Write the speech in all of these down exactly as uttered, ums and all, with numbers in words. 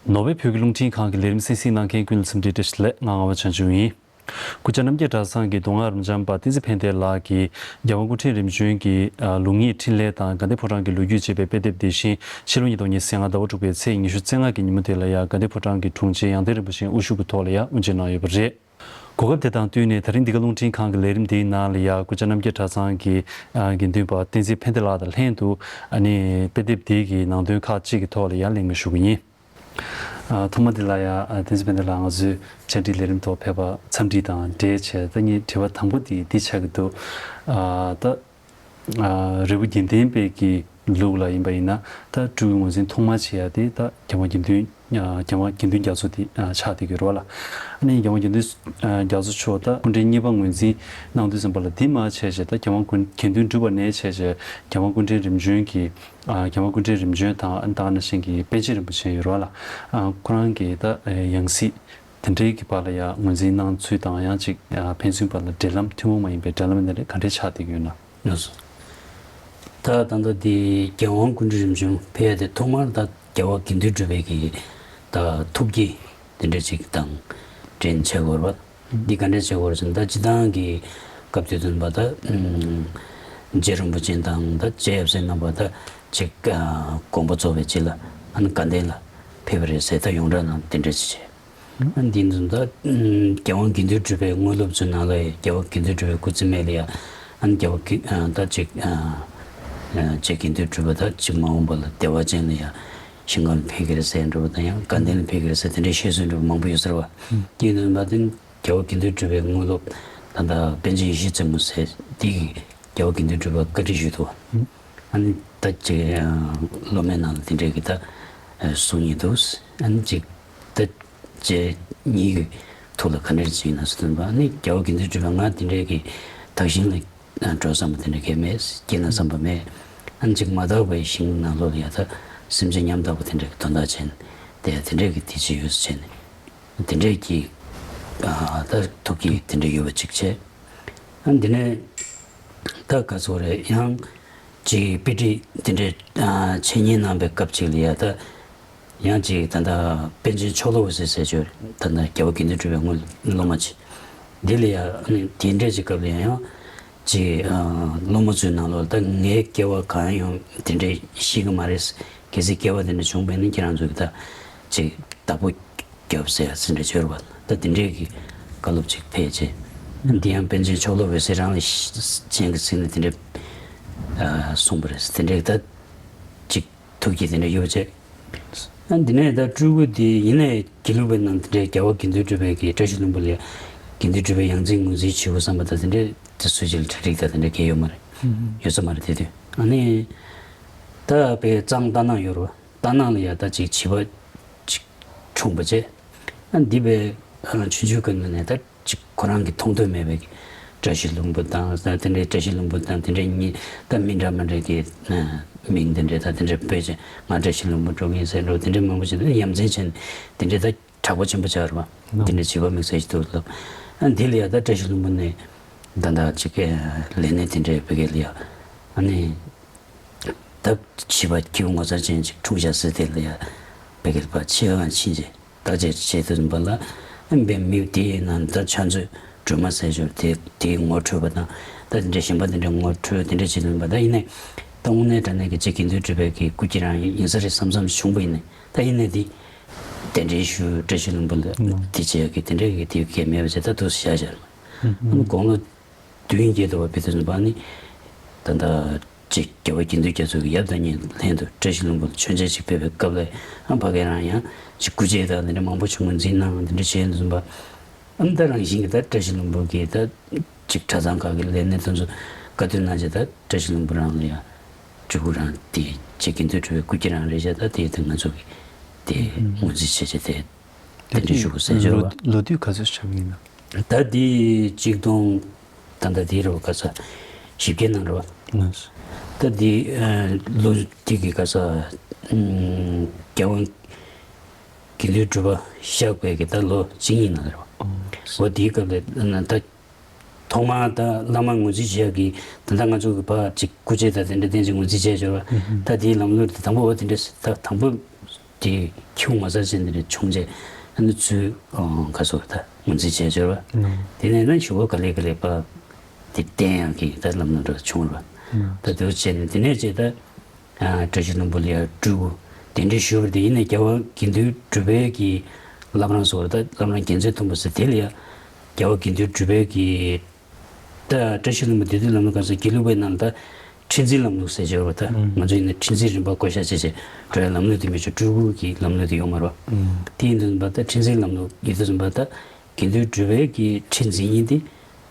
ནོར་ཝེ་བོད་ཀྱི་རླུང་འཕྲིན་ཁང་གི་ལས་རིམ་གསན་གཟིགས་གནང་མཁན་ཀུན་ལ་འཚམས་འདྲི་བཀྲ་ཤིས་བདེ་ལེགས། ང་ངག་དབང་བྱང་ཆུབ་ཡིན། སྐུ་བཅར་རྣམ་རྒྱལ་གྲྭ་ཚང་གི་མདོ་སྔགས་རབ་འབྱམས་པ་བསྟན་འཛིན་ཕན་བདེ་ལགས་ཀྱིས་རྒྱལ་དབང་སྐུ་ཕྲེང་རིམ་བྱོན་གྱི་ཨ་ལུགས་གཉིས་འཕྲིན་ལས་དང་དགའ་ལྡན་ཕོ་བྲང་གི་ལོ་རྒྱུས་ཅེས་པའི་དཔེ་དེབ་འདི་བཞིན་ཕྱི་ལོ་ཉིས་སྟོང་ཉི་ཤུ་རྩ་ལྔ་ཟླ་བ་དྲུག་པའི་ཚེས་ཉི་ཤུ་རྩ་ལྔ་གི་ཉིན་མོ་དེ་ལ་ཡང་དགའ་ལྡན་ཕོ་བྲང་གི་དྲུང་ཆེ་ཡང་སྟེང་རིན་པོ་ཆེའི་དབུ་བཞུགས་ཀྱི་ཐོག་ལ་ཡང་དབུ་འབྱེད་གནང་ཡོད་པ་རེད། གོ་སྐབས་དེ་དང་བསྟུན་ནས་ད་རིང་འདི་ག་རླུང་འཕྲིན་ཁང་གི་ལས་རིམ་འདིའི་ནང་ལ་ཡང་སྐུ་བཅར་རྣམ་རྒྱལ་གྲྭ་ཚང་གི་ཨ་དགེ་འདུན་པ་བསྟན་འཛིན་ཕན་བདེ་ལགས་དང་ལྷན་དུ་ཨ་ནི་དཔེ་དེབ་འདི་གི་ནང་དོན་ཁག་ཅིག་གི་ཐོག་ལ་ཡང་གླེང་མོལ་ཞུ་གི་ཡིན། ཨ་ཐོག་མ་འདི་ལ་ཡང་ཨ་བསྟན་འཛིན་ཕན་བདེ་ལགས་ང་ཚོའི་བཅར་འདྲི་ལས་རིམ་ཐོག་ཕེབས་པ་འཚམས་འདྲི་དང་འབྲེལ་བྱས། ད་ངའི་དྲི་བ་དང་པོ་དེ་འདི་ཆགས་ཀྱི་འདུག་ཨ་ད་ཨ་རི་བོ་དགེ་ལྡན་པའི་གི་ལུགས་ལ་ཡིན་པ་ཡིན་ན། ད་སྤྲུལ་སྐུ་ངོས་འཛིན་ཐོག་མ་བྱེད་ཡ་དེ་ད་རྒྱལ་དབང་དགེ་འདུན་ཨ་རྒྱལ་དབང་དགེ་འདུན་རྒྱ་མཚོ་དེ་ཨ་ཆགས་བསྡད་ཀྱི་ཡོད་རེད་བ་ལ། ཨ་ནི་རྒྱལ་དབང་དགེ་འདུན་ཨ་རྒྱ་མཚོ་མཆོག་ད་སྐུ་ཕྲེང་གཉིས་པ་ངོས་འཛིན་གནང་དུས་ཙམ་པ་ལ་འདི་མ་བྱས་བྱས། ད་རྒྱལ་དབང་དགེ་འདུན་གྲུབ་པ་ནས་བྱས་བྱས་རྒྱལ་དབང་སྐུ་ཕྲེང་རིམ་བྱོན་གྱི་ཨ་རྒྱལ་དབང་སྐུ་ཕྲེང་རིམ་བྱོན་དང་ཨ་ནི་ད་ག་ནང་བཞིན་གྱི་པཎ་ཆེན་རིན་པོ་ཆེ་ཡོད་རེད་བ་ལ། ཨ་ཁོ་རང་གི་ད་ཡང་སྲིད་དེ་འདྲའི་གི་བར་ལ་ཡང་ངོས་འཛིན་གནང་ཚུལ་དང་། ཡང་ཅིག་ཨ་ཕན་ཚུན་བར་ལ་འབྲེལ་ལམ་ཐུན་མོང་མ་ཡིན་པའི་འབྲེལ་ལམ་དེ་འདྲ་ག་འདྲས་ཆགས་བསྡད་ཀྱི་ཡོད་ན། ལགས་སོ། ད་ད་ལྟ་འདི་རྒྱལ་དབང་སྐུ་ཕྲེང་རིམ་བྱོན་ཕེབས་ཡ་དེ་ཐོག་མར་ད་རྒྱལ་བ་དགེ་འདུན་གྲུབ་པའི་གི་ད་ཐུགས་བསྐྱེད་དེ་འདྲ་ཅིག་དང་འབྲེལ་བྱེད་དགོས་རེད་པ། འདི་ག་འདྲས་བྱེད་དགོས་རེད་ཟེར་ན། ད་སྤྱིར་བཏང་གི་སྐབས་དེ་དུས་པ་ད་ཨམ་རྗེ་རིན་པོ་ཆེ་དང་ད་རྗེ་ཡབ་སྲས་རྣམ་པ་ད་ཅིག་ཨ་དགོངས་པ་རྫོགས་པའི་རྗེས་ལ་ཨ་ནི་དགའ་ལྡན་ལ་ཕེབས་པ་རེད་ཟེར། ད་ཡོངས་གྲགས་ནང་དེ་འདྲས་ཅིག་བྱས། ཨ་ནི་འདི་ཚོ་ད་ཨམ་རྒྱལ་དབང་དགེ་འདུན་གྲུབ་པའི་དངོས་སློབ་ཚོའི་ནང་ལ་ཡང་རྒྱལ་བ་དགེ་འདུན་གྲུབ་པའི་སྐུ་ཚེ་སྨད་ལ་ཡང་ཨ་ནི་རྒྱལ་བ་དགེ་ཨ་ད་ཅིག་ཨ་ཨ་རྗེ་དགེ་འདུན་གྲུབ་པ་ད་ཅིག་མ་འོངས་པ་ལ་བདེ་བ་ཅན་ལ་ཡང་ཞིང་ཁམས་ལ་ཕེབས་ཀྱི་རེད་ཟེར་འདྲ་པོ་དང་། ཡང་དགའ་ལྡན་ལ་ཕེབས་ཀྱི་རེད་ཟེར། དེ་འདྲའི་བཤད་སྲོལ་འདྲ་པོ་མང་པོ་ཡོད་ས་རེད་བ། ཨ་འདི་ཚོ་ད་རྒྱལ་བ་དགེ་འདུན་གྲུབ་པའི་དངོས་སློབ་ད་ལྟ་པཎ་ཆེན་ཡེ་ཤེས་བཙུན་མོ་ཟེར་འདི་གིས་རྒྱལ་བ་དགེ་འདུན་གྲུབ་པར་བཀའ་འདྲི་ཞུས་འདུག་ཨ་ནི་ད་ཅིག་ཨ་སློབ་མའི་ནང་ལ་དེ་འདྲའི་གི་ད་ཨ་གསུང་མཁན་འདུག་ཨ་ནི་ཅིག་ད་ཅིག་ཉིད་ཀྱི་ཐུགས་ལ་ག་འདྲ་ཅིག་ཡིན་ན་ཟེར་དུས་པ། ཨ་ནི་རྒྱལ་བ་དགེ་འདུན་གྲུབ་པ་ང་དེ་འདྲའི་གི་དག་ཞིང་ལ་འགྲོ་བསམ་པ་དེ་འདྲ་གང་ཡང་མེད། སྐྱེ་ན་བསམ་པ་མེད། ཨ་ནི་ཅིག་མ་དག་པའི་ཞིང་ནང་ལོགས་ལ་ཡང་ད་སེམས་ཅན་ཉམ་ཐག་པ་དེ་འདྲའི་གི་དོན་དག་བྱས་ནས་དེ་དེ་འདྲའི་གི་དེ་ཅིག་ཡོད་ཟེར་བྱས་ནས། དེ་འདྲའི་གི་ཨ་ད་ཐུགས་བསྐྱེད་དེ་འདྲ་ཡོད་པ་ཅིག་བྱས། ཨ་འདི་ནས་ད་ག་ཚོད་རེད། ཡང་ཅིག་དཔེ་ཁྲིད་དེ་འདྲའི་ཨ་འཆད་ཉན་གནང་པའི་སྐབས་ཅིག་ལ་ཡ་ད་ཡང་ཅིག་ད་ལྟ་པཎ་ཆེན་ཕྱོགས་སློབ་འོད་ཟེར་ཟེར་ཅིག་ཡོད་རེད། ད་ལྟ་རྒྱལ་བ་དགེ་འདུན་གྲུབ་པའི་དངོས་སློབ་མ་ཅིག་འདི་ལ་ཡ་ཨ་ནི་དེ་འདྲའི་ཅིག་སྐབས་ལ་ཡ་ཡང་ཅིག་ཨ་སློབ་མ་ཚོའི་ནང་ལོགས་ད་ངའི་སྐལ་བ་གང་ཡོང་དེ་འདྲའི་ཤེས་ཀྱི་མ་རེད། གལ་སྲིད་སྐལ་བ་དེ་འདྲ་བྱུང་བ་ཡིན་ན་ཁྱེད་རང་ཚོ་གི་ད་ཅིག་བདག་པོ་རྒྱབ་ཟེར་ཡ་ཟིན་འདྲ་བྱོས་ར་བ། ད་དེ་འདྲའི་གི་བཀའ་སློབ་ཅིག་ཕེབས་རྗེས། འདི་ཡང་པཎ་ཆེན་ཕྱོགས་སློབ་འོད་ཟེར་རང་ལ་ཅན་གྱི་ཚིག་ནི་དེ་འདྲ་ཨ་གསུངས་པ་རེད། དེ་འདྲའི་གི་ད་ཅིག་ཐུགས་བསྐྱེད་དེ་འདྲ་ཡོད་པ་བྱས། ཨ་འདི་ནས་ད་སྤྲུལ་སྐུ་དེ་ཡིན་ནའི་དགེ་ལུགས་པའི་ནང་དེ་འདྲའི་རྒྱལ་བ་དགེ་འདུན་གྲུབ་པའི་གི་བཀྲ་ཤིས་ལྷུན་པོ་ལ་དགེ་འདུན་གྲུབ་པའི་ཡང་རྩེ་ངོས་འཛིན་བྱེད་དགོས་བསམ་པ་ད་དེ་འདྲའི་དེ་སུ་ཅིག་ལ་གྲ་སྒྲིག་ད་དེ་འདྲ་གང་ཡོད་མ་རེད། ཡོད་ས་མ་རེད། དེ་དུས་ཨ་ནི་ད་དཔེ་གཙང་རྟ་ནག་ཡོད་རེད་བ། རྟ་ནག་ལ་ཡ་ད་ཅིག་བྱིས་པ་ཅིག་འཁྲུངས་པ་བྱས། ཨ་འདི་པའི་ཨ་ཆུང་ཆུང་སྐབས་ནས་ད་ཅིག་ཁོ་རང་གི་མཐོང་ཐོས་མེད་པའི་བཀྲ་ཤིས་ལྷུན་པོ་དང་ད་དེ་འདྲའི་བཀྲ་ཤིས་ལྷུན་པོ་དང་དེ་འདྲའི་གཉིས་ད་མི་འདྲ་མི་འདྲ་གི་ཨ་མིང་དེ་འདྲའི་ད་དེ་འདྲའི་སྤོས་བྱས། ང་བཀྲ་ཤིས་ལྷུན་པོ་འགྲོ་གི་ཡིན་ཟེར་འགྲོ། དེ་འདྲའི་མང་པོ་ཞིག་ད་ཡ་མཚན་བྱས་ནས་དེ་འདྲའི་ད་དྲག་པོ་ཆེན་པོ་ཆགས་རེད་བ། དེ་འདྲའི་བྱིས་པ་དམིགས་བསལ་ཞིག་འདུག་ལབ། ཨ་འདི་ལ་ཡ་ད་བཀྲ་ཤིས་ལྷུན་པོ་ནས་ད་ད་ཅིག་ལས་སྣེ་དེ་འདྲའི་བོད་སྐད་ལ་ཡ་ཨ་ནི། ད་བྱིས་པ་སྐྱེ་བོ་ངོ་མཚར་ཅན་ཅིག་འཁྲུངས་བཞག་ཟེར། དེ་ལ་ཡ་བོད་སྐད་པ་ཕྱི་ལ་ཕྱིན་རྗེས་བརྟག་དཔྱད་བྱེད་དུས་པ་ལ་ཨ་པའི་མི་དེའི་ནང་ད་ཕྱག་མཛོད་སྒྲོལ་མ་ཟེར་ཞོར་དེ་དེའི་ངོ་འཕྲོད་པ་དང་། ད་དེ་འདྲའི་གཞན་པ་དེ་འདྲའི་ངོ་འཕྲོད་དེ་འདྲ་བྱེད་དུས་པ་ད་ཡིན་ནའི་ད་དངོས་གནས་དྲང་གནས་ཀྱི་རྗེ་དགེ་འདུན་གྲུབ་པའི་གི་སྐུ་སྐྱེ་རང་ཡིན་ས་རེད་བསམ་བསམ་བྱུང་པ་ཡིན་ནའི། ད་ཡིན་ནའི་དེ་གདན་འདྲེན་ཞུ་བཀྲ་ཤིས་ལྷུན་པོ་ལ་དེ་བྱས་ཀྱི་དེ་འདྲའི་གི་དེ་གས་མེད་པ་བྱས། ད་དུ་བཞག་བཞག་ཨ་ནི་དགུང་ལོ་བདུན་བརྒྱད་དུ་བ་བི་དུ་ཟིན་པ་ནི་ད་ལྟ་ཅིག་རྒྱལ་བ་དགེ་འདུན་རྒྱ་མཚོ་གི་ཡབ་དང་ཉེ་ལྷན་དུ་བཀྲ་ཤིས་ལྷུན་པོ་ལ་མཆོད་མཇལ་ཅིག་ཕེབས་པའི་སྐབས་ལ་ཨ་ཕ་གི་རང་ཡང་ཅིག་སྐུ་མཇལ་དང་དེ་འདྲ་མང་པོ་བྱུང་བ་འཛིན་གནང་དེ་འདྲ་བྱས་འདུག་ཟིན་པ། ཨ་ནི་ད་རང་བཞིན་གྱི་ད་བཀྲ་ཤིས་ལྷུན་པོ་གི་ད་ཅིག་གྲྭ་ཚང་ཁག་གི་ལས་སྣེ་དེ་ཚོ་བཀའ་བསྡུར་གནང་བྱས། ད་བཀྲ་ཤིས་ལྷུན་པོ་རང་ལ་ཡང་སྤྲུལ་སྐུ་རང་དེ་རྗེ་དགེ་འདུན་གྲུབ་པའི་སྐུ་སྐྱེ་རང་རེད་བྱས། ད་དེ་ད་ང་ཚོ་གི་དེ་ངོས་འཛིན་བྱས་བྱས་ཏེ་གདན་འདྲེན་ཞུ་དགོས་ཟེར་བྱས་པ། ལོ་དུས་ག་ཚོད་ཆགས་ཡིན་ན། ད་འདི་གཅིག་སྟོང་ད་ལྟ་འདི་རེད་བ། ག་ས་བཞི་བརྒྱ་ནང་རེད་བ། ལགས་སོ། ད་འདི་ཨ་ལོ་དེ་གི་ག་ས་ཨམ་རྒྱལ་དབང་དགེ་འདུན་གྲུབ་པ་གཤེགས་པའི་གི་ད་ལོ་གཅིག་གཉིས་ནང་རེད་བ། ཨོ། འོ་དེའི་སྐབས་ལ་ན་ད་ཐོག་མར་ད་བླ་མ་ངོས་འཛིན་བྱེད་ཡག་གི་ད་ལྟ་ང་ཚོ་གི་ཕར་ཅིག་སྐུ་ཆས་དང་དེ་འདྲ་བསྟན་ཅིག་ངོས་འཛིན་བྱས་ཡོད་རེད་བ། ཨུ་ཧུ། ད་དེའི་ལམ་ལུགས་དེ་དང་པོ་འོ་དེ་འདྲ་ད་དང་པོ་ དེ་ཁྱུང་མ་ས་ཅན་དེ་འདྲ་བྱུང་རྗེས་ཨ་ནི་ཚུར་ག་སོ་ད་ངོས་འཛིན་བྱས་ཆོག་ར། དེ་ནས་ན་ཞུ་བ་ག་ལེ་ག་ལེ་པ་དེ་བསྟན་ཡང་གི་ད་ལམ་ལུགས་འདྲ་བྱུང་ར། ད་དེ་བྱས་ནས་དེ་ནས་བྱས་ད་བཀྲ་ཤིས་ལྷུན་པོ་ལ་ཡ་སྤྲུལ་སྐུ་གདན་འདྲེན་ཞུས་པ་དེ་ཡིན་ནས་རྒྱལ་བ་དགེ་འདུན་གྲུབ་པའི་གི་བླ་བྲང་སོགས་ད་བླ་བྲང་རྒྱལ་མཚན་མཐོན་པོ་ཟེར་དེ་ལ་ཡ་རྒྱལ་བ་དགེ་འདུན་གྲུབ་པའི་གི་ད་བཀྲ་ཤིས་ལྷུན་པོ་བདུད་འདུལ་ལམ་ལུགས་ག་ས་དགེ་ལུགས་པའི་ནང་ད་ཁྲི་འཛིན་ལམ་ལུགས་ཟེར་བྱས་པ་ད་ང་ཚོ་ཡིན་ན་ཁྲི་འཛིན་རིམ་པ་བསྐོ་བཞག་བྱས་བྱས་འགྲོ་ཡ་ལམ་ལུགས་དེ་མི་ཆོག་སྤྲུལ་སྐུ་གི་ལམ་ལུགས་དེ་ཡོད་མ་རེད་བ། དེ་ཡིན་དུས་ཙམ་པ་ད་ཁྲི་འཛིན་ལམ་ལུགས་ཡིན་དུས་ཙམ་པ་ད་དགེ་འདུན་གྲུབ་པའི་གི་ཁྲི་འཛིན་ཡིན་ཏེ་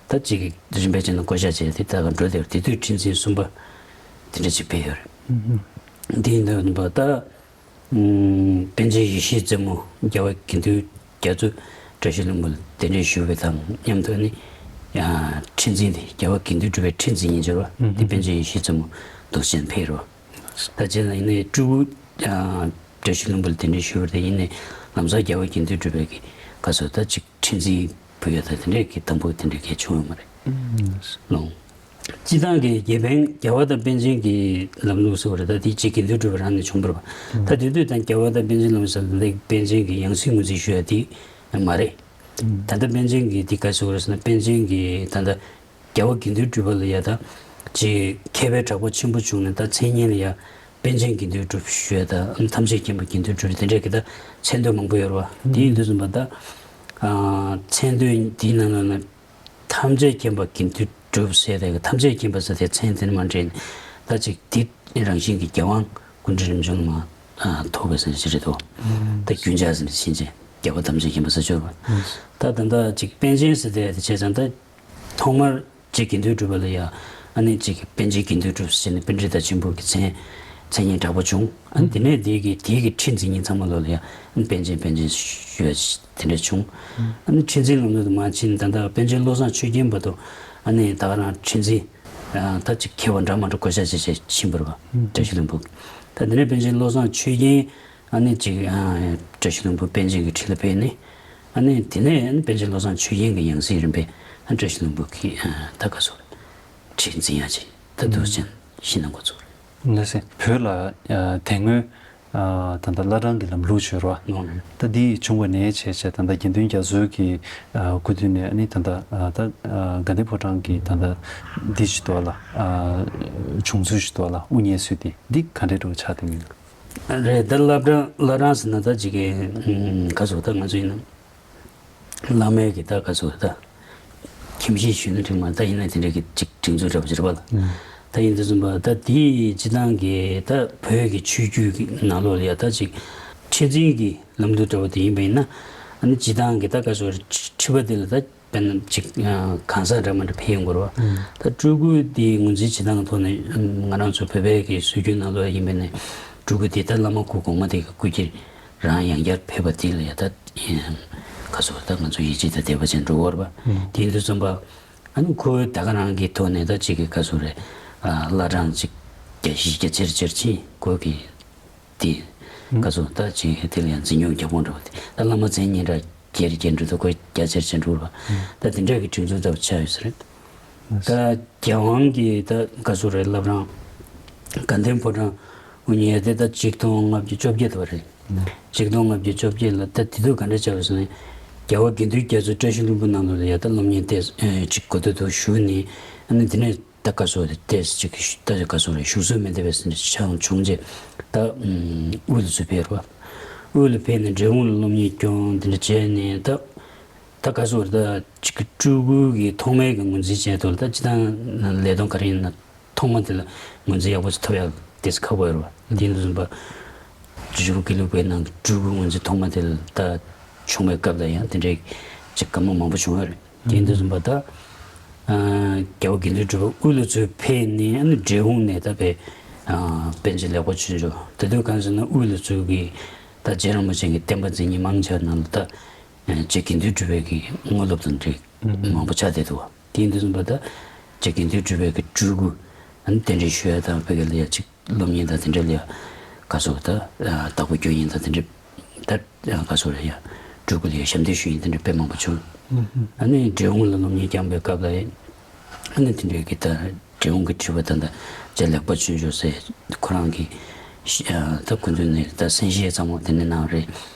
ད་གཅིག་གི་རིམ་པས་བྱས་ན་བསྐོ་བཞག་བྱས་དེ་ད་ག་འགྲོ་དེ་དེ་དུས་ཁྲི་འཛིན་གསུམ་པ་དེ་འདྲ་ཅིག་ཕེབས་ཡོད་རེད། དེ་ཡིན་དུས་ཙམ་པ་ད། པཎ་ཆེན་ཡེ་ཤེས་རྩེ་མོ་རྒྱལ་བ་དགེ་འདུན་རྒྱ་མཚོ་བཀྲ་ཤིས་ལྷུན་པོ་ལ་གདན་འདྲེན་ཞུ་བའི་དང་མཉམ་དུ་ནི་ཁྲི་འཛིན་དེ་རྒྱལ་བ་དགེ་འདུན་གྲུབ་པའི་ཁྲི་འཛིན་ཡིན་ཟེར་བ་འདི་པཎ་ཆེན་ཡེ་ཤེས་རྩེ་མོ་འདུག་ཅན་ཕེབས་རོ། ད་ཅེ་ན་ཡིན་ནའི་སྤྲུལ་སྐུ་བཀྲ་ཤིས་ལྷུན་པོ་ལ་གདན་འདྲེན་ཞུ་བ་དེ་ཡིན་ནའི་ལམ་སང་རྒྱལ་བ་དགེ་འདུན་གྲུབ་པའི་གི་ག་ཚོད་ད་ཅིག་ཁྲི་འཛིན་བུ་ཡོད་ད་དེ་འདྲས་ཀྱི་དང་པོ་དེ་འདྲས་ཀྱི་བྱུང་ཡོད་མ་རེད། ལོང་། སྤྱི་བཏང་གི་རྒྱལ་པན་རྒྱལ་བ་དང་པཎ་ཆེན་གྱི་ལམ་ལུགས་སུ་རེད་ད་དེ་གཅིག་དགེ་འདུན་གྲུབ་པ་རང་ནས་བྱུང་བ་རེད་པ། ད་དེ་དུས་དང་རྒྱལ་བ་དང་པཎ་ཆེན་ལམ་ཟེར་ལེགས་པཎ་ཆེན་གྱི་ཡང་སྲིད་ངོས་འཛིན་ཞུ་ཡ་དེ་མ་རེད། ད་ལྟ་པཎ་ཆེན་གྱི་དེ་ག་ཞུ་བ་རེད་ཟེར་ན་པཎ་ཆེན་གྱི་ད་ལྟ་རྒྱལ་བ་དགེ་འདུན་གྲུབ་པ་ལ་ཡ་ད་ཅིག་མཁས་པའི་གྲགས་པ་ཆེན་པོ་བྱུང་ནས་ད་མཚན་སྙན་ལ་ཡ་པཎ་ཆེན་དགེ་འདུན་གྲུབ་ཞུ་ཡ་ད་ཐམས་ཅད་མཁྱེན་པ་དགེ་འདུན་གྲུབ་དེ་འདྲས་ཀྱི་ད་མཚན་དོན་མང་པོ་ཡོད་རེད་པ། དེ་ཡིན་དུས་ཙམ་པ་ད་མཚན་དོན་དེའི་ནང་ལ་ན། ཐམས་ཅད་མཁྱེན་པ་དགེ་འདུན་གྲུབ་ཟེར་དེ་ཐམས་ཅད་མཁྱེན་པ་ཟེར་དེ་མཚན་དེ་ནི་མ་འདྲེས་ནས་ད་ཅིག་དེ་རང་བཞིན་གྱི་རྒྱལ་དབང་སྐུ་ཕྲེང་རིམ་བྱོན་མ་ཐོབ་པའི་ཟེར་ཞིག་རེད་དོ། ད་རྒྱུན་ཆགས་ཟེར་ཕྱིན་ཆད་རྒྱལ་བ་ཐམས་ཅད་མཁྱེན་པ་ཟེར་ཆོག་པ། ད་ད་ལྟ་ཅིག་པཎ་ཆེན་ཟེར་དེ་དེ་བྱས་ཙང་ད་ཐོག་མར་ཅིག་དགེ་འདུན་གྲུབ་པ་ལ་ཡ་ཨ་ནི་ཅིག་པཎ་ཆེན་དགེ་འདུན་གྲུབ་ཟེར་ནས་པཎྜི་ཏ་ཆེན་པོ་གི་མཚན་མཚན་སྙན་གྲགས་པ་བྱུང་། ཨ་ནི་དེ་ནས་དེ་གི་དེ་གི་ཁྲི་འཛིན་ཉིན་ཚང་མ་ལོ་ལ་ཡ་ཨ་ནི་པཎ་ཆེན་པཎ་ཆེན་ཞུ་ཡ་དེ་འདྲ་བྱུང་། ཨ་ནི་ཁྲི་འཛིན་ལམ་ལུགས་དུ་མ་ཕྱིན་ད་ལྟ་པཎ་ཆེན་བློ་བཟང་ཆོས་རྒྱན་བར་དུ་ཨ་ནི་ད་ག་རང་ཁྲི་འཛིན་ད་ཅིག་མཁས་པ་འདྲ་མ་འདྲ་བསྐོ་བཞག་བྱས་བྱས་ཕྱིན་པ་རེད་པ། བཀྲ་ཤིས་ལྷུན་པོ། ད་དེ་ནས་པཎ་ཆེན་བློ་བཟང་ཆོས་རྒྱན་ཨ་ནི་ཅིག་བཀྲ་ཤིས་ལྷུན་པོ་པཎ་ཆེན་གྱི་ཁྲི་ལ་ཕེབས་ནས་ཨ་ནི་དེ་ནས་ཨ་ནི་པཎ་ཆེན་བློ་བཟང་ཆོས་རྒྱན་གྱི་ཡང་སྲིད་རིམ་པས་ཨ་བཀྲ་ཤིས་ལྷུན་པོ་གི་ད་ག་སོ་ཁྲི་འཛིན་ཡ་ཅིག་ད་འདུག་ཅན་ཤིང་ནང་འགོ་ཚུགས་རེད། ལགས་སེ། བོད་ལ་དེ་སྔོན་ད་ལྟ་བླ་བྲང་གི་ལམ་ལུགས་བྱོས་རོགས། ད་འདི་བྱུང་བ་ནས་བྱས་བྱས་ད་ལྟ་དགེ་འདུན་རྒྱ་མཚོའི་གི་སྐུ་དུས་ནས་ཨ་ནི་ད་ལྟ་ད་དགའ་ལྡན་ཕོ་བྲང་གི་ད་ལྟ་འདི་ཅི་ཏོ་ལ་བྱུང་ཚུལ་ཅི་ཏོ་ལ་དབུ་བརྙེས་ཚུལ་དེ་འདི་ག་འདྲས་འགྲོ་ཆགས་དེ་མིན། རེད། ད་བླ་བྲང་བླ་བྲང་ཟེར་ན་ད་ཅིག་གི་ག་ཟེར་ད་ང་ཚོ་ཡིན་ན་བླ་མའི་གི་ད་ག་ཟེར་ད་ཁྱིམ་གཞིས་ཞུས་ན་འགྲིག་མ་ད་ཡིན་ན་དེ་འདྲ་གི་ཅིག་སྒྲིག་འཛུགས་འདྲ་པོ་ཅིག་རེད་པ་ལ། ད་ཡིན་དུས་ཙམ་པ་ད་དེའི་སྤྱི་བཏང་གི་ད་བོད་ཀྱི་ཆོས་བརྒྱུད་ཀྱི་ནང་ལོགས་ལ་ཡ་ད་ཅིག་ཁྲི་འཛིན་གྱི་ལམ་ལུགས་འདྲ་པོ་དེ་ཡིན་པ་ཡིན་ན་ཨ་ནི་སྤྱི་བཏང་གི་ད་ག་ཟེར་ཁྲི་པ་དེ་ལ་ད། དཔེར་ན་ཅིག་གང་ཟག་འདྲ་མི་འདྲ་ཕེབས་ཡོང་དགོས་རེད་པ། ད་སྤྲུལ་སྐུ་དེའི་ངོས་འཛིན་བྱེད་སྟངས་ཐོག་ནས་ང་རང་ཚོ་བོད་པའི་གི་སྲོལ་རྒྱུན་ནང་ལོགས་ཡིན་པས་ནས་སྤྲུལ་སྐུ་དེ་ད་བླ་མ་སྐུ་གོང་མ་དེ་གི་སྐུ་སྐྱེ་རང་ཡང་བསྐྱར་ཕེབས་པ་དེ་ལ་ཡ་ད་ག་ཟེར་ད་ང་ཚོ་ཡིད་ཆེས་དང་དད་པ་ཅན་འགྲོ་གི་ཡོད་རེད་པ། དེ་ཡིན་དུས་ཙམ་པ་ཨ་ནི་ཁོའི་ད་ག་རང་གི་ཐོག་ནས་ད་ཅིག་གི་ག་ཟེར་རེད། བླ་བྲང་ཅིག་རྒྱ་གཞིས་རྒྱ་ཆེར་ཆེར་ཕྱིན་ཁོ་གི་དེ་ག་ཟེར་ད་ཅིག་དེ་ལ་ཡང་འཛིན་སྐྱོང་རྒྱག་དགོས་འདྲ་བ་དེ་ད་བླ་མ་མཚན་སྙན་གྲགས་རྒྱས་རྒྱས་འགྲོ་ད་ཁོ་རྒྱ་ཆེར་ཆེར་འགྲོ་བ་ད་དེ་འདྲ་གི་སྒྲིག་འཛུགས་ལྟ་བུ་ཆགས་ཡོད་ས་རེད། ད་རྒྱལ་དབང་གི་ད་ག་ཟེར་རེད་བླ་བྲང་དགའ་ལྡན་ཕོ་བྲང་དབུ་བརྙེས་དེ་ད་ཆིག་སྟོང་ལྔ་བརྒྱ་བཅོ་བརྒྱད་དུ་བ་རེད། ཆིག་སྟོང་ལྔ་བརྒྱ་བཅོ་བརྒྱད་ལ་ད་དེ་དུས་ག་འདྲ་ཆགས་ཡོད་ཟེར་ན་རྒྱལ་བ་དགེ་འདུན་རྒྱ་མཚོ་བཀྲ་ཤིས་ལྷུན་པོ་ནང་ལོགས་ལ་ཡ་ད་སློབ་གཉེར་ཏོག་ཙམ་ཅིག་གོ་ཐོས་ཐོས་ཞུས་ནས་ཨ་ནི་དེ་ནས། ད་ག་ཟེར་རེད་ཏོག་ཙམ་ཅིག་ད་ག་ཟེར་རེད་བཞུགས་ས་མི་བདེ་བའི་ས་ནས་ཆགས་བྱུང་རྗེས་ད་དབུས་ལ་ཚུར་ཕེབས་རོགས། དབུས་ལ་ཕེབས་ནས་འབྲས་སྤུངས་ལ་སློབ་གཉེར་སྐྱོང་དེ་འདྲ་བྱས་ནས་ད་ད་ག་ཟེར་རེད་ད་ཅིག་གི་སྤྲུལ་སྐུ་གི་ཐོག་མའི་གི་ངོས་འཛིན་བྱས་ཐོག་ལ་ད་སྤྱི་བཏང་ལས་དོན་ག་རེ་ཡིན་ན་ཐོག་མ་དེ་ལ་ངོས་འཛིན་ཡག་པོ་ཞིག་ཐོབ་ཡག་ཏོག་ཙམ་ཁག་པོ་ཡོད་རེད་བ། དེ་འདྲ་བཟུང་པ་ཇོ་བོ་དགེ་ལུགས་པའི་ནང་གི་སྤྲུལ་སྐུ་ངོས་འཛིན་ཐོག་མ་དེ་ལ་ད་བྱུང་བའི་སྐབས་ལ་ཡང་དེ་འདྲའི་ཅིག་དཀའ་མོ་མང་པོ་བྱུང་ཡོད་རེད། དེ་འདྲ་བཟུང་པ་ད། རྒྱལ་བ་དགེ་འདུན་གྲུབ་པ་དབུས་ལ་ཚུར་ཕེབས་ནས་ཨ་ནི་འབྲས་སྤུངས་ནས་ད་པའི་པཎ་ཆེན་ལེགས་པ་ཆོས་འབྱོར་དེ་དུས་གང་ཟེར་ན་དབུས་ལ་ཚུར་གི་ད་རྗེ་རིན་པོ་ཆེ་གི་བསྟན་པ་འཛིན་མཁན་མང་ཆེ་བ་ནང་ལ་ད་རྗེ་དགེ་འདུན་གྲུབ་པའི་གི་དངོས་སློབ་དང་འབྲེལ་མང་པོ་ཆགས་བསྡད་འདུག་བ། དེ་འདྲ་བཟུང་པ་ད་རྗེ་དགེ་འདུན་གྲུབ་པའི་གི་སྤྲུལ་སྐུ་ཨ་ནི་གདན་འདྲེན་ཞུ་ཡ་དང་བོད་ཀྱི་ལ་ཡ་ཅིག་སློབ་གཉེར་དང་དེ་འདྲ་ལ་ཡ་ག་ཟེར་ད་བདག་པོ་སྐྱོན་ཡིན་དང་དེ་འདྲ་ད་ག་ཟེར་ཡ་སྤྲུལ་སྐུ་ལ་ཡ་ཞབས་འདེགས་ཞུ་ཡིན་དེ་འདྲ་དཔེ་མང་པོ་བྱུང་། ཨ་ནི་འབྲས་སྤུངས་ལ་སློབ་གཉེར་བསྐྱངས་པའི་སྐབས་ལ་ཨ་ནི་དེ་འདྲའི་གི་ད་འབྲས་སྤུངས་ཀྱི་ཁྲི་པ་ད་ད་རྗེ་ལེགས་པ་ཆོས་འབྱོར་ཟེར་ཁོ་རང་གི་ ཤི་ཨ་ད་སྐུ་མདུན་ནས་ད་གསན་བཞེས་ཚང་མ་དེ་ནས་གནང་རེད།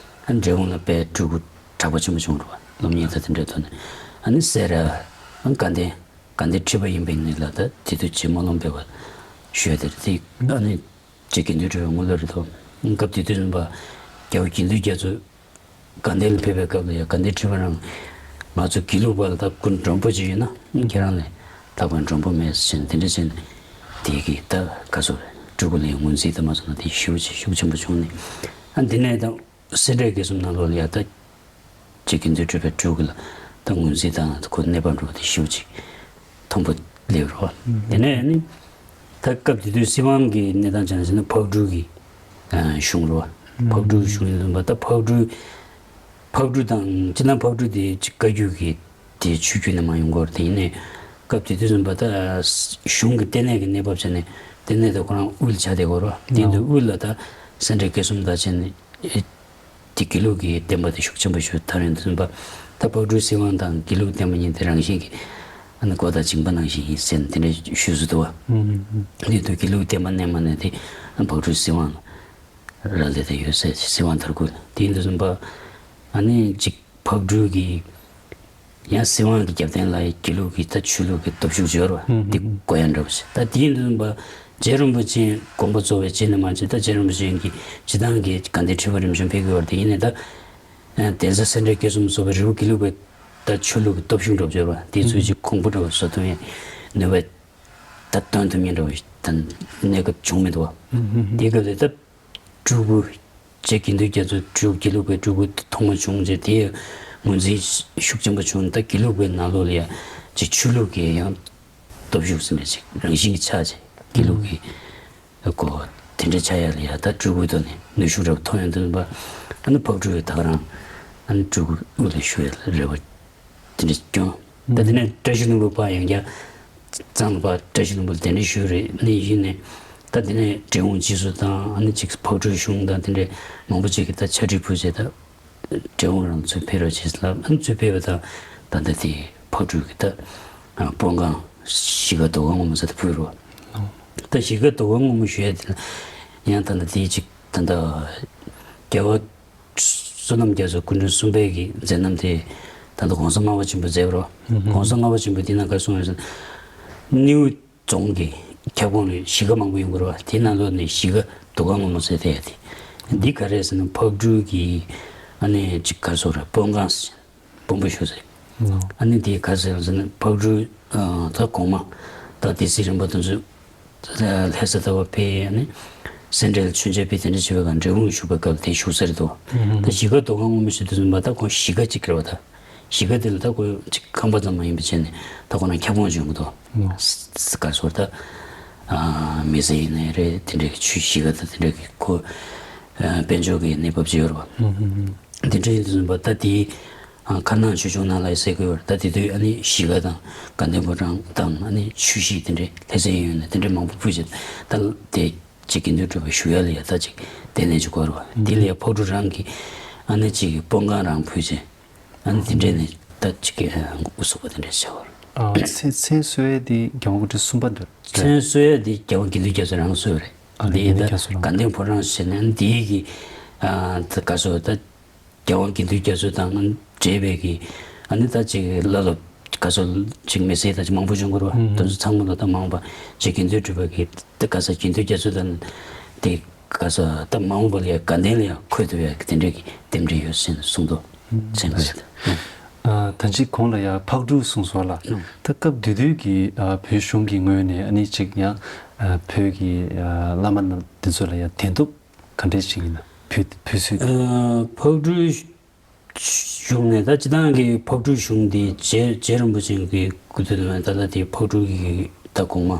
ཨ་འབྲས་སྤུངས་ལ་དཔེ་སྤྲུལ་སྐུ་གྲགས་པ་ཆེན་པོ་བྱུང་འདུག་བ། སློབ་གཉེར་ད་དེ་འདྲའི་ཐོག་ནས་ཨ་ནི་སེ་ར་ཨ་དགའ་ལྡན་དགའ་ལྡན་ཁྲི་པ་ཡིན་པའི་ངེས་ལ་ད་དེ་དུས་རྗེ་སྨོན་ལམ་སྤེལ་བ་ཞུས་དེར་དེ་ཨ་ནི་རྗེ་དགེ་འདུན་གྲུབ་པའི་དངོས་སློབ་རེད་དོ། སྐབས་དེ་དུས་ཙམ་པ་རྒྱལ་བ་དགེ་འདུན་རྒྱ་མཚོ་དགའ་ལྡན་ལ་ཕེབས་པའི་སྐབས་ལ་ཡང་དགའ་ལྡན་ཁྲི་པ་རང་ང་ཚོ་དགེ་ལུགས་པ་ལ་ད་སྐུ་མགྲོན་པོ་ཅིག་ཡོད་ན་ཁྱེད་རང་ལས་ལྷག་པའི་མགྲོན་པོ་མེད་ཟེར་ནས་དེ་འདྲ་བྱས་ནས་དེ་གི་ད་ག་ཚོད་སྤྲུལ་སྐུ་ལ་ཡང་ངོས་འཛིན་དང་མ་སོང་ན་དེ་ཞེ་པོ་ཅིག་ཤུགས་ཆེན་པོ་བྱུང་ནས་ཨ་འདི་ནས་ད་སེ་འབྲས་དགེ་གསུམ་ནང་ལོགས་ལ་ཡང་ད་རྗེ་དགེ་འདུན་གྲུབ་པའི་སྤྲུལ་སྐུ་ལ་ད་ངོས་འཛིན་དང་ཁོ་གནས་བབ་འགྲོ་བ་དེ་ཞེ་པོ་ཅིག་མཐོན་པོ་སླེབས་རོ། དེ་ནས་ནི་ད་སྐབས་དེ་དུས་སྲིད་དབང་གི་གནས་སྟངས་ཆ་ནས་ཟེར་ན་ཕག་གྲུ་གི་གཞུང་རོ། ཕག་གྲུ་གཞུང་ཡིན་པ་ད་ཕག་གྲུ་ཕག་གྲུ་དང་སྤྱིར་བཏང་ཕག་གྲུ་དེ་ཅིག་བཀའ་བརྒྱུད་ཀྱི་དེ་ཆོས་བརྒྱུད་ནས་མ་ཡོང་གོ་རེད། དེ་ཡིན་ནའི་སྐབས་དེ་དུས་ཙམ་པ་ད་གཞུང་གི་ལྟེ་གནས་ཀྱི་གནས་བབ་བྱས་ནས་ལྟེ་གནས་དེ་ཁོ་རང་དབུས་ལ་ཆགས་བསྡད་གོ་རོ། དེ་ཡིན་དུས་དབུས་ལ་ད་སེ་འབྲས་དགེ་གསུམ་དང་བྱས་ནས། དེ་དགེ་ལུགས་ཀྱི་བསྟན་པ་དེ་ཤུགས་ཆེན་པོ་ཞིག་དར་ཡོང་དུས་ཙམ་པ་ད་ཕག་གྲུའི་སྲིད་དབང་དང་དགེ་ལུགས་བསྟན་པ་གཉིས་དེ་རང་བཞིན་གྱིས་ཨ་ནི་མགོ་དང་མཇིང་པ་ནང་བཞིན་ཡིན་ཟེར་ནས་དེ་འདྲ་ཞུས་སུ་འདུག་བ། དེ་དུས་དགེ་ལུགས་བསྟན་པ་གནས་མ་གནས་དེ་ཕག་གྲུའི་སྲིད་དབང་ལ་རག་ལས་ཏེ་ཡོད་ཟེར། སྲིད་དབང་དར་ཁུལ་དེ་ཡིན་དུས་ཙམ་པ་ཨ་ནི་གཅིག་ཕག་གྲུ་གི་ཡང་སྲིད་དབང་གི་རྒྱབ་རྟེན་ལ་དགེ་ལུགས་ཀྱི་ད་ཆོས་ལུགས་ཀྱི་སྟོབས་ཤུགས་སྦྱོར་བ་འདི་དགོས་ཡ་འདྲ་བོ་ཞིག་ད་དེའི་འདུན་པ་རྗེ་རིན་པོ་ཆེ་དགོངས་པ་རྫོགས་པའི་རྗེས་ནས་མ་བྱས་ད་རྗེ་རིན་པོ་ཆེ་གི་སྤྱི་བཏང་གི་དགའ་ལྡན་ཁྲི་པ་རིམ་བྱོན་ཕེབས་ཀྱི་བར་དེ་ཡིན་ནས་ད་གདན་ས་སེ་འབྲས་དགེ་གསུམ་སོགས་པའི་རི་བོ་དགེ་ལུགས་པའི་ད་ཆོས་ལུགས་ཀྱི་སྟོབས་ཤུགས་འདྲ་བོ་སྦྱོར་བ་དེ་ཚོའི་ཅིག་གོང་བུ་འདྲ་བོ་བཟོ་ཐུབ་ཡ་ནུས་པ་ད་སྟོན་ཐུབ་མཁན་འདྲ་བོ་ཞིག་ད་གནས་སྐབས་བྱུང་མི་འདུག་བ། དེའི་སྐབས་ལ་ད། སྤྲུལ་སྐུ། རྗེ་དགེ་འདུན་རྒྱ་མཚོ་སྤྲུལ་དགེ་ལུགས་པའི་སྤྲུལ་སྐུ་ཐོག་མ་བྱུང་རྗེས་དེའི་ངོས་འཛིན་ཤུགས་ཆེན་པོ་བྱུང་ད་དགེ་ལུགས་པའི་ནང་ལོགས་ལ་ཡང་ཅིག་ཆོས་ལུགས་ཀྱི་ཡང་སྟོབས་ཤུགས་ཟིན་པའི་ཅིག་རང་བཞིན་གྱི་ཆགས་ཅིག་དགེ་ལུགས་ཀྱི་སྐོར་དེ་འདྲ་ཆགས་ཡ་ལ་ཡང་ད་སྤྲུལ་སྐུའི་ཐོག་ནས་ནུས་ཤུགས་རབ་མཐོང་ཡོང་དུས་པ་ཨ་ནི་ཕག་གྲུ་ཡི་ད་ག་རང་ཨ་ནི་སྤྲུལ་སྐུ་དབུ་ལ་ཞུ་ཡ་ལ་རེ་བ། དེ་འདྲ་སྐྱོང་། ད་དེ་ནས་བཀྲ་ཤིས་ལྷུན་པོ་ཕར་ཡང་བསྐྱར་གཙང་ལ་ཕར་བཀྲ་ཤིས་ལྷུན་པོ་ལ་གདན་འདྲེན་ཞུས་རེད་ནི་ཡིན་ནས། ད་དེ་ནས་འབྲས་སྤུངས་རྗེས་སུ་དང་ཨ་ནི་ཅིག་ཕག་གྲུའི་གཞུང་དང་དེ་འདྲའི་མང་པོ་ཅིག་གིས་ད་ཕྱག་བྲིས་ཕུལ་བྱས་ད་འབྲས་སྤུངས་རང་ཚུར་ཕེབས་རོགས་བྱས་ལབ་ཨ་ནི་ཚུར་ཕེབས་པ་དང་ད་ལྟ་དེ་ཕག་གྲུ་གི་ད་སྤོང་སྒང་གཞིས་ཀ་རྡོ་སྒང་ངོ་མ་ཟེར་ད་ཕུལ་རོགས། ད་གཞིས་ཀ་རྡོ་སྒང་ངོ་མ་ཞུ་ཡ་དེ་ལ་ཡང་ད་ལྟ་དེ་ཅིག་ད་ལྟ་རྒྱལ་བ། བསོད་ནམས་རྒྱ་མཚོ་སྐུ་ཕྲེང་གསུམ་པའི་གི་མཛད་རྣམ་དེ་ད་ལྟ་༸གོང་ས་ལྔ་པ་ཆེན་པོས་མཛད་པ་རེད། ཨུ་ཧུམ། ༸གོང་ས་ལྔ་པ་ཆེན་པོས་དེ་ནང་ག་གསུངས་ཡོད་ཟེར་ན། སྣེའུ་རྫོང་གི་ཁྱབ་ཁོངས་ལ་གཞིས་ཀ་མང་པོ་ཡོང་གི་རེད་བ། དེ་ནང་ལོགས་ནས་གཞིས་ཀ་རྡོ་སྒང་ངོ་མ་ཟེར་དེ་ཡ་དེ། འདི་ག་རེ་ཟེར་ན་ཕག་གྲུ་གི་ཨ་ནི་ཅིག་ག་རེ་ཟེར་རེད་སྤོང་སྒང་ཟེར། སྤོམ་པོ་ཞུ་ཟེར། ཨ་ནི་དེ་ག་ཟེར་ཟེར་ན་ཕག་གྲུ་ད་གོང་མ་ད་སྡེ་སྲིད་རིམ་པ་དེ་ཚོ་ལྷ་ས་ལྟ་བུ་ཕེབས་ནས་སེ་འབྲས་ལ་མཆོད་མཇལ་ཕེབས་དེ་འདྲ་བྱེད་པའི་སྒང་འབྲས་སྤུངས་བཞུགས་པའི་སྐབས་དེ་བཞུགས་ས་རེད་དོ། ད་གཞིས་ཀ་རྡོ་སྒང་ངོ་མ་ཞུ་དུས་ཙམ་པ་ད་ཁོང་གཞིས་ཀ་གཅིག་རེད་བ་ད། གཞིས་ཀ་དེ་ལ་ད་ཁོ་ཅིག་ཁང་པ་ཙམ་མ་ཡིན་པ་བྱས་ནས་ད་ཁོ་རང་ཁྱབ་ཁོངས་ཡོང་གི་འདུག་ག་སོར་ད་མི་ཚེ་ཡིན་ནའི་རེད་དེ་འདྲའི་ཆུ་གཞིས་ཀ་ད་དེ་འདྲའི་ཁོ་དཔལ་འབྱོར་གྱི་གནས་བབ་ཅིག་ཡོད་རེད་བ། དེ་འདྲ་ཡིན་དུས་ཙམ་པ་ད་དེའི། ཨ་མཁར་ནང་ཆོས་འབྱུང་ནང་ལ་ཟེར་དགོས་པར་ད་དེ་དུས་ཨ་ནི་གཞིས་ཀ་དང་དགའ་ལྡན་ཕོ་བྲང་དང་ཨ་ནི་ཆུ་བཞི་དེ་འདྲའི་ལྷ་སའི་ཡོད་ན་དེ་འདྲའི་མང་པོ་ཕུལ་བྱས་ད་དེ་རྗེ་དགེ་འདུན་གྲུབ་པ་བཞུགས་ཡ་ལ་ཡ་ད་ཅིག་དེ་ནས་ཅིག་གོ་ར་བ་དེ་ལ་ཡ་ཕག་གྲུ་རང་གི་ཨ་ནི་ཅིག་སྤོང་སྒང་རང་ཕུལ་བྱས་ཨ་ནི་དེ་འདྲས་ནས་ད་ཅིག་གི་དབུ་ཚུགས་པ་དེ་འདྲས་བྱ་བར། ཨ་མཚན་མཚན་གསོལ་ཡ་དེ་རྒྱལ་དབང་སྐུ་ཕྲེང་གསུམ་པ་འདྲ་རེད། མཚན་གསོལ་ཡ་དེ་རྒྱལ་དབང་དགེ་འདུན་རྒྱ་མཚོ་རང་གསོལ་བ་རེད། ཨ་དེ་ཡིན་ད་དགའ་ལྡན་ཕོ་བྲང་ཟེར་ནས་དེའི་གི་ཨ་ད་ག་སོ་ད། རྒྱལ་དབང་དགེ་འདུན་རྒྱ་མཚོ་དང་འབྲེལ་བའི་གི་ཨ་ནི་ད་ཅིག་བླ་སློབ་ག་ཚོད་ཅིག་མི་སེར་ད་ཅིག་མང་པོ་བྱུང་དགོས་རེད་བ། དེ་ཚོ་ཚང་མ་ལ་ད་མང་བ་ཅིག་དགེ་འདུན་གྲུབ་པ་གི་ད་ག་ས་དགེ་འདུན་རྒྱ་མཚོ་དང་དེ་ག་ས་ད་མང་བ་ལ་ཡ་དགའ་ལྡན་ལ་ཡ་འཁོད་ཐུབ་ཡ་གི་དེ་འདྲའི་གི་རྟེན་འབྲེལ་ཡོད་ཟེར་ནས་གསུངས་འདུག་མཚན་དགོས་ཡ་ད། ད་ཅིག་གོང་ལ་ཡ་ཕག་གྲུ་གསུངས་སོང་ལ། ད་སྐབས་དེ་དུས་ཀྱི་བོད་གཞུང་གི་ངོས་ནས་ཨ་ནི་ཅིག་ཡང་བོད་ཀྱི་བླ་མ་རྣམས་དེ་ཚོ་ལ་ཡ་བདེན་སྟོབས། ག་འདྲས་ཞིག་ཡིན་ན་ཕུལ་ཕུལ་སྲོལ། ཕག་གྲུའི་གཞུང་ནས་ད་སྤྱི་བཏང་གི་ཕག་གྲུའི་གཞུང་འདི་རྗེ་རྗེ་རིན་པོ་ཆེ་གི་སྐུ་དུས་ནས་ད་ལྟ་དེ་ཕག་གྲུ་གི་ད་གོང་མ་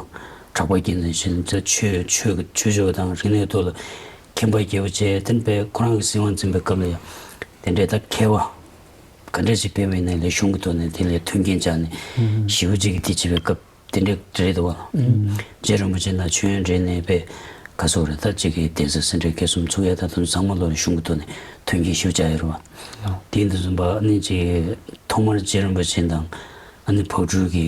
གྲགས་པ་རྒྱལ་མཚན་ཞིག་ད་ཆོས་ཆོས་ཆོས་ཕྱོགས་དང་རིག་གནས་ཐོག་ལ་མཁྱེན་པ་རྒྱས་པོ་བྱས་དེ་ནས་དཔེ་ཁོ་རང་གི་སྲིད་དབང་འཛིན་པའི་སྐབས་ལ་ཡང་དེ་འདྲའི་ད་མཁས་པ་ག་འདྲས་ཞིག་ཕེབས་པ་ཡིན་ན་ལས་གཞུང་གི་ཐོག་ནས་དེ་ལས་མཐུན་རྐྱེན་སྦྱར་ནས་ཞེ་པོ་ཅིག་གི་དེ་བྱེད་པའི་སྐབས། དེ་འདྲ་རེད་འདུག་བ། རྗེ་རིན་པོ་ཆེ་དང་མཆོད་ཡོན་འབྲེལ་ནས་པའི་ག་སོགས་རེད་ད་ཅིག་གི་གདན་ས་སེ་འབྲས་དགེ་གསུམ་ཚུགས་ཡ་ད་དུང་ཚང་མ་ལོ་ལ་གཞུང་གི་ཐོག་ནས་མཐུན་རྐྱེན་ཞུ་བྱ་ཡ་རེད་བ། དེ་ཡིན་དུས་ཙམ་པ་ཨ་ནི་ཅིག་ཐོག་མར་རྗེ་རིན་པོ་ཆེ་དང་ཨ་ནི་ཕག་གྲུ་གི་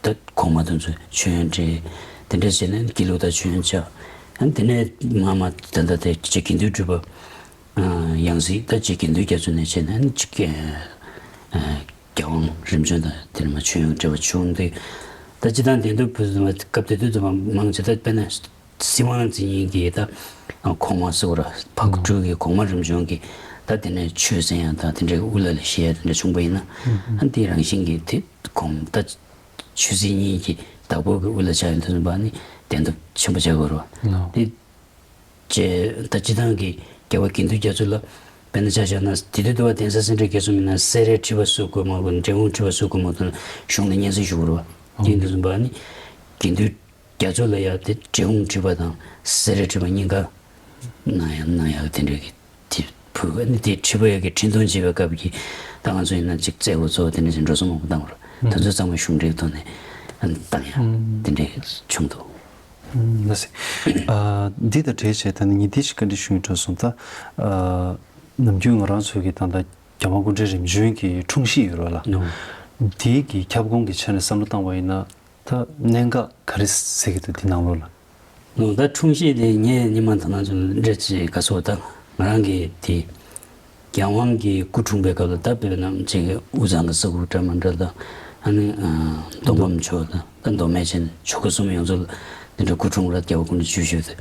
ད་གོང་མ་དེ་ཚོ་མཆོད་ཡོན་འབྲེལ་དེ་འདྲ་བྱས་ནས་དགེ་ལུགས་དང་མཆོད་ཡོན་བཅའ་ ཨ་དེ་ནས་མ་མ་ད་ལྟ་དེ་རྗེ་དགེ་འདུན་གྲུབ་པ། ཨ་ཡང་སྲིད་ད་རྗེ་དགེ་འདུན་རྒྱ་མཚོ་ནས་བྱས་ནས་ཅིག་ཨ་རྒྱལ་དབང་རིམ་བྱོན་དང་དེ་ནས་མ་མཆོད་ཡོན་འབྲེལ་བ་བྱུང་འདུག་ད་སྤྱིར་བཏང་དེང་དུས་བོད་སྐབས་དེ་དུས་ཙམ་པ་མང་ཆེ་ད་དཔེར་ན་སྲིད་དབང་འཛིན་མཁན་གྱི་ད་གོང་མ་ཟེར་བ་ར་ཕག་གྲུ་གི་གོང་མ་རིམ་བྱོན་གྱི་ད་དེ་ནས་ཆོས་གསན་ཡ་དང་དེ་འདྲའི་དབུ་བླ་ལ་བཞེས་ཡ་དེ་འདྲ་བྱུང་པ་ཡིན་ན་ཨ་དེ་རང་བཞིན་གྱི་དེ་གོང་ད་ཆོས་སྲིད་གཉིས་ཀྱི་བདག་པོ་གི་དབུ་བླ་ཆགས་ཡོང་དུས་ཙམ་པ་ནི་བདེན་སྟོབས་ཆེན་པོ་ཆགས་དགོས་རེད་བ། དེ་ཅེས་ད་སྤྱི་བཏང་གི་རྒྱལ་བ་དགེ་འདུན་རྒྱ་མཚོ་ལ་དཔེར་ན་ཆ་བཞག་ན་དེ་དུས་དུ་བ་གདན་ས་སེ་འབྲས་དགེ་གསུམ་ཡིན་ན་སེ་རའི་ཁྲི་པ་བསུ་དགོས་མ་དགོས་འབྲས་སྤུངས་ཁྲི་པ་བསུ་དགོས་མ་དགོས་གཞུང་ལ་སྙན་སེང་ཞུ་དགོས་རེད་བ། དེ་ཡིན་དུས་ཙམ་པ་ནི་དགེ་འདུན་རྒྱ་མཚོ་ལ་ཡ་དེ་འབྲས་སྤུངས་ཁྲི་པ་དང་སེ་རའི་ཁྲི་པ་གཉིས་ཀ་གནང་ཡ་གནང་ཡ་དེ་འདྲ་གི་དེ་བུ་ཨ་ནི་དེ་ཁྲི་པ་ཡ་གི་འཕྲིན་གཏོང་བྱེད་པའི་སྐབས་ཀྱི་ད་ང་ཚོ་ཡིན་ན་ཅིག་བཙལ་དགོས་ཚོ་དེ་འདྲ་ཞིག་འགྲོ་སོང་མང་པོ་བཏང་བ་རེད། དེ་ཚོ་ཚང་མ་གཞུང་འབྲེལ་ཐོག་ནས་ཨ་ནི་བཏང་ཡ་དེ་འདྲ་བྱུང་འདུག་ལགས་སེ། འདི་དང་འབྲེལ་བྱས་ད་ནི་ངས་འདི་ཞིག་བཀའ་འདྲི་ཞུ་ཡི་འགྲོ་སོང་ད། ནམ་རྒྱུན་ང་རང་ཚོའི་གི་ད་ལྟ་རྒྱལ་དབང་སྐུ་ཕྲེང་རིམ་བྱོན་གྱི་འཁྲུངས་གཞིས་ཡོད་རེད་ལ། འདི་གི་ཁྱབ་ཁོངས་ཀྱི་ཆ་ནས་བསམ་བློ་བཏང་བ་ཡིན་ན་ད་གནད་འགག་ག་རེ་གཟིགས་ཀྱི་འདུག་འདི་ནང་ལོགས་ལ། ད་འཁྲུངས་གཞིས་དེ་ངས་སྔོན་མ་ད་ནང་ཚོ་འདྲ་ཅིག་ག་སོ་ད་ང་རང་གི་དེ། རྒྱལ་དབང་གི་སྐུ་འཁྲུངས་པའི་སྐབས་ལ་ད་དཔེར་ན་ཅིག་དབུས་གཙང་གི་ས་ཁུག་འདྲ་མི་འདྲ་དང་ཨ་ནི་མདོ་ཁམས་ཕྱོགས་དང་ད་མདོ་སྨད་ཆེན་ཆོལ་ཁ་གསུམ་ཡོངས་རྫོགས་ལ་འདི་འདྲ་སྐུ་འཁྲུངས་ར་རྒྱལ་བ་སྐུ་ཕྲེང་བཅུ་བཞི་དེ།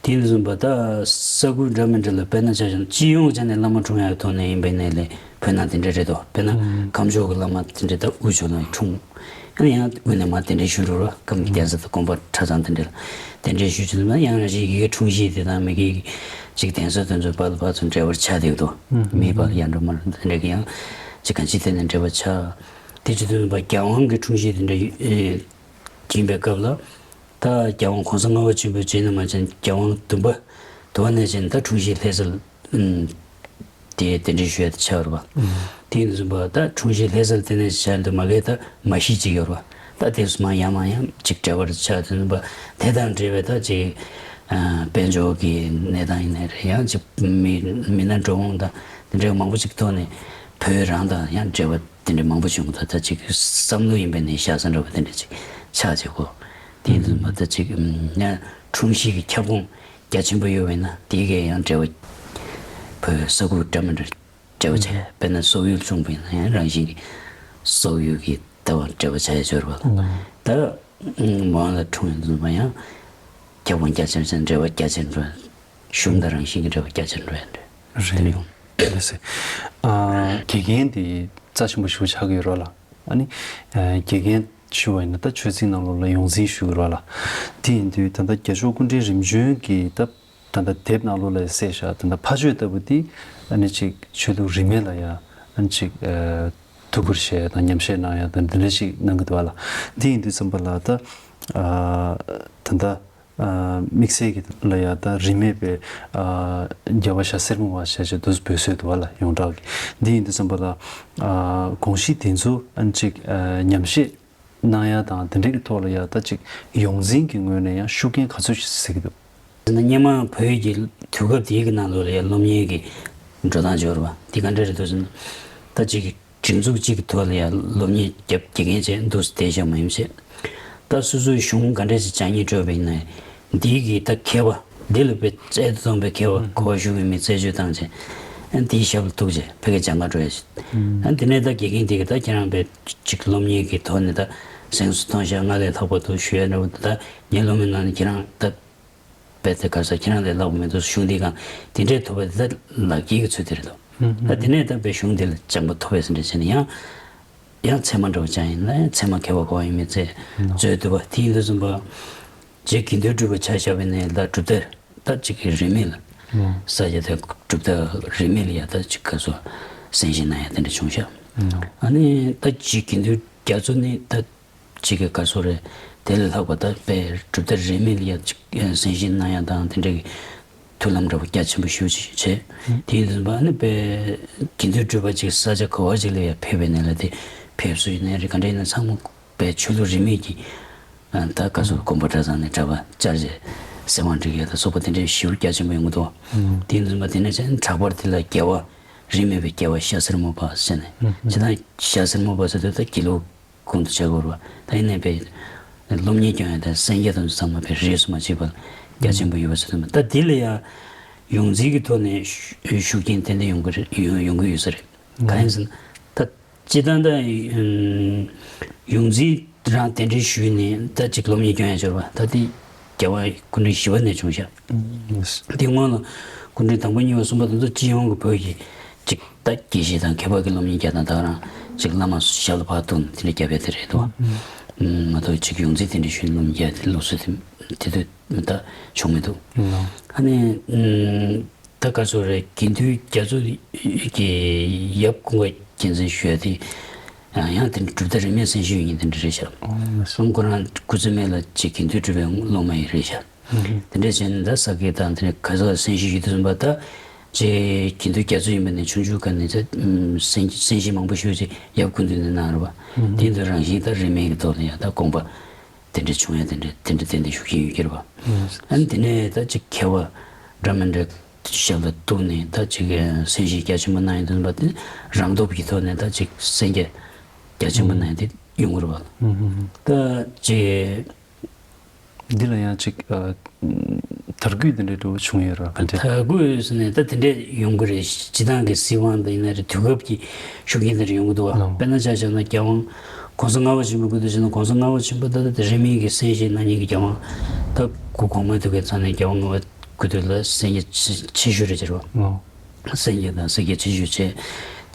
དེ་ནས་བཟུང་པ་ད་ས་ཁུལ་འདྲ་མི་འདྲ་ལ་དཔེར་ན་ཆ་བཞག་ན་སྤྱི་ཡོངས་ཆ་ནས་བླ་མ་འཁྲུངས་ཡག་ཐོག་ནས་ཡིན་པའི་ནས་ལས་བོད་ནང་དེ་འདྲ་རེད་དོ། དཔེར་ན་ཁམས་ཕྱོགས་ཀྱི་བླ་མ་དེ་འདྲ་ད་དབུས་ཕྱོགས་ནང་འཁྲུངས། ཨ་ནི་ཡང་དབུས་ནས་མར་གདན་འདྲེན་ཞུ་རུ་ར་སྐབས་ཀྱི་གདན་ས་དང་དགོན་པ་གྲྭ་ཚང་དེ་འདྲ་ལ་གདན་འདྲེན་ཞུ་ཆེད་དུ་ན་ཡང་རང་བཞིན་གྱི་འཁྲུངས་གཞིས་དེ་དང་མི་གི་ཅིག་གདན་ས་དེ་ཚོ་བར་ལ་བར་ཚོ་འབྲེལ་བར་ཆགས་བསྡད་འདུག་མི་བར་ཡར་འགྲོ་མར་འགྲོ་དེ་འདྲ་གི་ཡང་ཅིག་གང་ཅི་དེ་ནས་འབྲེལ་བ་ཆགས། དེ་ཅི་དུས་ཡིན་པ་རྒྱལ་དབང་གི་འཁྲུངས་གཞིས་དེ་འདྲ་ཡིན་པའི་སྐབས་ལ་ད་རྒྱལ་དབང་གོང་ས་ལྔ་པ་ཆེན་པོའི་རྗེས་ནས་མར་ཕྱིན་རྒྱལ་དབང་བདུན་པ་དུ་བ་ནས་ཕྱིན་ད་འཁྲུངས་གཞིས་ལྷ་སར། དེ་གདན་འདྲེན་ཞུ་ཡ་དེ་ཆགས་རེད་པ། དེ་ཡིན་དུས་ཙམ་པ་ད་འཁྲུངས་གཞིས་ལྷ་སར་དེ་ནས་བྱས་འདུག་མ་གི་ད་མ་གཞི་ཅིག་ཡོད་རེད་པ། ད་དེ་སུ་མ་ཡང་མ་ཡང་ཅིག་འབྲེལ་བ་རེ་ཆགས་དུས་ཙམ་པ་དེ་དང་འབྲེལ་བའི་ད་ཅིག་དཔལ་འབྱོར་གྱི་གནས་སྟངས་ཡིན་ནའི་རེད། ཡང་ཅིག་མི་མི་སྣ་འགྲོ་འོང་དང་དེ་འདྲའི་མང་པོ་ཅིག་ཐོག་ནས་བོད་རང་དང་ཡང་འབྲེལ་བ་དེ་འདྲའི་མང་པོ་བྱུང་གི་འདུག་ད་ཅིག་བསམ་བློ་ཡིན་པའི་ནས་བཞག་ས་འདྲ་བ་དེ་འདྲ་ཅིག་ཆགས་བྱས་གོ། དེ་ཡིན་དུས་ཙམ་པ་ད་ཅིག་ཡང་འཁྲུངས་གཞིས་ཀྱི་ཁྱབ་ཁོངས་རྒྱ་ཆེན་པོ་ཡོད་པས་ན་དེ་གས་ཡང་འབྲེལ་བ། བོད་ས་ཁུལ་འདྲ་མི་འདྲ་འབྲེལ་བ་བྱས། དཔེར་ན་སོག་ཡུལ་བྱུང་བས་ན་ཡང་རང་བཞིན་གྱི་སོག་ཡུལ་གྱི་ལྟ་བ་འབྲེལ་བ་བྱ་ཡ་སྦྱོར་བ་ལ། ད་མོ་ལ་འཁྲུངས་ཡོང་དུས་ཡང་ཁྱབ་ཁོངས་རྒྱ་ཆེན་ཆེན་འབྲེལ་བ་རྒྱ་ཆེན་འགྲོ། གཞུང་དང་རང་བཞིན་གྱི་འབྲེལ་བ་རྒྱ་ཆེན་འགྲོ་ཡ་འདྲ་རེད། དེ་ནས་ཡོང་། ལགས་སེ། དགེ་རྒན་དེ་རྩ་ཆེན་པོ་ཞིག་ཆགས་ཀྱི་ཡོད་རེད་ལ། ཨ་ནི་དགེ་རྒན་ཞུ་བ་ཡིན་ན་ད་ཆོས་ཚིགས་ནང་ལོགས་ལ་ཡོངས་འཛིན་ཞུ་གི་རེད་ལ། དེ་ཡིན་དུས་ད་ལྟ་རྒྱལ་མཆོག་སྐུ་ཕྲེང་རིམ་བྱོན་གྱི་ད་ད་ལྟ་དེབ་ནང་ལོགས་ལ་གསལ་བཞག་ད་ལྟ་ཕ་ཆོས་ལྟ་བུ་དེ་ཨ་ནི་ཅིག་ཆོས་ལུགས་རིས་མེད་ལ་ཡ་ཨ་ནི་ཅིག་ཐུགས་ཁུར་བཞེས་དང་ཉམས་བཞེས་གནང་ཡ་དང་འདི་འདྲ་ཞིག་གནང་གི་འདུག་བ་ལ། དེ་ཡིན་དུས་ཙམ་པ་ལ་ད་ད་ལྟ། དམིགས་བསལ་གྱི་ལ་ཡ་ད་རིས་མེད་པའི་རྒྱལ་བ་ཤ་སེར་མོ་བ་ཞེས་བྱ་དུས་འབོད་སྲོལ་འདུག་བ་ལ་ཡོངས་གྲགས་ཀྱི། འདི་ཡིན་དུས་ཙམ་པ་ལ་དགོངས་གཞི་དེ་ཚོ་ཨ་ནི་ཅིག་ཉམས་བཞེས་གནང་ཡ་དང་དེ་འདྲའི་གི་ཐོག་ལ་ཡ་ད་ཅིག་ཡོངས་འཛིན་གྱི་ངོས་ནས་ཡང་ཤུགས་རྐྱེན་ག་ཚོད་ཞིག་གཟིགས་ཀྱི་འདུག་ད་སྔོན་མ་བོད་ཀྱི་དུས་སྐབས་དེའི་གི་ནང་ལོགས་ལ་ཡ་སློབ་གཉེར་གྱི་འགྲོ་སྟངས་སྦྱོར་བ་འདི་ག་འདྲ་རེད་འདུག་ཟེར་ན་ད་ཅིག་སྒྲིག་འཛུགས་གཅིག་གི་ཐོག་ལ་ཡང་སློབ་གཉེར་རྒྱབ་དགེ་རྒན་བྱས་འདུག་བསྡད་བཞག་མ་ཡིན་བྱས། ད་སོ་སོའི་གཞུང་ག་འདྲས་ཞིག་སྦྱང་སྙིང་བྲོ་བའི་ནས་འདིའི་གི་ད་མཁས་པ་འདི་ལ་དཔེ་རྩལ་དུ་གཏོང་པའི་མཁས་པ་གོ་བ་ཞུ་གི་མི་རྩད་གཅོད་བཏང་བྱས། ཨ་འདིའི་ཞབས་ལ་གཏུགས་བྱས་ཕ་གི་སྦྱང་ག་འགྲོ་ཡ་ཞིག་ཨ་འདི་ནས་ད་དགེ་རྒན་འདི་གི་ད་ཁྱེད་རང་དཔེ་ཅིག་སློབ་གཉེར་གི་ཐོག་ནས་ད་གཟེངས་སུ་ཐོན་ཤག་ང་ལས་ལྷག་པ་འདུག་ཞུ་ཡ་འདྲ་བོ་ད་ངའི་སློབ་མའི་ནང་ནས་ཁྱེད་རང་ད། དཔེ་དེ་ག་ས་ཁྱེད་རང་ལས་ལྷག་པ་མི་འདུག་གཞུང་འདི་གང་དེ་འདྲའི་ཐོབ་པ་དེ་ལག་འཁྱེར་གྱི་ཚུལ་དེ་རེད་དོ། ད་དེ་ནས་ད་དཔེ་གཞུང་འདི་ལ་སྦྱང་པ་ཐོབ་པས་ཟེར་འདྲ་བྱས་ནས་ཡང་ཡང་ཚད་མ་འདྲ་བོ་སྦྱང་ཡིན་ན་ཡང་ཚད་མ་མཁས་པ་གོ་བ་ཡིན་མི་ཚེ་རྩོད་འདུག་པ་དེ་ཡིན་དུས་ཙམ་པ་རྗེ་དགེ་འདུན་གྲུབ་པ་ཆ་བཞག་པ་ཡིན་ན་ད་གྲུབ་མཐའ་ད་ཅིག་གི་རིས་མེད་ལ་ས་ཆ་དེ་གྲུབ་མཐའ་རིས་མེད་ལ་ཡ་ད་ཅིག་ག་སོ་གསན་བཞེས་གནང་ཡ་དེ་འདྲ་བྱུང་ཤག་ཨ་ནི་ད་རྗེ་དགེ་འདུན་རྒྱ་མཚོ་ནི་ད། གཅིག་གི་སྐབས་སུ་རེད། དེ་ལས་ལྷག་པ་ད་དཔེ་གྲུབ་མཐའ་རིས་མེད་ལ་ཡ་གཅིག་གསན་བཞེས་གནང་ཡ་དང་དེ་འདྲའི་མཐུན་ལམ་འདྲ་བོ་རྒྱ་ཆེན་པོ་ཞེ་པོ་ཅིག་བྱས། དེ་ཡིན་དུས་ཙམ་པ་ནི་དཔེ་དགེ་འདུན་གྲུབ་པ་ཅིག་ས་ཆ་ག་བ་ཅིག་ལ་ཡ་ཕེབས་པའི་ནས་ལ་དེ་ཕེབས་བསུ་ཡིན་ནའི་རེད་ག་འདྲ་ཡིན་ན་ཚང་མ་དཔེ་ཆོས་ལུགས་རིས་མེད་ཀྱི་ད་སྐབས་སུ་དགོན་པ་གྲྭ་ཚང་ནས་གྲྭ་པ་བཅར་རྗེས་གསན་དབང་སྒྲིག་ཡ་ད་སོགས་པ་དེ་འདྲའི་ཞེ་པོ་རྒྱ་ཆེན་པོ་ཡོང་གི་འདུག་དེ་ཡིན་དུས་ཙམ་པ་དེ་ནས་བྱས་ནས་གྲགས་པར་དེ་ལ་རྒྱལ་བ་རིས་མེད་པའི་རྒྱལ་བ་ཤ་སེར་མོ་པ་ཟེར་ནས་ཇི་ལྟར་ཤ་སེར་མོ་པ་ཟེར་དུས་ད་དགེ་ལུགས། གོང་དུ་བྱ་དགོས་རེད་བ། ད་ཡིན་ནའི་དཔེ་ སློབ་གཉེར་སྐྱོང་ཡ་དང་གསན་རྒྱ་དང་ཚང་མ་པའི་རིས་སུ་མ་ཆད་པ་རྒྱ་ཆེན་པོ་ཡོད་པ་ཟེར་དུས་ད་འདི་ལ་ཡང་ཡོངས་འཛིན་གྱི་ཐོག་ནས་ཤུགས་རྐྱེན་ཏན་ཏན་ཡོང་གི་རེད། ཡོང་ཡོང་གི་ཡོད་ས་རེད། གང་ཡིན་ཟེར་ན་ད། སྤྱིར་བཏང་ད་ཡོངས་འཛིན་རང་གདན་འདྲེན་ཞུས་ནས་ད་ཅིག་སློབ་གཉེར་སྐྱོང་ཡ་འབྱོར་བ་ད་དེ་རྒྱལ་བ་སྐུ་ཕྲེང་བཞི་པ་ནས་བྱུང་ཤག་དེ་སྔོན་ལ་སྐུ་ཕྲེང་དང་པོ་གཉིས་པ་གསུམ་པ་དེ་ཚོ་སྤྱི་ཡོངས་ཀྱི་བོད་ཀྱི་ཅིག་ད་དགེ་བཤེས་དང་མཁས་པ་གི་སློབ་གཉེར་རྒྱག་སྟངས་ད་ག་རང་ཅིག་བླ་མ་ཞབས་ལ་ཕར་གཏུགས་ནས་དེ་འདྲ་རྒྱབ་ཡ་དེ་རེད་འདུག་བ། མ་གཏོགས་ཅིག་ཡོངས་འཛིན་གདན་འདྲེན་ཞུས་ནས་སློབ་གཉེར་རྒྱག་ཡ་དེ་ལུགས་སྲོལ་དེ་དེ་དུས་ད་བྱུང་མི་འདུག་ཨ་ནི། ད་ག་ཚོད་རེད། དགེ་འདུན་རྒྱ་མཚོ་གི་ཡབ་ཀུན་དགའ་རྒྱལ་མཚན་ཞུ་ཡ་དེ་ཡང་དེ་འདྲ་གྲུབ་མཐའ་རིས་མེད་གསན་ཞུས་ཡིན་དེ་འདྲ་རེད་ཤག་ཨོ་ལགས་སོ། སོང་ཁོ་རང་སྐུ་ཚེ་སྨད་ལ་ཅིག་དགེ་འདུན་གྲུབ་པའི་སློབ་མ་ཡིན་རེད་ཤག་དེ་འདྲ་བྱས་ནས་ད་ས་དགེ་དང་དེ་འདྲ་ག་ས་གསན་ཞུས་ཡོད་དུས་ཙམ་པ་ད་ཅིག་དགེ་འདུན་རྒྱ་མཚོ་ཡིན་པ་ནས་ཆུང་ཆུང་སྒང་ནས་ད་གསན་གསན་ཞུ་མང་པོ་ཞུས་ཅིག་ཡབ་སྐུ་མདུན་ནས་གནང་རེད་པ། དེ་འདྲ་རང་བཞིན་ད་རིས་མེད་ཀྱི་ཐོག་ལ་ཡང་ད་དགོངས་པ། དེ་འདྲ་བྱུང་ཡ་དེ་འདྲ་དེ་འདྲ་ཏན་ཏན་ཤུགས་རྐྱེན་ཡོད་ཀྱི་རེད་པ། ཨ་ནི་དེ་ནས་ད་ཅིག་མཁས་པ་འདྲ་མི་འདྲ་ཞབས་ལ་གཏུགས་ནས་ད་ཅིག་གསན་ཞིབ་རྒྱ་ཆེན་པོ་གནང་ཡ་དེ་ཚོ་དེ་རང་སྟོབས་ཀྱི་ཐོག་ནས་ད་ཅིག་གསན་རྒྱ་རྒྱ་ཆེན་པོ་གནང་ཡ་དེ་ཡོང་གི་རེད་པ། ད་ཅིག་འདི་ལ་ཡང་ཅིག་ཨ། དར་རྒུད་འདི་འདྲའི་འགྲོ་བ་བྱུང་ཡོད་ར་ག་འདྲ། དར་རྒུད་ཟེར་ནས་ད་དེ་འདྲས་ཡོང་གི་རེད། སྤྱི་བཏང་གི་སྲིད་དབང་དང་ཡིན་ན་རེད། དུས་སྐབས་ཀྱི་ཤུགས་རྐྱེན་དེ་འདྲ་ཡོང་གི་འདུག་བ། ལགས། དཔེར་ན་ཆ་བཞག་ན་རྒྱལ་དབང་གོང་ས་ལྔ་པ་ཆེན་པོའི་སྐུ་དུས་ཕྱིན་ན་གོང་ས་ལྔ་པ་ཆེན་པོ་ད་ལྟ་དེ་རིས་མེད་ཀྱི་གསན་བཞེས་གནང་མཁན་གྱི་རྒྱལ་དབང་ད་སྐུ་གོང་མ་དུས་ཀྱི་ཚང་ནས་རྒྱལ་དབང་ལྔ་པ་སྐུ་དུས་ལ་གསན་རྒྱ་ཆེ་ཆེ་ཤོས་རེད་ཟེར་བ། ལགས། གསན་རྒྱ་དང་གསན་རྒྱ་ཆེ་ཤོས་བྱས།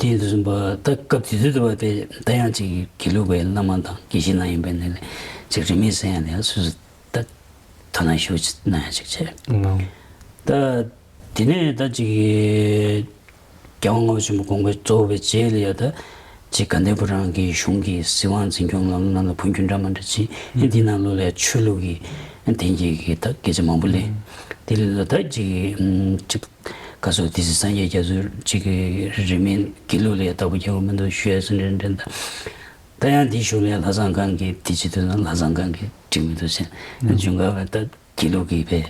དེ་ཡིན་དུས་ཙམ་པ་ད་སྐབས་དེ་དུས་དུ་བ་དེ་ད་ཡང་ཅིག་དགེ་ལུགས་པའི་བླ་མ་དང་དགེ་བཤེས་རྣམ་གཉིས་པའི་ནས་ཅིག་རིས་མེད་གསན་ཡ་ནས་སུ་སུ། ད་དོ་སྣང་ཞུ་ཅིག་གནང་ཡ་ཅིག་བྱས། ལགས། ད་དེ་ནས་ད་ཅིག་རྒྱལ་དབང་ལྔ་པ་ཆེན་པོ་དགོངས་པ་རྫོགས་པའི་རྗེས་ལ་ཡ་ད་ཅིག་དགའ་ལྡན་ཕོ་བྲང་གི་གཞུང་གི་སྲིད་དབང་འཛིན་སྐྱོང་ལམ་ལུགས་ནང་ལ་འཕོ་འགྱུར་འདྲ་མི་འདྲ་ཅིག་ཨེ་འདི་ནང་ལོགས་ལ་ཡ་ཆོས་ལུགས་ཀྱི་ཨེ་དེང་གི་གི་ད་སྐད་ཆ་མང་པོ་སླེབས། དེ་ལ་ད་ཅིག་ཅིག་ག་སོ་དེ་སྲིད་སངས་རྒྱས་རྒྱ་མཚོ་ཅིག་གི་རིས་མེད་དགེ་ལུགས་ལ་ཡ་བདག་པོ་རྒྱག་གི་མི་འདུག་ཞུ་ཡ་སུ་འདྲ་འདྲ་ད། ད་ཡང་འདི་གཞུག་ལ་ལྷ་བཟང་སྒང་གིས་དེ་བྱེད་དུས་ན་ལྷ་བཟང་སྒང་གིས་འགྲིག་མི་འདུག་ཟེར། ཨ་ཇུང་ག་བ་ད་དགེ་ལུགས་ཀྱི་བས།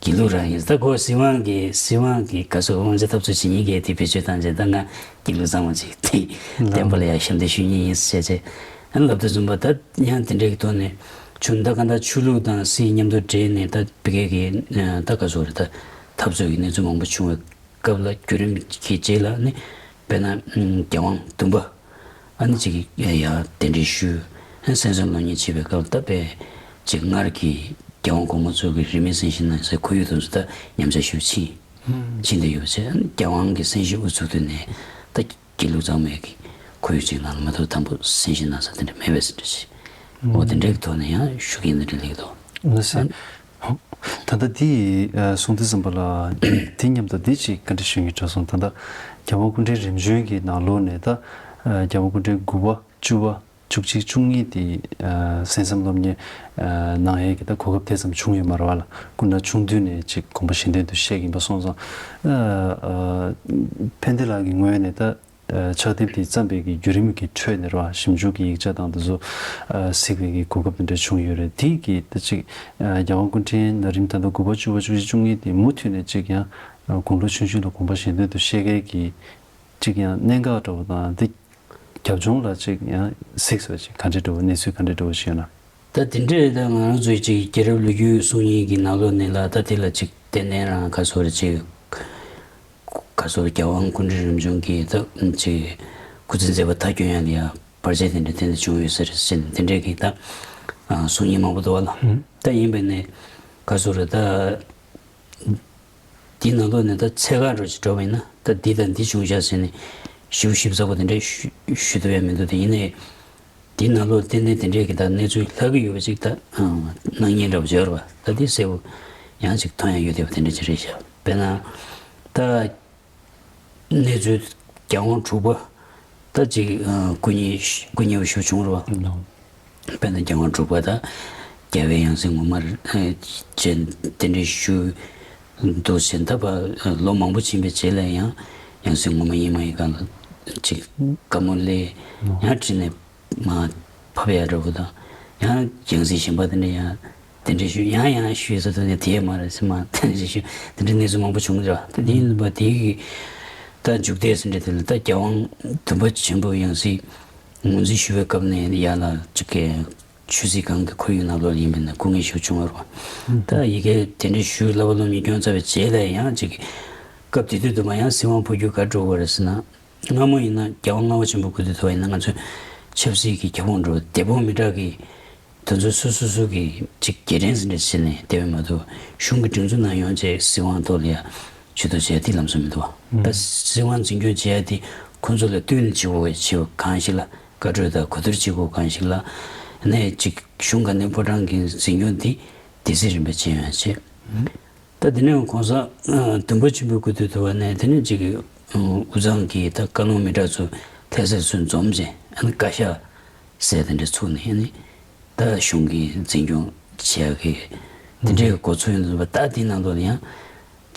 དགེ་ལུགས་རང་ཡིན། ད་ཁོ་སྲིད་དབང་གི་སྲིད་དབང་གི་ག་སོ་དབང་ཆ་འཐབ་རྩོད་བྱེད་མཁན་གྱིས་དེ་བེད་སྤྱོད་བཏང་བྱས་ད་ང་དགེ་ལུགས་གཙང་མ་ཅིག་དེ་ལགས། བསྟན་པ་ལ་ཡང་ཞབས་འདེགས་ཞུ་མཁན་ཡིན་ཟེར་བྱས། ཨ་ལབ་དུས་ཙམ་པ་ད་ཡང་དེ་འདྲའི་ཐོག་ནས་ཆུ་ད་ག་ད་ཆོས་ལུགས་དང་སྲིད་མཉམ་དུ་འདྲེས་ནས་ད་བི་གའི་གི་ད་ག་སོ་རེད། ད་འཐབ་རྩོད་ཀྱི་གནས་ཚུལ་མང་པོ་བྱུང་བའི་སྐབས་ལ་བརྒྱུད་རིམ་གྱི་རྗེས་ལ་ནི་དཔེར་ན་རྒྱལ་དབང་བདུན་པ། ཨ་ནི་ཅིག་ཡ་ཡ་གདན་འདྲེན་ཞུས། ཨ་གསན་བསམ་སློབ་གཉེར་བྱེད་པའི་སྐབས་ད་དཔེ་ཅིག་སྔར་གྱི་རྒྱལ་དབང་གོང་མ་ཚོ་གི་རིས་མེད་གསན་བཞེས་གནང་སའི་ཁོར་ཡུག་དེ་ཚོ་ད་ཉམས་ཆག་ཞེ་པོ་ཕྱིན། ཕྱིན་བསྡད་ཡོད་པ་བྱས། ཨ་ནི་རྒྱལ་དབང་གི་གསན་བཞེས་དབུ་ཚུགས་དུས་ནས་ད་དགེ་ལུགས་གཙང་མའི་གི་ཁོར་ཡུག་ཅིག་ནང་ལ་མ་གཏོགས་དང་པོ་གསན་བཞེས་གནང་ས་དེ་འདྲ་མེད་པས་ཟེར་འདྲ་ཞིག་འོ་དེ་འདྲའི་གི་ཐོག་ནས་ཡང་ཤུགས་རྐྱེན་དེ་འདྲ་སླེབས་ཀྱི་འདུག་ལགས་སོ། ད་ལྟ་འདི་གསུང་དུས་ཙམ་པ་ལ་འདི་མཉམ་དུ་འདི་ཅིག་བཀའ་འདྲི་ཞུ་སྙིང་འདོད་སོང་། ད་ལྟ་རྒྱལ་དབང་སྐུ་ཕྲེང་རིམ་བྱོན་གྱི་ནང་ལོགས་ནས་ད་རྒྱལ་དབང་སྐུ་ཕྲེང་དགུ་པ་བཅུ་པ་བཅུ་གཅིག་བཅུ་གཉིས་དེ་གསན་བསམ་སློབ་གཉེར་གནང་ཡས་ཀྱི་ད་གོ་སྐབས་དེ་ཙམ་བྱུང་ཡོད་མ་རེད་བ་ལ། སྐུ་ན་ཆུང་དུས་ནས་ཅིག་དགོངས་པ་གཞན་དོན་དུ་བཤད་ཀྱི་ཡིན་པ་སོང་ཙང་། ཕན་བདེ་ལགས་ཀྱི་ངོས་ནས་ད། ཕྱག་དེབ་དེ་བརྩམས་པའི་གི་བརྒྱུད་རིམ་གྱི་ཁྲོད་ནས་རེད་བ། ཞིབ་འཇུག་གི་ཡིག་ཆ་དང་དེ་ཚོ་གཟིགས་པའི་གི་གོ་སྐབས་དེ་འདྲ་བྱུང་ཡོད་རེད། དེ་གི་ད་ཅིག་རྒྱལ་དབང་སྐུ་ཕྲེང་ན་རིམ་ད་ལྟ་དགུ་པ་བཅུ་པ་བཅུ་གཅིག་བཅུ་གཉིས་དེ་མུ་མཐུད་ནས་ཅིག་ཡང་དགུང་ལོ་ཆུང་ཆུང་ལ་དགོངས་པ་གཞན་དོན་དུ་བཤད་མཁན་གྱི་ཅིག་ཡང་གནད་འགག་འདྲ་བོ་དང་དེ་རྒྱབ་ལྗོངས་ལ་ཅིག་ཡང་གཟིགས་པ་ཅིག་ག་འདྲ་འདྲ་བོ་གནས་ཚུལ་ག་འདྲ་འདྲ་བོ་ཞིག་ཡོད་ན། ད་དེ་འདྲས་ད་ང་རང་ཚོའི་ཅིག་རྒྱལ་རབས་ལོ་རྒྱུས་གསུང་མཁན་གྱི་ནང་ལོགས་ནས་ལ་ད་དེ་ལ་ཅིག་ཏན་ཏན་རང་ག་ཚོད་རེ་ཅིག་ག་ཚོད་རྒྱལ་དབང་སྐུ་ཕྲེང་རིམ་བྱོན་གྱི་ད་ཅིག་སྐུ་ཚེ་མཛད་པ་མཐའ་འཁྱོལ་ཡ་ལ་ཡ་བར་ཆད་དེ་འདྲ་ཏན་ཏན་བྱུང་ཡོད་ས་རེད་ཟེར་ནས་དེ་འདྲས་ཀྱི་ད་གསུང་མཁན་མང་པོ་འདུག་བ་ལ། ད་ཡིན་པས་ནས་ག་ཚོད་རེ་ད། འདི་ནང་ལོགས་ནས་ད་ཚད་བཀག་འདྲ་ཅིག་འགྲོ་བ་ཡིན་ན་ད་འདི་དང་འདི་བྱུང་ཤག་ཟེར་ནས་ཞིབ་ཞིབ་ཚགས་པོ་དེ་འདྲ་ཞུ་ཞུ་ཐུབ་ཡ་མི་འདུག་དེ་ཡིན་ནའི་འདི་ནང་ལོགས་ཏན་ཏན་དེ་འདྲའི་གི་ད་གནས་ཚུལ་ལྷག་གི་ཡོད་པ་ཅིག་ད་སྣང་བརྙན་འདྲ་པོ་ཅིག་ཡོད་རེད་པ། ད་འདི་གསལ་པོ་ཡང་ཅིག་མཐོང་ཡ་ཡོད་བསྡད་པ་དེ་འདྲ་ཅིག་རེད་ཤག་དཔེར་ན་ད། གནས་ཚུལ་རྒྱལ་དབང་དྲུག་པ། ད་ཅིག་སྐུ་ཉིད་སྐུ་ཉིད་ཞུ་བྱུང་རེད་བ། དཔེར་ན་རྒྱལ་དབང་དྲུག་པ་ད་རྒྱལ་བའི་ཡང་སྲིད་ངོ་མ་རེད་ཅེས་གདན་འདྲེན་ཞུས་འདུག་ཟེར། ད་བ་ལོ་མང་པོ་ཕྱིན་པའི་རྗེས་ལ་ཡང་ཡང་སྲིད་ངོ་མ་ཡིན་མ་ཡིན་གང་ལ་ཅིག་བཀའ་མོལ་སླེབས། ཡང་ཁྲིད་ནས་མར་ཕབ་ཡ་འདྲ་བོ་དང་། ཡང་ཡང་སྲིད་གཞན་པ་དེ་འདྲ་ཡང་གདན་འདྲེན་ཞུས། ཡང་ཡང་ཞུས་ཟེར་དུས་ནས་དེ་མ་རེད་ཟེར་མར་གདན་འདྲེན་ཞུས། དེ་འདྲའི་གནས་ཚུལ་མང་པོ་བྱུང་འདུག་དེ་འདྲ་ཡིན་པ་དེ་གི་ད་འཇུག་འདས་ཟེར་འདྲ་དེ་ལ་ད་རྒྱལ་དབང་བདུན་པ་ཆེན་པོ་ཡང་སྲིད་ངོས་འཛིན་ཞུ་བའི་སྐབས་ནས་ཡར་ལ་ཅིག་གི་ ཆོས་སྲིད་གང་གི་ཁོར་ཡུག་ནང་ལོགས་ཡིན་པ་ཡིན་ན་སྐུ་ངལ་ཞིག་བྱུང་བ་རེད་བ། ད་ཡི་གེ་དེ་འདྲ་ཞུས་བསླབ་པ་སློབ་གཉེར་སྐྱོང་ཚར་བའི་རྗེས་ལ་ཡང་ཅིག་སྐབས་དེ་དུས་དུ་མ་ཡང་སྲིད་དབང་འཕོ་འགྱུར་ག་འགྲོ་དགོས་རེད་ཟེར་ན། སྔ་མོ་ཡིན་ན་རྒྱལ་དབང་ལྔ་པ་ཆེན་པོ་སྐུ་དུས་དུ་བ་ཡིན་ན་ང་ཚོས་ཆབ་སྲིད་ཀྱི་ཁྱབ་ཁོངས་འགྲོ་བ་དེ་དཔང་མི་དྲག་གི་དོན་ཚོ་སོ་སོ་སོ་གི་ཅིག་རྒྱལ་ཕྲན་ཟིན་འདྲ་བྱས་ནས་བསྡད་པ་མ་གཏོགས་གཞུང་གི་སྒྲིག་འཛུགས་ནང་ཡོང་བྱས་སྲིད་དབང་ཐོག་ལ་ཡ་ཇུས་གཏོགས་བྱས་དེ་ལམ་སང་མི་འདུག་བ། ད་སྲིད་དབང་འཛིན་སྐྱོང་བྱས་ཏེ་ཁོང་ཚོ་ལ་བསྟུན་ནས་བྱེད་དགོས་པའི་བྱེད་པ་གང་ཞིག་ལ་བཀའ་གྲོས་དང་གོ་བསྡུར་བྱེད་དགོས་གང་ཞིག་ལ་ནས་ཅིག་གཞུང་དགའ་ལྡན་ཕོ་བྲང་གི་འཛིན་སྐྱོང་འདི་སྡེ་སྲིད་རིམ་པས་བྱས་ཡོང་བྱས། ད་དེ་ནས་གོང་ས་ཨ་བདུན་པ་ཆེན་པོའི་སྐུ་དུས་དུ་བ་ནས་དེ་ནས་ཅིག་དབུས་གཙང་གི་ད་བཀའ་ལུང་མི་དྲག་ཚོ་ལྷ་སར་ཚུར་འཛོམས་བྱས་ཨ་ནི་བཀའ་ཤག་ཟེར་དེ་འདྲ་ཚུགས་ནས་ཨ་ནི་ད་གཞུང་གི་འཛིན་སྐྱོང་བྱེད་ཡག་གི་དེ་འདྲའི་འགོ་ཚུགས་ཡོང་དུས་ད་དེའི་ནང་དུ་ཡང་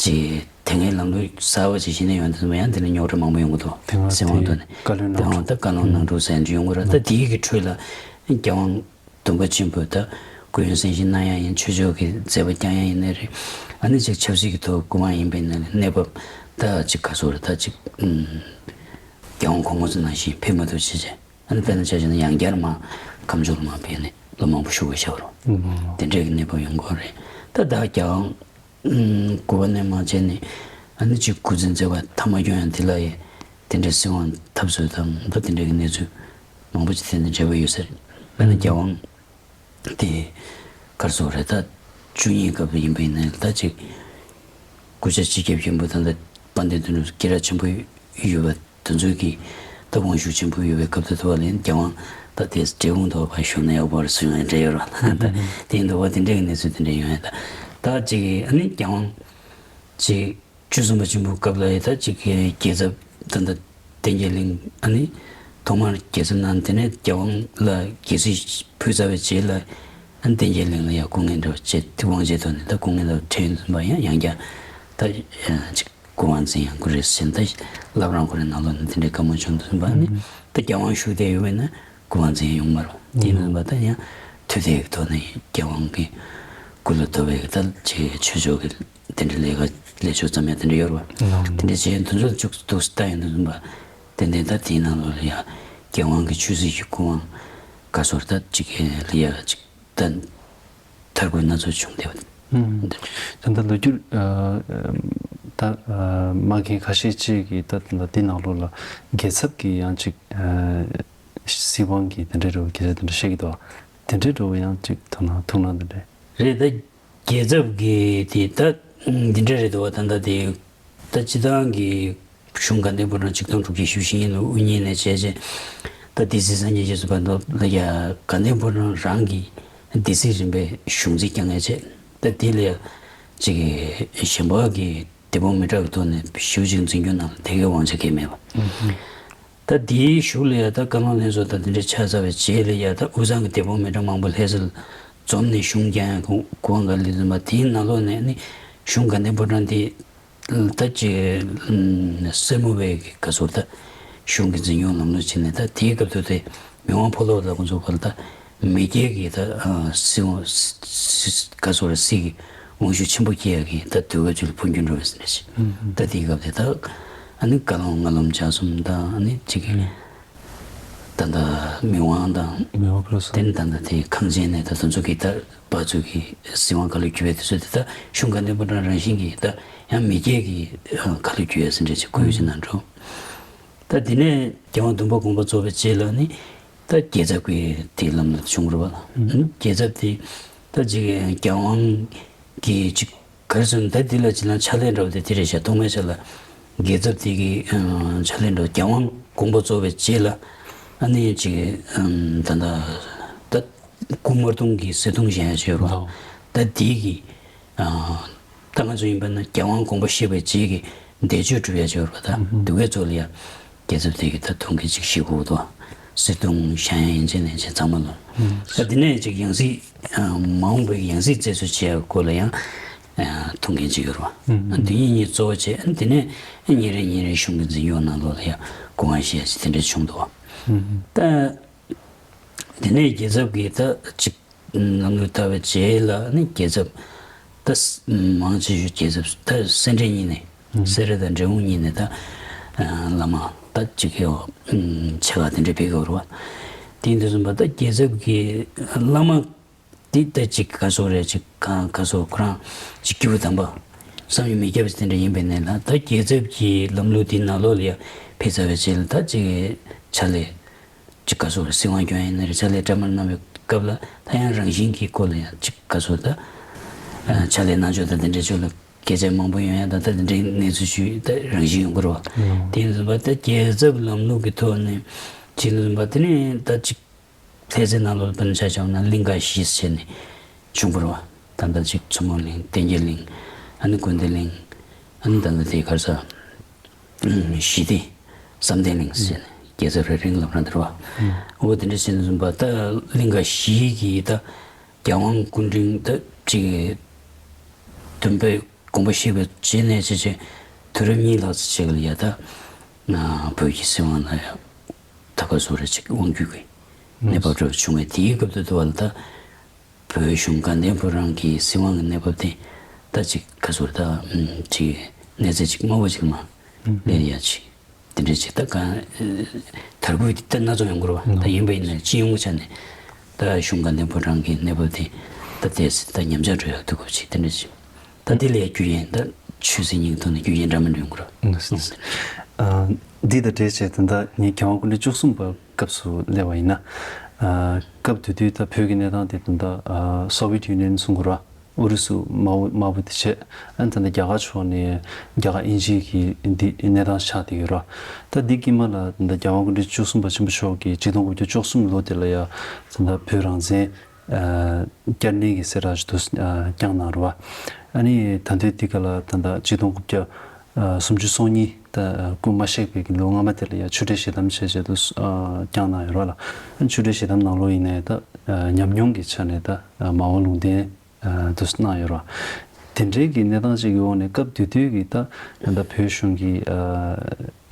ཅིག་དེ་སྔའི་ལམ་ལུགས་གསར་པ་ཅིག་གཞི་ནས་ཡོང་དུས་ཡང་དེ་ལ་རྙོག་དྲ་མང་པོ་ཡོང་གི་འདུག་དེ་སྔ་སྲིད་དབང་དེ་ཐོག་ནས་བཀའ་བློན་དེ་ནང་འོང་ད་བཀའ་བློན་ནང་འཁྲུག་ཟེར་འདྲ་ཡོང་གི་རེད། ད་དེའི་གི་ཁྲོད་ལ་རྒྱལ་དབང་བདུན་པ་ཆེན་པོས་ད་སྐུ་ཡོན་གསན་བཞེས་གནང་ཡ་ཡིན། ཆོས་ཕྱོགས་ཀྱི་མཛད་པ་བསྐྱང་ཡ་ཡིན་ནའི་རེད། ཨ་ནི་ཅིག་ཆབ་སྲིད་ཀྱི་ཐོག་སྐུ་དབང་ཡིན་པའི་ནང་ནས་གནས་བབ་ད་ཅིག་ག་ཚོད་རེད། ད་ཅིག་ཨུམ། རྒྱལ་དབང་གོང་མ་ཚོ་ནང་བཞིན་ཕེབས་མ་ཐུབ་བྱས་བྱས་ཨ་ནི་དཔེར་ན་ཆ་བཞག་ན་ཡང་བསྐྱར་མར་ཁམས་ཕྱོགས་ལ་མར་ཕེབས་ནས་ལོ་མང་པོ་བཞུགས་པ་ཤག་རོ། དེ་འདྲའི་གི་གནས་བབ་ཡོང་གི་རེད། ད་ད་རྒྱལ་དབང་ཨུམ། དགུ་པ་ནས་མར་བྱས་ནས་ཨ་ནི་ཅིག་སྐུ་ཚེ་མཛད་པ་མཐའ་མ་སྐྱོང་ཡང་དེ་ལ་ཡི་དེ་འདྲའི་སྲིད་དབང་འཐབ་རྩོད་དང་ད་དེ་འདྲའི་གི་གནས་ཚུལ་མང་པོ་ཅིག་དེ་འདྲ་འབྲེལ་བ་ཡོད་ས་རེད། དཔེར་ན་རྒྱལ་དབང་དེ་གར་སོང་རེད། ད་བཅུ་གཉིས་སྐབས་ཡིན་པ་ཡིན་ན་ད་ཅིག་སྐུ་ཕྱྭ་སྤྱི་ཁྱབ་མཁན་པོ་དང་ད་དཔལ་ལྡན་དོན་གྲུབ་སྐད་གྲགས་ཆེན་པོ་ཡོད་པ། དེ་ཚོའི་གི་ད་དབང་ཤུགས་ཆེན་པོ་ཡོད་པའི་སྐབས་དེ་ཚོ་བ་ལ་ཡང་རྒྱལ་དབང་ད་དེ་འབྲས་སྤུངས་ཐོག་ཕར་བཞུགས་ན་ཡག་པོ་རེད་གསུང་ཡང་འདྲ་ཡོད་ར། ད་དེ་ཡིན་དུས་བ་དེ་འདྲའི་གི་གནས་ཚུལ་དེ་འདྲ་ཡོང་ཡ། ད་ད་ཅིག་གི་ཨ་ནི་རྒྱལ་དབང་ཅིག་བཅུ་གསུམ་པ་ཆེན་པོའི་སྐབས་ལ་ཡི་ད་ཅིག་གི་རྒྱལ་ཚབ་ད་ད་བསྟན་རྒྱས་གླིང་ཨ་ནི་ཐོག་མར་རྒྱལ་ཚབ་གནང་། དེ་ནས་རྒྱལ་དབང་ལ་རྒྱལ་སྲིད་ཕུལ་ཚར་བའི་རྗེས་ལ་ཨ་ནི་བསྟན་རྒྱས་གླིང་ལ་ཡང་སྐུ་ངལ་འདྲ་བ་བྱས་དབང་ཆེན་ཐོག་ནས་ད་སྐུ་ངལ་འདྲ་བ་འཕྲད་ཡོང་དུས་ཙམ་པ་ཡང་ཡང་བསྐྱར་ད་ཅིག་སྐུ་དབང་འཛིན་ཡང་དགོས་རེད་ཟེར་ནས་ད་བླ་བྲང་ཁོ་རའི་ནང་ལོགས་ནས་དེ་འདྲའི་བཀའ་མོལ་བྱུང་དུས་ཙམ་པ་ནི་ད་རྒྱལ་དབང་བཞུགས་བསྡད་ཡོད་པས་ན་སྐུ་དབང་འཛིན་ཡོང་མ་རུང་། དེ་ཡིན་དུས་ཙམ་པ་ད་ཡང་ཐུགས་གཏད་ཀྱི་ཐོག་ནས་རྒྱལ་དབང་གི་སྐུ་ལ་བསྟོད་པའི་ད་ཅིག་ཆོས་ཕྱོགས་ཀྱི་དེ་འདྲའི་ལས་ཀ་ལས་ཕྱོགས་ཙམ་ཡང་དེ་འདྲ་ཡོད་རེད་བ། དེ་འདྲ་བྱས་དུས་ཚོད་བཅུག་འདུག་ལྟ་ཡོང་དུས་ཙམ་པ་ཏན་ཏན་ད་དེའི་ནང་ལོགས་ལ་ཡང་རྒྱལ་དབང་གི་ཆོས་སྲིད་ཀྱི་སྐུ་དབང་ག་ཚོད་ད་ཅིག་ལ་ཡ་ཅིག་ད་ཐར་དགོས་སྣ་ཚོགས་བྱུང་བསྡད་པ། ད་ལྟ་ལོ་རྒྱུས་ད་མ་མཁན་ཁ་ཤས་ཅིག་གིས་ད་ད་ལྟ་དེའི་ནང་ལོགས་ལ་རྒྱལ་ཚབ་ཀྱི་ཡང་ཅིག་སྲིད་དབང་གི་དེ་འདྲའི་རེ་བ་སྐད་ཆ་དེ་འདྲ་བཤད་ཀྱི་འདུག་དེ་འདྲའི་རེ་བ་ཡང་ཅིག་ཐུགས་སྣང་ཐུགས་སྣང་དེ་འདྲ་རེད། ད་རྒྱལ་ཚབ་ཀྱི་དེ་ད་འདི་འདྲ་རེད་འདུག་བ། ད་ལྟ་དེ་ད་སྤྱི་བཏང་གི་གཞུང་དགའ་ལྡན་ཕོ་བྲང་ཆིག་སྟོང་དྲུག་བརྒྱ་བཞི་བཅུ་ཞེ་གཉིས་ལོ་དབུ་བརྙེས་ནས་བྱས་རྗེས་ད་སྡེ་སྲིད་སངས་རྒྱས་རྗེས་སུ་བར་དུ་ལ་ཡ་དགའ་ལྡན་ཕོ་བྲང་རང་གི་སྡེ་སྲིད་རིམ་པའི་གཞུང་འཛིན་བསྐྱངས་ཡ་བྱས། ད་དེ་ལ་ཡ་ཅིག་གཞན་པ་གི་དེ་དཔང་མི་དྲག་གི་ཐོག་ནས་ཞེ་པོ་ཅིག་འཛིན་སྐྱོང་གནང་ལ་དེ་གའི་དབང་ཆ་གང་ཡང་མེད་པ། ད་དེའི་གཞུག་ལ་ཡ་ད་བཀའ་བློན་ལྷན་ཚོགས་དང་དེ་འདྲ་ཆགས་ཚར་བའི་རྗེས་ལ་ཡ་ད་དབུས་གཙང་གི་དེ་དཔང་མི་དྲག་མང་པོ་ལྷ་སར་འཛོམས་ནས་གཞུང་བསྐྱངས་ཡ་གོ་གོ་འགའ་ལས་ཙམ་པ་དེའི་ནང་ལོགས་ནས་ནི་གཞུང་དགའ་ལྡན་ཕོ་བྲང་དེ་ད་ཅིག་སེར་མོ་བའི་ག་ཚོད་ད་གཞུང་གི་འཛིན་སྐྱོང་ལམ་ལུགས་བྱས་ནས་ད་དེའི་སྐབས་དུ་དེ་མི་དབང་ཕོ་ལོ་ར་ཁོང་ཚོ་བར་ད་མི་སྒེར་གྱི་ད་སྲིད་དབང་སྲིད་ག་ཚོད་ར་སྲིད་ཀྱི་དབང་ཤུགས་ཆེན་པོ་སྐྱེ་ཡ་གི་ད་དུས་བབ་ཅིག་ལ་འཕོ་འགྱུར་འགྲོ་བའི་ཟིན་རེད། ད་དེའི་སྐབས་དེ་ད་ཨ་ནི་བཀའ་བློན་སྔ་ལམ་ཆ་གསུམ་དང་ཨ་ནི་གཅིག་གི་ད་ལྟ་མི་དབང་དང་མི་དབང་ཕོ་ལོ་སོ་དེ་ནི་ད་ལྟ་དེ་གངས་ཅན་ནས་ད་དུང་ཚོ་གི་ད་བ་ཚོ་གི་སྲིད་དབང་ཁ་ལོ་བསྒྱུར་བའི་དུས་ཚོད་དེ་ད་གཞུང་དགའ་ལྡན་ཕོ་བྲང་རང་བཞིན་གྱི་ད་ཡང་མི་སྒེར་གྱི་ཁ་ལོ་བསྒྱུར་ཡ་ཟིན་རེད་ཅེས་བཀོད་ཡོད་ཅེས་གནང་འགྲོ། ད་དེ་ནས་རྒྱལ་དབང་བདུན་པ་དགོངས་པ་རྫོགས་པའི་རྗེས་ལ་ནི་ད་རྒྱལ་ཚབ་ཀྱི་དེའི་ལམ་ལ་བྱུང་རུ་བ་ལ། རྒྱལ་ཚབ་དེ་ད་ཅིག་རྒྱལ་དབང་གི་ཅིག་གར་སོང་ད་དེ་ལ་ཅི་ལ་ཕྱག་ལས་འདྲ་བ་དེ་དེ་རེད་ཤག་ཐོག་མའི་ཆ་ལ་རྒྱལ་ཚབ་དེ་གི་ཕྱག་ལས་འདྲ་བ་རྒྱལ་དབང་དགོངས་པ་རྫོགས་པའི་རྗེས་ལ་ཨ་ནི་ཅིག་ད་ད་ད་སྐུ་དམར་གདུང་གི་གསེར་གདུང་བཞེངས་ཡ་བྱས་རུ་བ། ད་དེ་གི་ད་ང་ཚོ་ཡིན་པ་ན་རྒྱལ་དབང་དགོངས་པ་བཞེས་པའི་རྗེས་ཀྱི་འདས་མཆོད་སྒྲུབ་ཡ་ཅིག་ཡོད་རེད་པ། ད་འདུག་གས་ཚོ་ལ་ཡ་རྒྱལ་ཚབ་དེ་གི་ད་ཐུགས་འགན་ཅིག་བཞེས་དགོས་འདུག་གསེར་གདུང་བཞེངས་ཡ་ཡན་ཆད་ནས་བྱས་ཚང་མ་ལ། ད་དེ་ནས་ཅིག་ཡང་སྲིད་མ་འོངས་པའི་ཡང་སྲིད་བཙལ་འཚོལ་བྱེད་ཡ་སྐོར་ལ་ཡང་ཐུགས་འགན་ཅིག་ཡོད་རེད་པ། འདི་གཉིས་གཉིས་གཙོ་བོ་བྱས་དེ་ནས་ཉིན་རེ་ཉིན་རེ་གཞུང་གི་འཛིན་སྐྱོང་ནང་ལོགས་ལ་ཡ་སྐུ་དབང་བཞེས་ཡ་ཅིག་དེ་འདྲ་བྱུང་འདུག་པ། ད། དེ་ནས་རྒྱལ་ཚབ་ཀྱིས་ད་ཅིག་ལམ་ལུགས་བསྟར་བའི་རྗེས་ལ་ནི་རྒྱལ་ཚབ་ད་མང་ཆེ་ཤོས་རྒྱལ་ཚབ་ད་སེ་འབྲས་གཉིས་ནས་སེ་ར་དང་འབྲས་སྤུངས་གཉིས་ནས་ད་བླ་མ་ད་ཅིག་གི་ཆེ་ཁག་དེ་འདྲ་ཕེབས་ཀྱི་ཡོད་རེད་ དེ་ཡིན་དུས་ཙམ་པ་ད་རྒྱལ་ཚབ་ཀྱི་བླ་མ་དེ་ད་ཅིག་ག་སོགས་རེད། ཅིག་གང་ག་སོགས་ཁོ་རང་ཅིག་སྐྱེས་བུ་དམ་པ་བསམ་ཡས་མི་ཁྱབ་པ་དེ་འདྲ་ཡིན་པའི་ནས་ལ། ད་རྒྱལ་ཚབ་ཀྱི་ལམ་ལུགས་དེ་ནང་ལོགས་ལ་ཡང་ཕེབས་ཚར་བའི་རྗེས་ལ་ད་ཅིག་ཕྱག་ལས་ཅིག་ག་སོགས་རེད། སྲིད་དབང་སྐྱོང་ཡས་ནས་རེད། ཕྱག་ལས་གྲ་མ་གནང་བའི་སྐབས་ལ་ད་ཡང་རང་བཞིན་གྱི་སྐོར་ལ་ཡང་ཅིག་ག་སོགས་ད་ཕྱག་ལས་གནང་ཕྱོགས་དང་དེ་འདྲའི་ཕྱོགས་ལ་སྐད་ཆ་མང་པོ་ཡོང་ཡ་ད་ལྟ་དེ་འདྲའི་གནས་ཚུལ་ཞུ་ད་རང་བཞིན་ཡོང་གི་རེད་བ། དེ་ཡིན་ཙམ་པ་ད་རྒྱལ་ཚབ་ལམ་ལུགས་ཀྱི་ཐོག་ནས་བྱས་ཙམ་པ་དེ་ནས་ད་ཅིག་ལྷ་རྩེ་ནང་ལོགས་དཔེར་ན་ཆ་བཞག་ན་གླིང་ག་བཞི་བྱས་ནས་བྱུང་བ་རེད་བ། ད་ལྟ་ཅིག་མཚོ་མོ་གླིང་། བསྟན་རྒྱས་གླིང་། ཨ་ནི་ཀུན་བདེ་གླིང་། ཨ་ནི་ད་ལྟ་དེ་ག་རེ་ཟེར། ཞི་བདེ། བསམ་གཏན་གླིང་ཟེར་ནས་རྒྱལ་ཚབ་རྭ་སྒྲེང་ལབ་ར་འདིར་བ། འོ་དེ་འདྲ་བྱས་ནས་བཟུང་བ་ད་གླིང་ག་བཞི་གི་ད་རྒྱལ་དབང་སྐུ་ཕྲེང་ད་ཅིག་བདུན་པའི་དགོངས་པ་བཞེས་པའི་རྗེས་ནས་ཅི་བྱས་དུས་རབས་གཉིས་ལྷག་ཙམ་ཅིག་ལ་ཡ་ད་བོད་ཀྱི་སྲིད་དབང་ལ་ཡ་ད་ག་ཟེར་རེད། ཅིག་དབང་སྒྱུར་གྱི་གནས་བབ་འདྲ་བ་བྱུང་བས། དེའི་སྐབས་དུ་དུ་བ་ལ་ད་བོད་གཞུང་དགའ་ལྡན་ཕོ་བྲང་གི་སྲིད་དབང་གི་གནས་བབ་དེ་ད་ཅིག་ག་ཟེར་ད་ཅིག་གནས་ཚད་ཅིག་དམའ་བ་ཅིག་ལ་མར་སླེབས་ཡ་ཅིག་དེ་འདྲ་ཅིག་ད་གང་དར་རྒུད་དེ་ད་སྣ་ཚོགས་ཡོང་གི་རེད་བ། ད་ཡིན་པ་ཡིན་ན་སྤྱི་ཡོངས་ཆ་ནས་ད་གཞུང་དགའ་ལྡན་ཕོ་བྲང་གི་གནས་བབ་དེ་ད་ཏོག་ཙམ་ད་ཉམས་ཆག་འགྲོ་ཡག་དུས་སྐབས་ཅིག་དེ་འདྲ་ཅིག་ད་དེ་ལས་རྒྱུ་ཡིན་ད་ཆོས་སྲིད་གཉིས་ཀྱི་ཐོག་ནས་རྒྱུ་ཡིན་འདྲ་མི་འདྲ་ཡོང་གི་རེད། ཨ། འདི་དང་འབྲེལ་བྱས་ད་ལྟ་ངས་རྒྱལ་དབང་སྐུ་ཕྲེང་བཅུ་གསུམ་པ་སྐབས་སུ་སླེབས་པ་ཡིན་ན། ཨ། སྐབས་དེ་དུས་ད་བོད་ཀྱི་གནས་སྟངས་དེ་ད་ལྟ་ཨ་སོ་ཝི་ཡེཊ་ཡུ་ནི་ཡན་གསུང་གི་རེད་བ། ཨུ་རུ་སུ་དམར་པོ་དམར་པོ་དེ་བྱས། ཨ་ནི་ད་ལྟ་རྒྱ་གར་ཕྱོགས་ནས་རྒྱ་གར་དབྱིན་ཇི་གི་འདི་གནས་སྟངས་ཆགས་བསྡད་ཡོད་རེད་བ། ད་འདི་དཀྱིལ་མ་ལ་ད་ལྟ་རྒྱལ་དབང་སྐུ་ཕྲེང་བཅུ་གསུམ་པ་ཆེན་པོ་མཆོག་གིས་ཆིག་སྟོང་དགུ་བརྒྱ་བཅུ་གསུམ་ལོ་དེ་ལ་ཡ་ད་ལྟ་བོད་རང་བཙན་ཨ་བསྐྱར་ནན་གྱི་གསལ་བསྒྲགས་ཤིག་ཏུ་ཨ་བསྐྱངས་གནང་རེད་བ། ཨ་ནི་ད་ལྟའི་འདི་ག་ལ་ད་ལྟ་ཆིག་སྟོང་དགུ་བརྒྱ་ཨ་སུམ་ཅུ་སོ་གཉིས་ད་ཨ་སྐུ་མ་གཤེགས་པའི་གི་ལོ་སྔ་མ་དེ་ལ་ཡ་ཆོས་འབྲེལ་ཞལ་གདམས་བྱས་བྱས་ཏེ་ཨ་བསྐྱངས་གནང་ཡོད་རེད་བ་ལ། ཨ་ནི་ཆོས་འབྲེལ་ཞལ་གདམས་ནང་ལོགས་ཡིན་ནའི་ད་ཨ་ཉམས་མྱོང་གི་ཆ་ནས་ད་ཨ་མ་འོངས་ལུང་བསྟན་ཨ་དུ་གནང་ཡོད་རེད་བ། དེ་འདྲའི་གི་གནས་སྟངས་ཅིག་གི་འོག་ནས་སྐབས་དེ་དུས་ཀྱི་ད་ད་ལྟ་བོད་གཞུང་གི་ཨ་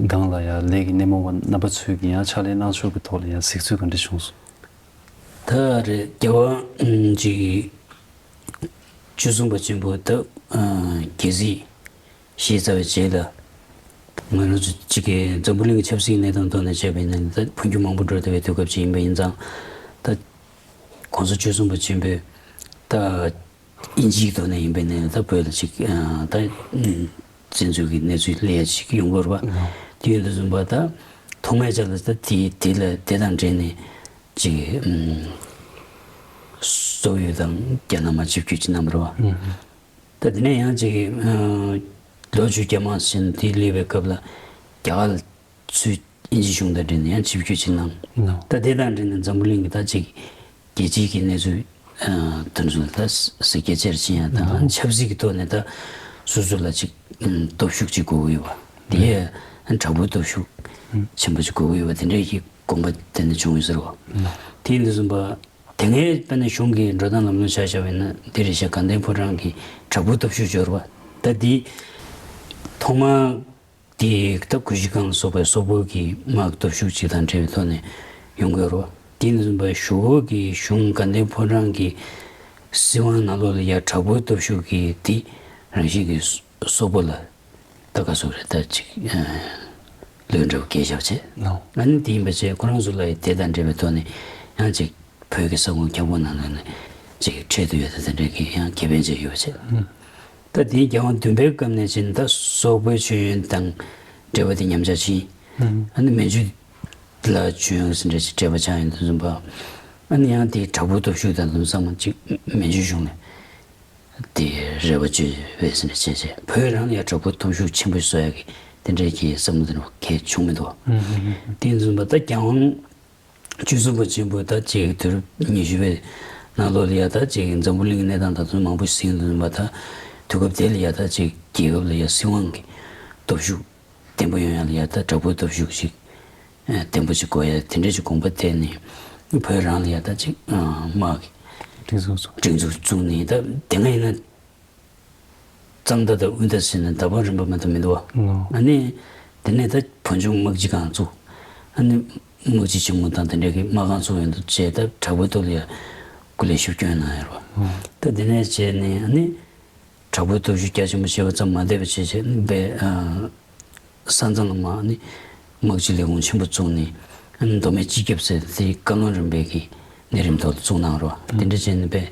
སྒང་ལ་ཡ་ལས་ཀྱི་སྣེ་མོ་བ་རྣམ་པ་ཚོས་ཀྱི་ཡང་ཕྱག་ལས་གནང་ཕྱོགས་ཀྱི་ཐོག་ལ་ཡ་གཟིགས་ཚུལ་ག་འདྲ་བྱུང་སོང་། ད་རེད། རྒྱལ་དབང་ཅིག་བཅུ་གསུམ་པ་ཆེན་པོ་ད་ཨ་རྒྱལ་སྲིད་བཞེས་ཚར་བའི་རྗེས་ལ་ང་རང་ཚོ་གཅིག་གི་འཛམ་བུ་གླིང་གི་ཆབ་སྲིད་གནས་སྟངས་ཐོག་ནས་བྱས་པ་ཡིན་ན་ད་འཕོ་འགྱུར་མང་པོ་འགྲོ་བསྡད་པའི་དུས་སྐབས་ཅིག་ཡིན་པ་ཡིན་ཙང་། ད་གོང་ས་བཅུ་གསུམ་པ་ཆེན་པོས་ད་དབྱིན་ཇིའི་ཐོག་ནས་ཡིན་པ་ཡིན་ན་ད་བོད་ལ་ཅིག་ཨ་ད་བཙན་འཛུལ་གྱི་གནས་ཚུལ་སླེབས་ཡ་ཅིག་ཡོང་གི་རེད་བ། དེ་ཡིན་དུས་ཙམ་པ་ད་ཐོག་མའི་ཆ་ལ་ད་དེ་དེ་ལ་དེ་དང་འབྲེལ་ནས་ཅིག་ཨ་སོག་ཡུལ་དང་རྒྱ་ནག་མར་ཆིབས་བསྒྱུར་ཅིག་གནང་བ་རེད་བ། ད་དེ་ནས་ཡང་ཅིག་ཨ་ལོ་བཅུ་བརྒྱ་མ་ཟིན་དེ་སླེབས་པའི་སྐབས་ལ་རྒྱ་གར་ཚུར་དབྱིན་ཇི་གཞུང་དང་འབྲེལ་ནས་ཡང་ཆིབས་བསྒྱུར་ཅིག་གནང་། ད་དེ་དང་འབྲེལ་ནས་འཛམ་བུ་གླིང་གི་ད་ཅིག་རྒྱལ་སྤྱིའི་གི་གནས་ཚུལ་ཨ་དེ་ཚོ་ལ་ད་གཟིགས་རྒྱ་ཆེར་ཕྱིན་ཡ་དང་། ཆབ་སྲིད་ཀྱི་ཐོག་ནས་ད་སོ་སོ་ལ་ཅིག་ཨ་སྟོབས་ཤུགས་ཅིག་དགོས་ཀྱི་ཡོད་པ། དེ་ཡས་དྲག་པོའི་སྟོབས་ཤུགས་ཆེན་པོ་ཅིག་དགོས་ཀྱི་ཡོད་པ་དེ་འདྲའི་གི་དགོངས་པ་དེ་ནས་བྱུང་ཡོད་ཟེར་བ། དེ་ཡིན་དུས་ཙམ་པ་དེ་སྔའི་དཔེར་ན་གཞུང་གི་འགྲོ་སྟངས་ལམ་ལུགས་ཆ་བཞག་པ་ཡིན་ན་འདི་རེད་ཤག་དགའ་ལྡན་ཕོ་བྲང་གི་དྲག་པོའི་སྟོབས་ཤུགས་འབྱོར་བ། ད་འདི་ཐོག་མ་དེ་ད་གུ་ཤྲི་ཁཱན་ལ་སོགས་པའི་སོག་པོའི་གི་དམག་སྟོབས་ཤུགས་ཅིག་དང་འབྲེལ་བའི་ཐོག་ནས་ཡོང་དགོས་རེད་བ། དེ་ནས་བཟུང་བའི་གཞུག་གུ་གི་གཞུང་དགའ་ལྡན་ཕོ་བྲང་གི་སྲིད་དབང་ནང་ལོགས་ལ་ཡ་དྲག་པོའི་སྟོབས་ཤུགས་ཀྱིས་དེ་རང་བཞིན་གྱིས་སོག་པོ་ལ་ད་ག་སོག་རེད་ད་ཅིག་ལོས་འདྲ་བོ་སྐད་ཆ་བྱས། ཨ་ནི་དེ་ཡིན་པ་བྱས་ཁོ་རང་ཚོ་ལ་ཡ་དེ་དང་འབྲེལ་བའི་ཐོག་ནས་ཡང་ཅིག་བོད་ཀྱི་ས་ཁོངས་ཁྱབ་ཁོངས་ནང་ལ་ནས་ཅིག་འཕྲད་དུ་ཡོད་ད་དེ་འདྲ་གི་ཡང་ཁེ་ཕན་བྱས་ཡོད་བྱས། ད་དེའི་རྒྱལ་དབང་བདུན་པའི་སྐབས་ནས་ཕྱིན་ད་སོག་པོའི་མཆོད་ཡོན་དང་འབྲེལ་བ་དེ་ཉམས་ཆག་ཕྱིན། ཨ་ནི་མན་ཇུ་ལ་མཆོད་ཡོན་ཟེར་འདྲ་ཞིག་སྤྲད་པ་ཆགས་ཡོང་དུས་ཙམ་པ། ཨ་ནི་ཡང་དེའི་དྲག་པོའི་སྟོབས་ཤུགས་དང་དུ་ཚང་མ་ཅིག་མན་ཇུ་གཞུང་ནས་དེ་རེ་བ་བཅོལ་བས་ཟེར་འདྲ་བྱས་བྱས་བོད་རང་ལ་ཡང་དྲག་པོའི་སྟོབས་ཤུགས་ཆེན་པོ་བཟོ་ཡ་གི་དེ་འདྲའི་གི་བསམ་བློ་དེ་འདྲ་གང་ཡང་བྱུང་མི་འདུག་དེ་ཡིན་དུས་ཙམ་པ་ད་རྒྱལ་དབང་བཅུ་གསུམ་པ་ཆེན་པོ་ད་ཅིག་དུས་རབས་ཉི་ཤུ་པའི་ནང་ལོགས་ལ་ཡ་ད་ཅིག་འཛམ་བུ་གླིང་གི་གནས་སྟངས་ད་དུང་མང་པོ་ཞིག་ཡིན་དུས་ཙམ་པ་ད་དུས་སྐབས་དེ་ལ་ཡ་ད་ཅིག་རྒྱལ་ཁབ་ལ་ཡ་སྲིད་དབང་གི་སྟོབས་ཤུགས་བརྟན་པོ་ཡོང་ཡ་ལ་ཡ་ད་དྲག་པོའི་སྟོབས་ཤུགས་ཤིག་ཨ་བརྟན་པོ་ཅིག་དགོས་ཡ་དེ་འདྲ་ཅིག་དགོངས་པ་གཏད་ནས་བོད་རང་ལ་ཡ་ད་ཅིག་ཨ་དམག་གི་སྒྲིག་འཛུགས་བཙུགས་ནས་ད་དེ་སྔ་ཡིན་ན། གཙང་མདའ་དང་དབུས་མདའ་ཟེར་ནས་མདའ་དཔོན་རིམ་པ་མ་གཏོགས་མི་འདུག་བ། ཨ་ནི་དེ་ནས་ད་བོད་ལྗོངས་དམག་སྤྱི་ཁང་བཙུགས། ཨ་ནི་དམག་སྤྱི་ཆེན་མོ་དང་དེ་འདྲ་གི་དམག་ཁང་བཙུགས་ཡོང་དུས་བྱས་ད་དྲག་པོའི་ཐོག་ལ་ཡ་སྐུ་ལས་ཞུ་སྐྱོན་གནང་ཡོད་རེད་བ། ད་དེ་ནས་བྱས་ནས་ཨ་ནི་དྲག་པོའི་སྟོབས་ཤུགས་རྒྱ་ཆེན་པོ་བྱས་པ་ཙམ་མ་བསྡད་པ་བྱས་བྱས་ནི་བས་ཨ། ས་མཚམས་ལ་མ་ནི་དམག་སྤྱི་ལས་ཁུངས་ཆེན་པོ་བཙུགས་ནས་ མདོ་སྨད་སྤྱི་ཁྱབ་ཟེར་དེ་བཀའ་བློན་རིམ་པའི་གི་གནས་རིམ་ཐོག་ལ་བཙུགས་གནང་རོགས། དེ་འདྲ་བྱས་ནས་པས་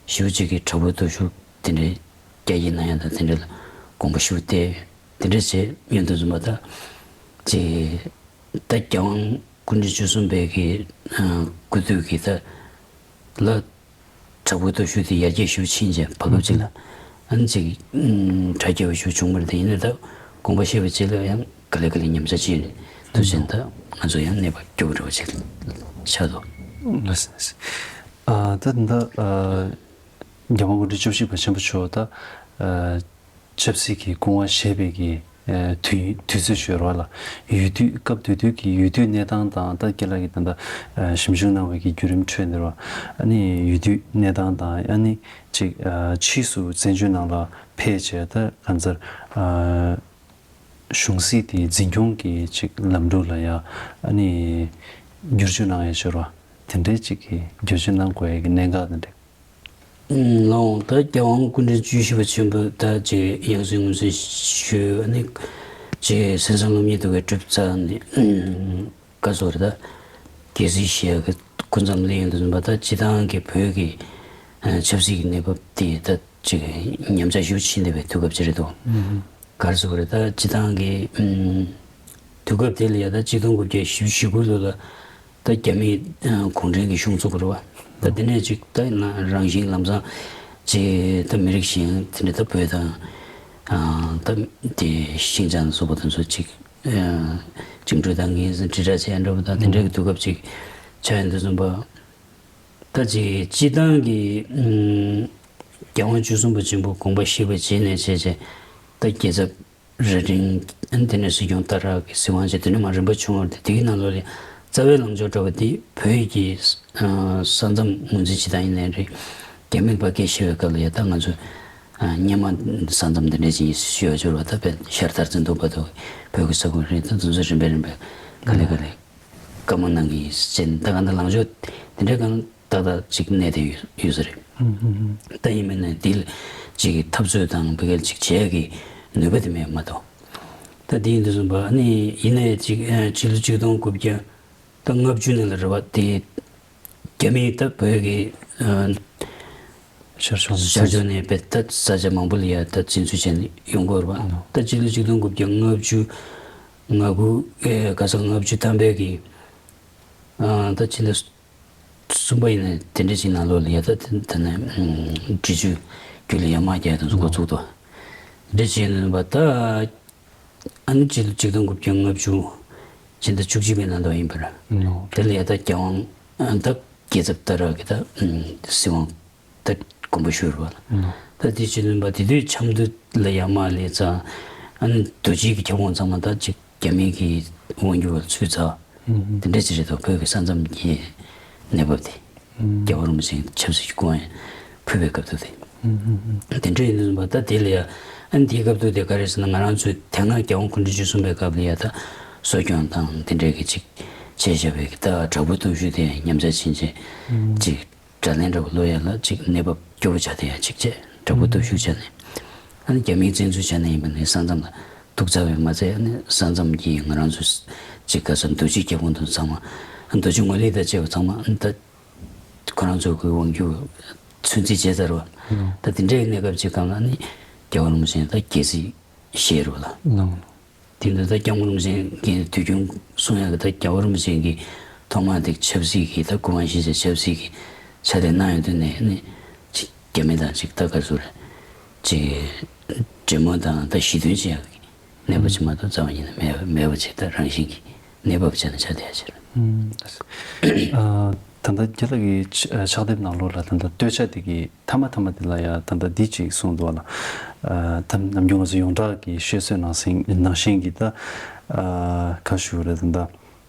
ཞེ་པོ་ཅིག་གི་དྲག་པོའི་སྟོབས་ཤུགས་དེ་འདྲའི་རྒྱ་ཡིག་ནང་ཡང་དང་དེ་འདྲ་ལ་དགོངས་པ་ཞེ་པོ་བཏབ། དེ་འདྲ་བྱས་ཡོང་དུས་ཙམ་པ་ད་ཅིག་ད་རྒྱལ་དབང་སྐུ་ཕྲེང་བཅུ་གསུམ་པའི་གི་སྐུ་དུས་ཀྱི་ད་ལ་དྲག་པོའི་སྟོབས་ཤུགས་དེ་ཡར་རྒྱས་ཞེ་པོ་ཕྱིན་རྗེས་བར་སྐབས་ཅིག་ལ་ཨ་ནི་ཅིག་ཨུམ་དྲག་རྒྱས་པ་ཞེ་པོ་བྱུང་བ་རེད། དེ་ཡིན་ན་ད་དགོངས་པ་བཞེས་པ་ཅིག་ལ་ཡང་ག་ལེ་ག་ལེ་ཉམས་ཆག་ཕྱིན་རེད། དུས་ཆེན་ད་ང་ཚོ་ཡང་གནས་བབ་སྐྱོ་པོ་འདྲ་བོ་ཅིག་ཆགས་འདུག་ལགས་སོ། ལགས་སོ། ཨ་ད་ད་ཨ་རྒྱལ་དབང་སྐུ་ཕྲེང་བཅུ་བཞི་པ་ཆེན་པོ་མཆོག་ད་ཨ་ཆབ་སྲིད་ཀྱི་སྐུ་དབང་བཞེས་པའི་གི་ཨ་དུས་དུས་ཚོད་ཞུ་རོགས་ལ། ཡུལ་དུས་སྐབས་དེ་དུས་ཀྱི་ཡུལ་དུས་གནས་སྟངས་དང་ད་རྒན་ལགས་ཀྱིས་ད་ལྟ་ཨ་ཞིབ་འཇུག་གནང་བའི་གི་བརྒྱུད་རིམ་ཁྲོད་ནས་རོ། ཨ་ནི་ཡུལ་དུས་གནས་སྟངས་དང་ཨ་ནི་ཅིག་ཨ་ཕྱིས་སུ་བཙན་བྱོལ་ནང་ལ་ཕེབས་བྱས་ད་གང་ཟེར་ཨ་གཞུང་སྲིད་དེ་འཛིན་སྐྱོང་གི་ཅིག་ལམ་ལུགས་ལ་ཡང་ཨ་ནི་བསྒྱུར་བཅོས་གནང་ཡས་ཞུ་རོགས། དེ་འདྲའི་ཅིག་གི་བསྒྱུར་བཅོས་གནང་དགོས་ཡས་ཀྱི་གནད་འགག་དེ་འདྲ། ལགས་འོང་། ད་རྒྱལ་དབང་སྐུ་ཕྲེང་བཅུ་བཞི་པ་ཆེན་པོ་ད་ཅིག་ཡང་སེ་ངོས་འཛིན་ཞུས་ནས་ཅིག་སེམས་བཟང་སློབ་གཉེར་དུ་བའི་གྲུབ་ཚར་ནས་བཀའ་ཟུར་ད་རྒྱལ་སྲིད་བཞེས་ཀྱི་སྐུ་མཚམས་ལེན་ཡོང་དུས་ཙམ་པ་ད་སྤྱི་བཏང་གི་བོད་ཀྱི་ཆབ་སྲིད་ཀྱི་གནས་བབ་དེ་ད་ཅིག་ཉམས་ཆག་ཞེ་པོ་ཕྱིན་བསྡད་པའི་དུས་སྐབས་ཅིག་རེད་འདུག་ག་རེ་ཟེར་དགོས་རེད། ད་སྤྱི་བཏང་གི་ཨུམ་དུས་སྐབས་དེ་ལ་ཡ་ད་གཅིག་སྟོང་དགུ་བརྒྱ་བཞི་བཅུ་ཞེ་དགུ་ལོ་ལ་ད་རྒྱ་མིས་ཨ་གུང་ཁྲན་གྱི་གཞུང་བཙུགས་པ་རེད་བ། ད་དེ་ནས་ཅིག་ད་ན་རང་བཞིན་ལམ་སང་ཅིག་ད་མི་རིགས་གཞན་དེ་འདྲ་ད་བོད་དང་ཨ་ད་དེ་ཤིན་ཅང་སོགས་པ་དེ་ཚོ་ཅིག་ཨ་བཅིངས་འགྲོལ་བཏང་གི་ཡིན་ཟེར་དྲིལ་བསྒྲགས་བྱས་འདྲ་པོ་དང་དེ་འདྲ་གི་དུས་སྐབས་ཅིག་ཆགས་ཡོང་དུས་ཙམ་པ། ད་ཅིག་སྤྱི་བཏང་གི་ཨུམ་རྒྱལ་དབང་བཅུ་གསུམ་པ་ཆེན་པོ་དགོངས་པ་བཞེས་པ་བྱས་ནས་བྱས་བྱས་ད་རྒྱལ་ཚབ་རྭ་སྒྲེང་། ཨ་ནི་དེ་ནས་སྲིད་སྐྱོང་སྟག་བྲག་གི་སྲིད་དབང་བྱས། དེ་ནས་མར་རིམ་པ་བྱུང་བ་རེད་དེ། དེའི་ནང་ལོགས་ལ་རྩ་བའི་ལངས་ཕྱོགས་འདྲ་བ་འདི་བོད་ཀྱི་ཨ་ས་མཚམས་ངོས་འཛིན་བྱེད་སྟངས་ཡིན་ནའི་རེད། རྒྱ་མིས་ཕར་སྐད་བཤད་པའི་སྐབས་ལ་ཡ་ད་ང་ཚོས་ཨ་སྔོན་མ་ས་མཚམས་འདི་འདྲ་ཅིག་ཡིན་ཞུ་ཡ་སྦྱོར་བ་ད་དཔེ་ཤར་མཐར་ཕྱིན་དུ་བར་དུ་བོད་ཀྱི་ས་ཁོངས་རེད། ད་དེ་ཚོ་རིམ་པས་རིམ་པས་ག་ལེ་ག་ལེ་བཀའ་མོལ་གནང་གི་ཡིན་ཟེར་ནས་ད་ག་འདྲ་ལངས་ཕྱོགས་དེ་འདྲའི་སྒང་ཏག་ཏག་ཅིག་གནས་བསྡད་ཡོད་ཡོད་ས་རེད། ད་ཡིན་མིན་ནས་འདི་ལ་ཅིག་གི་འཐབ་རྩོད་དང་བི་གལ་ཅིག་བྱེད་ཀྱི་ནུས་པ་དེ་མེད་མ་གཏོགས། ད་འདི་ཡིན་དུས་ཙམ་པ་ཨ་ནི་ཡིན་ནའི་ཅིག་ཨ་ཕྱི་ལོ་ཆིག་སྟོང་དགུ་བརྒྱ་ད་ལྔ་བཅུ་ནས་ལ་རེད་བ། དེ་རྒྱ་མིས་ད་བོད་ཀྱི་ཨ་ཤར་ཕྱོགས་ནས་ཤར་ཕྱོགས་ནས་བས་ད་ས་ཆ་མང་པོ་ལ་ཡ་ད་འཛིན་བཟུང་བྱས་ནས་ཡོང་གི་ཡོད་རེད་བ། ད་ཕྱི་ལོ་ཆིག་སྟོང་དགུ་བརྒྱ་ལྔ་བཅུ་ང་དགུ་ཨེ་ག་ས་ལྔ་བཅུ་ཐམ་པའི་གི་ཨ་ད་ཕྱི་ཟླ་གསུམ་པ་ཡིན་ནའི་དེ་འདྲ་ཅིག་ནང་ལོགས་ལ་ཡ་ད་དེ་ད་ནས་འབྲི་ཆུའི་རྒྱུད་ལ་ཡ་དམག་རྒྱག་དང་འགོ་བཙུགས་ཏོ། འདྲ་བྱས་ནས་པ་ད་ཨ་ནི་ཕྱི་ལོ་ཆིག་སྟོང་དགུ་བརྒྱ་ལྔ་བཅུ་ཕྱི་ཟླ་བཅུ་གཅིག་པའི་ནང་དུ་ཡིན་པར། དེ་ལ་ཡ་ད་རྒྱལ་དབང་ད་རྒྱལ་ཚབ་སྟག་བྲག་གི་ད་སྲིད་དབང་ད་དགོངས་པ་ཞུས་རེད་བ། ད་དེ་བྱས་ནས་པ་དེ་དུས་ཆབ་མདོ་ལ་ཡ་དམག་སླེབས་ཙང་ཨ་ནི་རྡོ་རྗེ་གི་ཁྱབ་ཁོངས་ཚང་མ་ད་ཅིག་རྒྱ་མི་གི་དབང་སྒྱུར་བར་ཚུད་ཚར། དེ་འདྲ་ཅིག་རེད་དོ། བོད་ཀྱི་ས་མཚམས་ཀྱི་གནས་བབ་དེ། རྒྱལ་བ་རིན་པོ་ཆེའི་ཆབ་སྲིད་ཀྱི་སྐུ་དབང་ཕུལ་བའི་སྐབས་དུས་དེ། དེ་འདྲ་ཡིན་དུས་པ་ད་དེ་ལ་ཡ་ཨ་ནི་དེའི་སྐབས་དུས་དེ་ག་རེ་ཟེར་ན་ང་རང་ཚོའི་དེ་སྔ་རྒྱལ་དབང་སྐུ་ཕྲེང་བཅུ་གསུམ་པའི་སྐབས་ལ་ཡ་ད་གསོ་སྐྱོང་དང་དེ་འདྲའི་གི་ཅིག་བྱས་བཞག་པའི་གི་ད་དྲག་པོའི་སྟོབས་ཤུགས་དེ་ཉམས་ཆག་ཕྱིན་ཆད་ཅིག་དགྲ་ལན་འདྲ་བོ་སློག་ཡ་ལ་ཅིག་གནས་བབ་སྐྱོ་བོ་ཆགས་བསྡད་ཡ་ཅིག་བྱས། དྲག་པོ་སྟོབས་ཤུགས་བྱས་ནས་ཨ་ནི་རྒྱ་མིའི་བཙན་འཛུལ་བྱས་ནས་ཡིན་པ་ནི་ས་མཚམས་ལ་ཐུག་ཚར་བས་མ་ཚད་ཨ་ནི་ས་མཚམས་ཀྱི་ང་རང་ཚོ་ཅིག་ག་ས་རྡོ་རྗེ་རྒྱབ་ཁུངས་དང་ཚང་མ་རྡོ་རྗེ་ངོས་ལེགས་དང་བཅས་པ་ཚང་མ་ཨ་ནི་ད་ཁོ་རང་ཚོ་གི་དབང་སྒྱུར་ཚུད་རྩིས་བྱས་ཚར་བ། ད་དེ་འདྲའི་གནས་སྐབས་ཅིག་སྒང་ལ་ཨ་ནི་རྒྱལ་བ་རིན་པོ་ཆེ་ད་རྒྱལ་སྲིད་བཞེས་རོགས་ལ། དེ་འདྲ་ད་སྐྱབས་མགོན་རིན་པོ་ཆེ་གི་དུས་རྒྱུན་གསུང་ཡག་གི་ད་རྒྱལ་བ་རིན་པོ་ཆེ་གི་ཐོག་མ་དེ་ཆབ་སྲིད་ཀྱི་ད་སྐུ་དབང་བཞེས་བྱས་ཆབ་སྲིད་ཀྱི་ཕྱག་ལས་གནང་ཡོང་དུས་ནས་ནི་ཅིག་རྒྱ་མི་དང་ཅིག་ད་ག་རེ་ཟེར་ཅིག་འབྲེལ་མོལ་དང་ད་ཞི་མཐུན་བྱེད་ཡག་གི་གནས་བབ་ཅིག་མ་གཏོགས་རྩ་བ་ཉིད་ནས་མེད་མེད་པ་ཅིག་ད་རང་བཞིན་གྱི་གནས་བབ་ཅིག་ནས་ཆགས་བསྡད་ཡག་ཅིག་རེད། ཨ་ད་ལྟ་རྒན་ལགས་ཀྱི་ཕྱག་དེབ་ནང་ལོགས་ལ་ད་ལྟ་སྟོད་ཆ་དེ་གི་མཐའ་མ་མཐའ་མ་དེ་ལ་ཡང་ད་ལྟ་འདི་གཅིག་གསུངས་འདུག་ལ། ཨ་ད་ནམ་རྒྱུན་ང་ཚོ་ཡོངས་གྲགས་ཀྱི་བཤད་སྲོལ་ནང་བཞིན་ནང་བཞིན་གྱི་ད་ཨ་ཁ་ཞུ་རེད་ད་ལྟ་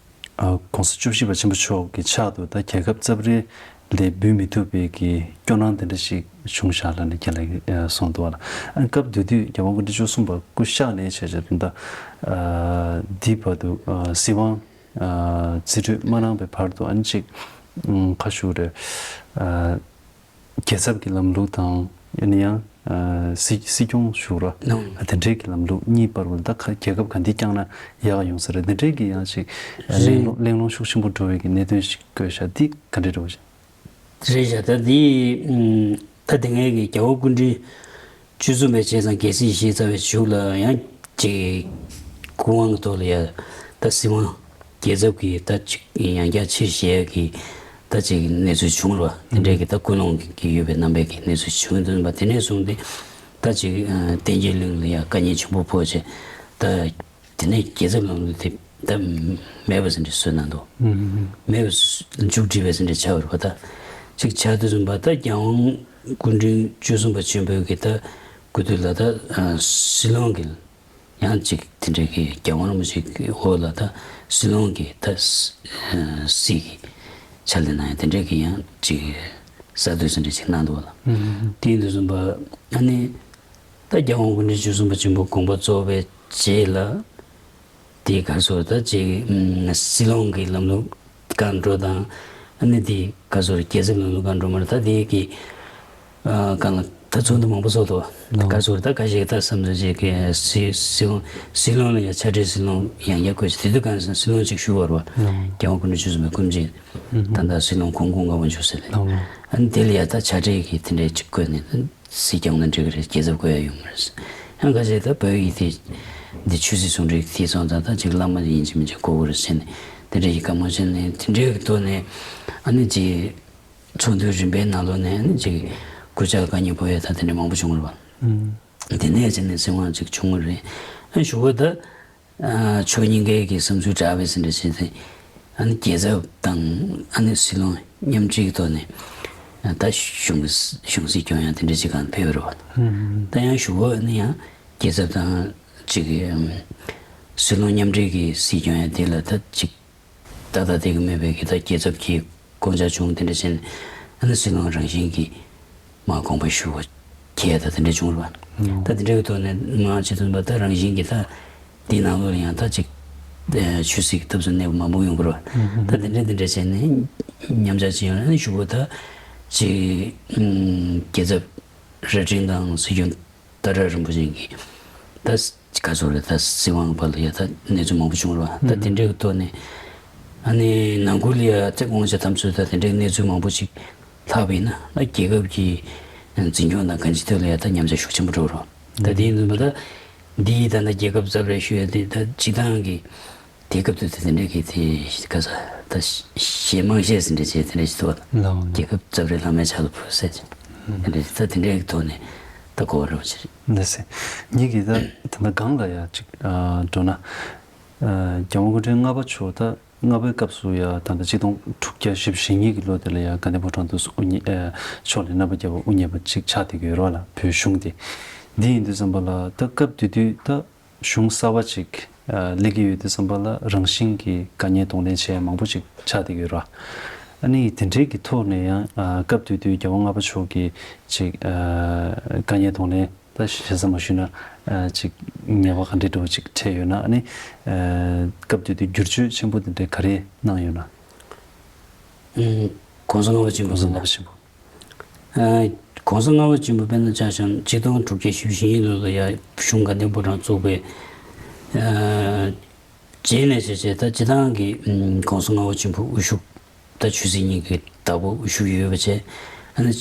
ཨ་༸གོང་ས་བཅུ་བཞི་པ་ཆེན་པོ་མཆོག་གི་ཕྱག་ཏུ་ད་རྒྱལ་ཁབ་རྩ་བ་རེ་ལས་འབུད་མི་ཐུབ་པའི་གི་སྐྱོ་སྣང་དེ་འདྲ་ཞིག་བྱུང་ཤག་ལབ་ནས་རྒན་ལགས་ཀྱིས་གསུངས་འདུག་ལ། ཨ་སྐབས་དེ་དུས་རྒྱལ་དབང་སྐུ་ཕྲེང་བཅུ་གསུམ་པ་སྐུ་གཤེགས་ནས་བྱས་བྱས་ད་ལྟ་ཨ་འདི་བར་དུ་ཨ་སྲིད་དབང་ཨ་རྩིས་སྤྲོད་མ་གནང་བའི་བར་དུ་ཨ་ནི་ཅིག་ཨ་ཁ་ཞུ་རེད། ཨ་རྒྱལ་ཚབ་ཀྱི་ལམ་ལུགས་དང་ཨ་ནི་ཡང་ ཨ་སྲིད་སྲིད་སྐྱོང་ཞུ་ར། ནོ། ཨ་དེ་འདྲའི་གི་ལམ་ལུགས་གཉིས་བར་བ་ལ་ད་ཁ་རྒྱལ་ཁབ་ག་འདི་བསྐྱངས་ན་ཡག་ཡོང་ས་རེད། དེ་འདྲའི་གི་ཡང་ཅིག་ཨ་རེད། གླེང་སློང་གླེང་སློང་ཤུགས་ཆེན་པོ་འགྲོ་བའི་གི་གནད་དོན་ཞིག་བཀོད་ཤག་འདི་ག་འདྲ་འགྲོ་བཞིན། རེད་བཞག་ད་འདི་ཨམ་ད་དེ་སྔའི་གི་རྒྱལ་བ་སྐུ་ཕྲེང་བཅུ་གསུམ་པའི་བྱས་ཙང་རྒྱལ་སྲིད་བཞེས་ཚར་བའི་གཞུག་ལ་ཡང་ཅིག་སྐུ་དབང་གི་ཐོག་ལ་ཡ་ད་སྲིད་དབང་རྒྱལ་ཚབ་ཀྱིས་ད་ཅིག་ཡང་བསྐྱར་ཕྱིར་བཞེས་ཀྱི་ད་ཅིག་གནས་ཚུལ་བྱུང་ར། དེ་འདྲའི་གི་ད་ཀུན་སློང་གི་ཡོད་པའི་རྣམ་པའི་གི་གནས་ཚུལ་བྱུང་དོན་པ་དེ་ནས་བཟུང་སྟེ་ད་ཅིག་ཨ་བསྟན་རྒྱས་གླིང་ལ་ཡ་བཀའ་ཉན་ཆེན་པོ་ཕོག་བྱས་ད། དེ་ནས་རྒྱལ་ཚབ་ལམ་ལུགས་དེ་ད་མེད་པ་ཟིན་བྲིས་བཟོས་གནང་འདུག་ཨུམ། མེད་པ་མཇུག་སྒྲིལ་བའི་ཟིན་བྲིས་ཆགས་པ་རེད་པ། ད་ཅིག་ཆགས་དུས་ཙམ་པ་ད་རྒྱལ་དབང་སྐུ་ཕྲེང་བཅུ་གསུམ་པ་ཆེན་པོའི་གི་ད་སྐུ་དུས་ལ་ད་ཨ་སྲིད་བློན་གི་ཡང་ཅིག་དེ་འདྲའི་གི་རྒྱལ་དབང་རིན་པོ་ཆེ་གི་འོག་ལ་ད་སྲིད་བློན་གི་ད་ཨ་སྲིད་གི་ཕྱག་ལས་གནང་ཡ་དེ་འདྲའི་གི་ཡང་ཅིག་གསར་གཏོད་ཟིན་བྲིས་ཅིག་གནང་འདུག་བ་ལ། ཨུམ། དེ་ཡིན་དུས་ཙམ་པ་ཨ་ནི། ད་རྒྱལ་དབང་སྐུ་ཕྲེང་བཅུ་གསུམ་པ་ཆེན་པོ་དགོངས་པ་རྫོགས་པའི་རྗེས་ལ། དེའི་སྐབས་སུ་ད་ཅིག་ཨུམ་སྲིད་བློན་གྱི་ལམ་ལུགས་བཀའ་འགྲོ་དང་། ཨ་ནི་དེའི་སྐབས་སུ་རྒྱལ་ཚབ་ལམ་ལུགས་བཀའ་འགྲོ་མ་རེད། ད་དེའི་གི་ཨ་གང་ལ་ད་ཚོགས་འདུ་མང་པོ་ཚོགས་འདུག་བ། ལགས། སྐབས་སུ་ད་ཁ་ཤས་ཀྱིས་ད་བསམ་ཚུལ་ཅིག་གི་སྲིད་སྲིད་བློན་སྲིད་བློན་ལ་ཡང་ཕྱག་སྦྲེལ་སྲིད་བློན་ཡང་བསྐྱར་བསྐོས་ཤིག་དེ་དུས་གང་ཟེར་སྲིད་བློན་ཅིག་ཞུ་བར་བ། ལགས། རྒྱལ་དབང་སྐུ་ཕྲེང་བཅུ་གསུམ་པའི་སྐུ་མཆེད་ད་ལྟ་སྲིད་བློན་གོང་གོང་ལྔ་པ་མཇུག་ཟེར་ལེ། ལགས། ཨ་ནི་དེ་ལ་ཡང་ད་ཕྱག་སྦྲེལ་གྱི་དེ་འདྲའི་ཅིག་བསྐོས་ནས། སྲིད་སྐྱོང་དང་འབྲེལ་གྱི་རེད། རྒྱལ་ཚབ་བསྐོ་ཡ་ཡོད་མ་རེད། ཡང་ཁ་ཤས་ད་བོད་ཡིག་དེ་འདི་ཆོས་སྲིད་ཟུང་འབྲེལ་གྱི་དེ་སོང་ཙང་ད་ཅིག་བླ་མ་ཡིན་གཅིག་མིན་གཅིག་དགོས་ཀྱི་རེད་ཟེར་ནས་དེ་འདྲ་ཡི་བཀའ་མོལ་བྱས་ནས་དེ་འདྲའི་གི་ཐོག་ནས་ཨ་ནི་ཅིག་ཚོགས་འདུའི་རིམ་པའི་ནང་ལོགས་ནས་ཨ་ནི་ཅིག་སྐུ་ཕྱྭ་བཀའ་ཉན་ཕོག་ཡ་ད་དེ་འདྲ་མང་པོ་བྱུང་བ་རེད་པ། ཨུམ། དེ་ནས་བྱས་ནས་སྲིད་དབང་ཅིག་བྱུང་བ་རེད། ཨ་ནི་གཞུག་གུ་ད། ཨ་ཕྱོགས་གཉིས་ཀའི་གི་བསམ་ཚུལ་འདྲ་བའི་ཟིན་བྲིས་བྱས་ཏེ། ཨ་ནི་རྒྱལ་ཚབ་དང་ཨ་ནི་སྲིད་བློན་མཉམ་འབྲེལ་གྱི་ཐོག་ནས་ཨ་ད་གཞུང་གི་གཞུང་སྲིད་སྐྱོང་ཡ་དེ་འདྲ་ཅིག་གང་ཕེབས་པ་རེད་པ། ཨུམ། ད་ཡང་གཞུག་གུ་ཨ་ནི་ཡང་རྒྱལ་ཚབ་དང་ཅིག་གི་ཨམ་སྲིད་བློན་མཉམ་འབྲེལ་གྱི་སྲིད་སྐྱོང་ཡ་དེ་ལ་ད་ཅིག་ཏག་ཏག་དེ་གི་མེད་པའི་གི་ད་རྒྱལ་ཚབ་ཀྱིས་དགོངས་འཆར་བྱུང་དེ་འདྲ་བྱས་ནས་ཨ་ནི་སྲིད་བློན་རང་བཞིན་གྱིས། མ་དགོངས་པ་ཞུ་བ་ཁྱེད་ད་དེ་འདྲ་བྱུང་རེད་པ། ད་དེ་འདྲ་གི་ཐོག་ནས་མ་བྱེད་ཐུབ་པ་ད་རང་བཞིན་གྱིས་ད་དེའི་ནང་ལོགས་ལ་ཡང་ད་ཅིག་ཆོས་སྲིད་ཀྱི་ཐབས་སུ་གནས་པ་མང་པོ་ཡོང་གི་རེད་པ། ད་དེ་འདྲ་དེ་འདྲ་བྱས་ནས་མཉམ་བཞག་བྱས་ཡོང་ན་ནི་གཞུག་གུ་ད་ཅིག་རྒྱལ་ཚབ་རྭ་སྒྲེང་དང་སྲིད་སྐྱོང་ཏཱ་ར་རིན་པོ་ཆེ་གིས་ད་ག་ཚོད་རེད་ད་སྲིད་དབང་བར་ལ་ཡ་ད་གནས་ཚུལ་མང་པོ་བྱུང་རེད་པ། ད་དེ་འདྲ་གི་ཐོག་ནས་ཨ་ནི་ནང་ཁུལ་ལ་ཡ་ད་དབང་ཆ་དམ་ཚུགས་ད་དེ་འདྲའི་གནས་ཚུལ་མང་པོ་ཅིག་ལྷག་པ་ཡིན་ན་ད་རྒྱལ་ཁབ་ཀྱི་འཛིན་སྐྱོང་དང་གང་ཅིའི་ཐད་ལ་ཡ་ད་ཉམས་ཆག་ཤུགས་ཆེན་པོ་འགྲོ་རོགས། ད་དེ་ཡིན་དུས་ད་འདི་ཡིས་ད་ད་རྒྱལ་ཁབ་ཚབ་རེ་ཞུ་ཡ་དེ་ད་སྤྱི་བཏང་གི་དེ་སྐབས་དུས་དེ་དེ་འདྲའི་གི་དེ་ག་ས་ད་ཞེ་མང་བཤད་ཟིན་འདྲ་བྱས་དེ་འདྲ་ཞིག་འདུག་བ། ལའོ། རྒྱལ་ཁབ་ཚབ་རེ་བླ་མའི་ཕྱག་ལ་ཕུལ་ཟེར་གྱི་དེ་འདྲ་ཞིག་ད་དེ་འདྲའི་གི་ཐོག་ནས་ད་གོ་བ་རེ་བ་ཅི་རེད། འདི་ཟེར། ཉིད་ཀྱིས་ད་ད་ལྟ་སྒང་ལ་ཡ་ཅིག་འགྲོ་ན། རྒྱལ་དབང་སྐུ་ཕྲེང་ལྔ་པ་མཆོག་ད། ལྔ་པའི་སྐབས་སུ་ཡང་ད་ལྟ་ཆིག་སྟོང་དྲུག་བརྒྱ་བཞི་བཅུ་ཞེ་གཉིས་ཀྱི་ལོ་དེ་ལ་ཡང་དགའ་ལྡན་ཕོ་བྲང་དུ་དབུ་བརྙེས་ཨ་ཕྱོགས་ལས་རྣམ་པར་རྒྱལ་བ་དབུ་བརྙེས་པ་ཅིག་ཆགས་བསྡད་ཀྱི་ཡོད་རེད་བ་ལ། བོད་གཞུང་དེ། འདི་ཡིན་དུས་ཙམ་པ་ལ་ད་སྐབས་དེ་དུས་ད་གཞུང་གསར་པ་ཅིག་ཨ་སླེབས་ཀྱི་ཡོད་དུས་ཙམ་པ་ལ་རང་བཞིན་གྱིས་དགའ་ཉེ་གདོང་ལེན་བྱེད་ཡ་མང་པོ་ཅིག་ཆགས་བསྡད་ཀྱི་ཡོད་རེད་བ། ཨ་ནི་དེ་འདྲའི་གི་ཐོག་ནས་ཡང་ཨ་སྐབས་དེ་དུས་རྒྱལ་བ་ལྔ་པ་མཆོག་གིས་ཅིག་ཨ་དགའ་ཉེ་གདོང་ལེན། ད་ཞེ་ས་མ་ཞུས་ན་ཨ་ཅིག་ཉེས་པ་ག་འདྲའི་འདྲ་བོ་ཅིག་འཕྲད་ཡོད་ན། ཨ་ནི་ཨ་སྐབས་དེ་དུས་བསྒྱུར་བཅོས་ཆེན་པོ་དེ་འདྲའི་ག་རེ་གནང་ཡོད་ན། ཨུམ། ༸གོང་ས་ལྔ་པ་ཆེན་པོ་༸གོང་ས་ལྔ་པ་ཆེན་པོ། ཨ་༸གོང་ས་ལྔ་པ་ཆེན་པོ་དཔེར་ན་ཆ་བཞག་ན་ཆིག་སྟོང་དྲུག་བརྒྱ་བཞི་བཅུ་ཞེ་གཉིས་ལོ་ལ་ཡ་གཞུང་དགའ་ལྡན་ཕོ་བྲང་བཙུགས་པའི་ཨ་རྗེས་ནས་བྱས་བྱས་ད་སྤྱི་བཏང་གི་ཨུམ་༸གོང་ས་ལྔ་པ་ཆེན་པོ་དབུ་བཞུགས། ད་ཆོས་སྲིད་གཉིས་ཀྱི་བདག་པོ་དབུ་བཞུགས་ཡོད་པ་བྱས། ཨ་ནི་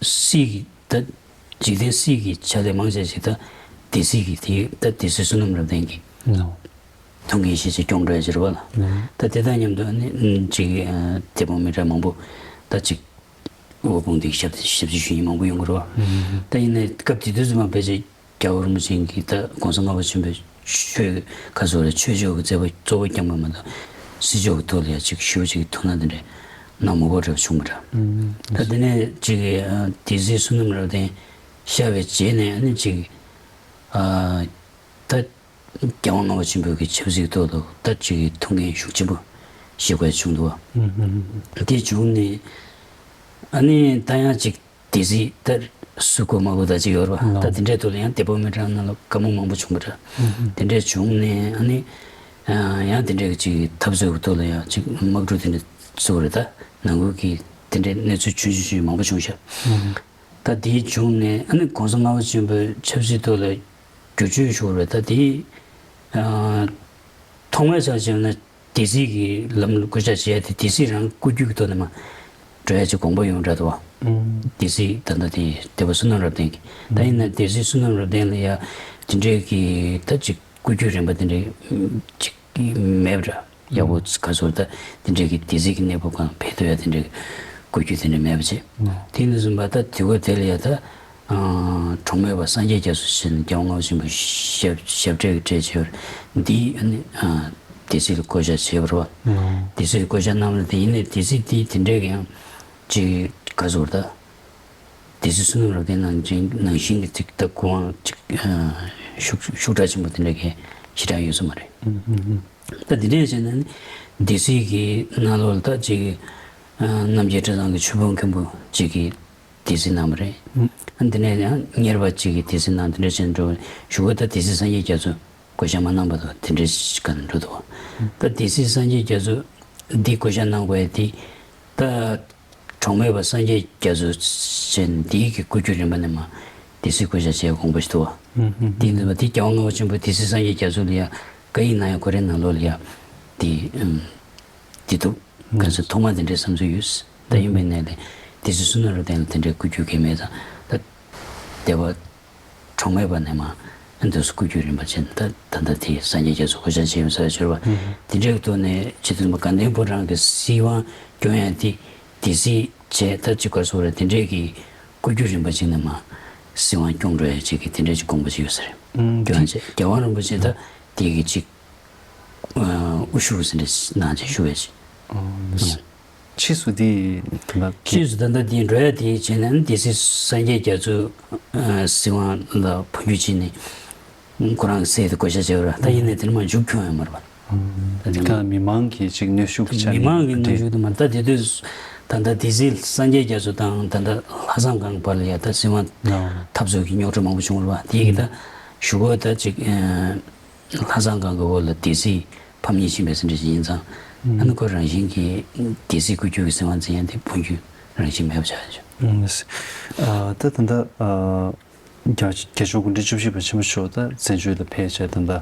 སྲིད་ཀྱི་ད་འཇིག་རྟེན་སྲིད་ཀྱི་ཕྱག་ལས་མང་ཆེ་ཞིག་ད་སྡེ་སྲིད་ཀྱི་དེ་ད་སྡེ་སྲིད་བསོད་ནམས་རབ་བརྟན་གྱིས་ལོ། ཐུགས་འགན་བཞེས་བྱས་སྐྱོང་འགྲོ་ཡ་ཅིག་རེད་བ་ལ། ལོ། ད་དེ་དང་མཉམ་དུ་ཨ་ནི་ཅིག་ཨ་དེ་དཔང་མི་འདྲ་མང་པོ་ད་ཅིག་དབུ་དཔུང་སྡེའི་ཞབས་ཞབས་ཕྱི་ཞུ་མཁན་མང་པོ་ཡོང་གི་རེད་བ། ལོ། ད་ཡིན་ནའི་སྐབས་དེ་དུས་ཙམ་པ་ཕལ་ཆེར། རྒྱལ་བ་རིན་པོ་ཆེ་གིས་ད་༸གོང་ས་ལྔ་པ་ཆེན་པོའི་ཆོས་ཁ་སོ་རེ་ཆོས་ཕྱོགས་ཀྱི་མཛད་པ་གཙོ་བོ་བསྐྱངས་པ་མ་གཏོགས་སྲིད་ཕྱོགས་ཀྱི་ཐོག་ལ་ཡང་ཅིག་ཞེ་པོ་ཅིག་ཐུགས་སྣང་དེ་འདྲ་གནང་མ་དགོས་འདྲ་བ་བྱུང་མ་རེད། ད་དེ་ནས་ཅིག་སྡེ་སྲིད་བསོད་ནམས་རབ་བརྟན་གཤེགས་པའི་རྗེས་ནས་ཨ་ནི་ཅིག་ཨ་ད་རྒྱལ་དབང་ལྔ་པ་ཆེན་པོའི་གི་ཆབ་སྲིད་ཐོག་ཏུ་ད་ཅིག་ཐུགས་འགན་ཤུགས་ཆེན་པོ་བཞེས་དགོས་བྱུང་འདུག་བ། དེ་བྱུང་ནས་ཨ་ནི་ད་ཡང་ཅིག་སྡེ་སྲིད་ད་སུ་དགོས་མ་དགོས་ད་ཅིག་ཡོད་རེད་བ། ལགས། ད་དེ་འདྲའི་ཐོག་ལ་ཡང་དེ་དཔང་མི་འདྲ་ནང་ལ་བཀའ་མོལ་མང་པོ་བྱུང་བ་འདྲ། ཨུ་ཧུ། དེ་འདྲས་བྱུང་ནས་ཨ་ནི་ཨ་ཡང་དེ་འདྲའི་ཅིག་འཐབ་རྩོད་ཀྱི་ཐོག་ལ་ཡང་ཅིག་དམག་འཁྲུག་དེ་འདྲ་བཟོ་བ་རེད། ད་ནང་ཁུལ་གྱི་དེ་འདྲའི་གནས་ཚུལ་ཆུང་ཆུང་ཆུང་མང་པོ་བྱུང་ཤག་ཨུ་ཧུ། ད་དེའི་བྱུང་ནས་ཨ་ནི་གོང་ས་ལྔ་པ་ཆེན་པོའི་ཆབ་སྲིད་ཐོག་ལ་བསྒྱུར་བཅོས་ཞུ་དགོས་རེད། ད་དེའི་ཨ་ཐོག་མའི་ཆ་བཞག་ན་སྡེ་སྲིད་ཀྱི་ལམ་ལུགས་བསྐོ་བཞག་བྱས་ཏེ་སྡེ་སྲིད་རང་སྐུ་རྒྱུད་ཀྱི་ཐོག་ནས་མར་འགྲོ་ཡ་ཅིག་དགོངས་པ་ཡོང་འདྲ་འདུག་བ། ཨང་། སྡེ་སྲིད་ད་ལྟ་དེ་སྡེ་པ་བསོད་ནམས་རབ་བརྟན་གྱི། ད་ཡིན་ན་སྡེ་སྲིད་བསོད་ནམས་རབ་བརྟན་ལ་ཡ་དེ་འདྲའི་གི་ད་ཅིག་སྐུ་རྒྱུད་རིམ་པ་དེ་འདྲའི་ཅིག་མེད་པ་འདྲ། ཡག་པོ་ག་ཚོད་ད་དེ་འདྲའི་གི་སྡེ་སྲིད་ཀྱི་གནས་བབ་གང་འཕེལ་ཐུབ་ཡ་དེ་འདྲའི་སྐུ་རྒྱུད་དེ་འདྲ་མེད་པ་བྱས། ཨང་། དེ་ནས་བཟུང་བ་ད་དུས་སྐབས་དེ་ལ་ཡ་ད་ཨ་གྲོང་མེད་པ་སངས་རྒྱས་རྒྱ་མཚོ་ཞེས་ནས་རྒྱལ་དབང་ལྔ་པ་ཆེན་པོའི་ཞབས་ཞབས་གྲས་ཀྱི་གྲས་བྱས་པ་འདི་ཨ་ནི་ཨ་སྡེ་སྲིད་ལ་བསྐོ་བཞག་བྱས་པ་རེད་བ། ཨང་། སྡེ་སྲིད་ལ་བསྐོ་བཞག་གནང་བ་དེ་ཡིན་ནའི་སྡེ་སྲིད་དེ་དེ་འདྲའི་གི་ཡང་ཅིག་ག་ཚོད་ད། སྡེ་སྲིད་བསོད་ནམས་རབ་བརྟན་ནང་བཞིན་ནང་བཞིན་གྱི་ཚིག་ད་སྐུ་དབང་ཅིག་ཨ་ཤུགས་ཤུགས་དྲག་ཆེན་པོ་དེ་འདྲ་གའི་ཞེ་དྲག་ཡོད་ས་མ་རེད། ཨུ་ཨུ་ཨུ། ད་དེ་འདྲ་བྱས་ན་ནི་སྡེ་སྲིད་ཀྱི་ནང་ལོགས་ལ་ད་ཅིག་ཨ་རྣམ་རྒྱལ་གྲྭ་ཚང་གི་ཆོས་དཔོན་མཁན་པོ་ཅིག་གིས་སྡེ་སྲིད་གནང་བ་རེད། ཨུ། ཨ་དེ་ནས་ཡང་གཉེར་པ་ཅིག་གིས་སྡེ་སྲིད་གནང་དེ་འདྲ་བྱས་འགྲོ་བ་གཞུག་གུ་ད་སྡེ་སྲིད་སངས་རྒྱས་རྒྱ་མཚོ་བསྐོ་བཞག་མ་གནང་བར་དུ་དེ་འདྲ་ཞིག་ག་ནས་འགྲོ་འདུག་བ། ད་སྡེ་སྲིད་སངས་རྒྱས་རྒྱ་མཚོ་འདི་བསྐོ་བཞག་གནང་དགོས་ཡ་དེ་ད། གྲོང་མེད་པ་སངས་རྒྱས་རྒྱ་མཚོ་ཅན་འདིའི་གི་སྐུ་རྒྱུད་རིམ་པ་ནས་མར་སྡེ་སྲིད་བསྐོ་བཞག་བྱས་དགོངས་པ་ཞིག་འདུག་བ། ཨུ་ཨུ་ཨུ། དེ་ཡིན་དུས་དེ་རྒྱལ་དབང་ལྔ་པ་ཆེན་པོས་སྡེ་སྲིད་སངས་རྒྱས་རྒྱ་མཚོ་ལ་ཡ་བཀའ་ཡིག་གནང་ཡ་ཁོ་རའི་ནང་ལོགས་ལ་ཡ་དེ་ཨུམ་དེ་འདུག་ག་ཚོད་ཐོག་མ་དེ་འདྲའི་བསམ་ཚུལ་ཡོད། ད་ཡིན་པའི་ནས་ལས་སྡེ་སྲིད་བསོད་ནམས་རབ་བརྟན་ལ་དེ་འདྲའི་སྐུ་རྒྱུད་གལ་མེད་ཙང་ད་སྡེ་པ། གྲོང་མེད་པ་ནས་མར་འདུག་སེ་སྐུ་རྒྱུད་རིམ་པ་ཅན་ད་ད་ལྟ་དེ་སངས་རྒྱས་རྒྱ་མཚོ་བསྐོ་བཞག་བྱས་ཡོད་ས་བྱོས་པ། ཨུ་ཧུ། དེ་འདྲའི་ཐོག་ནས་ཆེས་མཐོན་པོ་དགའ་ལྡན་ཕོ་བྲང་གི་སྲིད་དབང་སྐྱོང་ཡ་དེ་སྡེ་སྲིད་བྱས་ད་ཅིག་ག་སོགས་རེད། དེ་འདྲའི་གི་སྐུ་རྒྱུད་རིམ་པ་ཅིག་ནས་མར་སྲིད་དབང་སྐྱོང་འགྲོ་ཡ་ཅིག་གི་དེ་འདྲའི་ཅིག་དགོངས་པ་ཅིག་ཡོད་ས་རེད། ཨུ་སྐྱོང་ཡ་ཅིག་རྒྱལ་དབང་རིན་པོ་ཆེ་ད་དེ་གི་ཅིག་དབུ་བཞུགས་ཟིན་བྲིས་གནང་བྱས་བཞུགས་པའི་ཕྱིར། ཕྱིས་སུ་དེ་ད་ཕྱིས་སུ་ད་ལྟ་དེ་འགྲོ་ཡ་དེ་བྱས་ནས་སྡེ་སྲིད་སངས་རྒྱས་རྒྱ་མཚོ་སྲིད་དབང་ལ་འཕོ་འགྱུར་བྱས་ནས་ཁོ་རང་གི་སྲས་དེ་བསྐོ་བཞག་བྱས་པ་རེད། ད་ཡིན་ནའི་དེ་ནས་མར་མཇུག་འཁྱོངས་ཡོད་མ་རེད་པ། ད་དེ་ག་མི་མང་གི་ཅིག་གནོན་ཤུགས་ཀྱི་ཆ་ནས་མི་མང་གི་གནོན་ཤུགས་དེ་མ་ད་དེ་དུས་ད་ལྟ་སྡེ་སྲིད་སངས་རྒྱས་རྒྱ་མཚོ་དང་ད་ལྟ་ལྷ་བཟང་སྒང་བར་ལ་ཡ་ད་སྲིད་དབང་འཐབ་རྩོད་ཀྱི་རྙོག་དྲ་མང་པོ་བྱུང་བ་རེད་པ། དེ་ཡི་གི་ད་གཞུག་གུ་ད་ཅིག་ལྷ་བཟང་སྒང་གི་འོག་ལ་སྡེ་སྲིད་ཕམ་ཉེས་ཕྱིན་པའི་ཟིན་བྲིས་ཤིག་ཡིན་ཙང་། ཨ་ནི་ཁོ་རང་བཞིན་གྱིས་སྡེ་སྲིད་སྐུ་རྒྱུད་ཀྱི་སྲིད་དབང་འཛིན་ཡ་དེ་འཕོ་འགྱུར་རང་བཞིན་མེད་པ་ཆགས་ཡོད། ད་ད་ལྟ་རྒྱལ་རྒྱལ་མཆོག་སྐུ་ཕྲེང་བཅུ་བཞི་པ་ཆེན་པོ་མཆོག་ད་བཙན་བྱོལ་ལ་ཕེབས་བྱས་ད་ལྟ་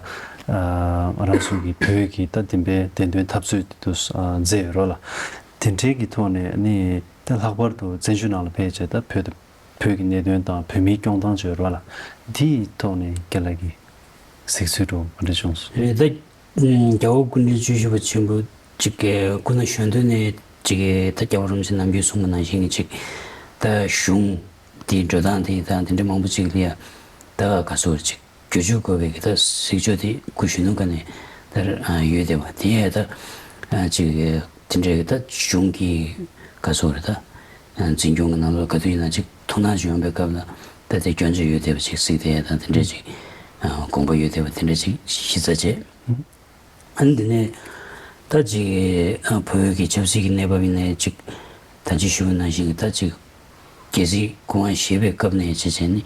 རང་ཚོ་གི་བོད་ཀྱི་ད་བདེན་པའི་བདེན་དོན་འཐབ་རྩོད་དེ་དུ་མཛད་ཡོད་རོགས་ལ། དེ་འབྲེལ་གྱི་ཐོག་ནས་ནི་ད་ལྷག་པར་དུ་བཙན་བྱོལ་ནང་ལ་ཕེབས་བྱས་ད་བོད་དུ། བོད་ཀྱི་གནད་དོན་དང་བོད་མིའི་སྐྱོང་སྟངས་བརྗོད་རོགས་ལ། འདིའི་ཐོག་ནས་རྒན་ལགས་ཀྱིས་གཟིགས་ཚུལ་འདྲ་བོ་ག་འདྲ་བྱུང་སོང་། རེད་ད། རྒྱལ་བ་སྐུ་ཕྲེང་བཅུ་བཞི་པ་ཆེན་པོ་ཅིག་གི་སྐུ་ན་གཞོན་དུས་ནས་ཅིག་གི་ད་རྒྱལ་བ་རིན་པོ་ཆེ་ནམ་རྒྱུན་གསུངས་པ་ནང་བཞིན་གྱི་ཅིག་ད་གཞུང་དེའི་འགྲོ་སྟངས་དེ་དང་དེ་འདྲ་མང་པོ་ཅིག་ལ་ཡ་ད་ག་ཚོད་ཅིག་བསྒྱུར་བཅོས་དགོས་པའི་གི་ད་གཟིགས་ཕྱོགས་དེ་སྐུ་གཞོན་ནུ་ག་ནས་ད་ཡོད་བསྡད་པ་དེ་ཡ་ད་ཅིག་དེ་འདྲའི་གི་ད་གཞུང་གི་ག་ཚོད་རེད་ད། འཛིན་སྐྱོང་གི་ནང་ལོགས་ག་དུས་ཡིན་ན་ཅིག་ཐུགས་སྣང་ཅིག་ཡོང་པའི་སྐབས་ལ་ད་དེ་སྐྱོན་ཆ་ཡོད་བསྡད་པ་ཅིག་གཟིགས་བསྡད་ཡ་དང་དེ་འདྲ་ཅིག་དགོངས་པ་ཡོད་བསྡད་པ་དེ་འདྲ་ཅིག་གཞི་རྩ་བྱས། ཨ་ནི་དེ་ནས་ད་ཅིག་བོད་ཀྱི་ཆབ་སྲིད་ཀྱི་གནས་བབ་ཡིན་ནའི་ཅིག་ད་ཅི་ཞུ་བ་ནང་བཞིན་གྱི་ད་ཅིག་རྒྱལ་སྲིད་སྐུ་དབང་བཞེས་པའི་སྐབས་ནས་བྱས་བྱས་ནི་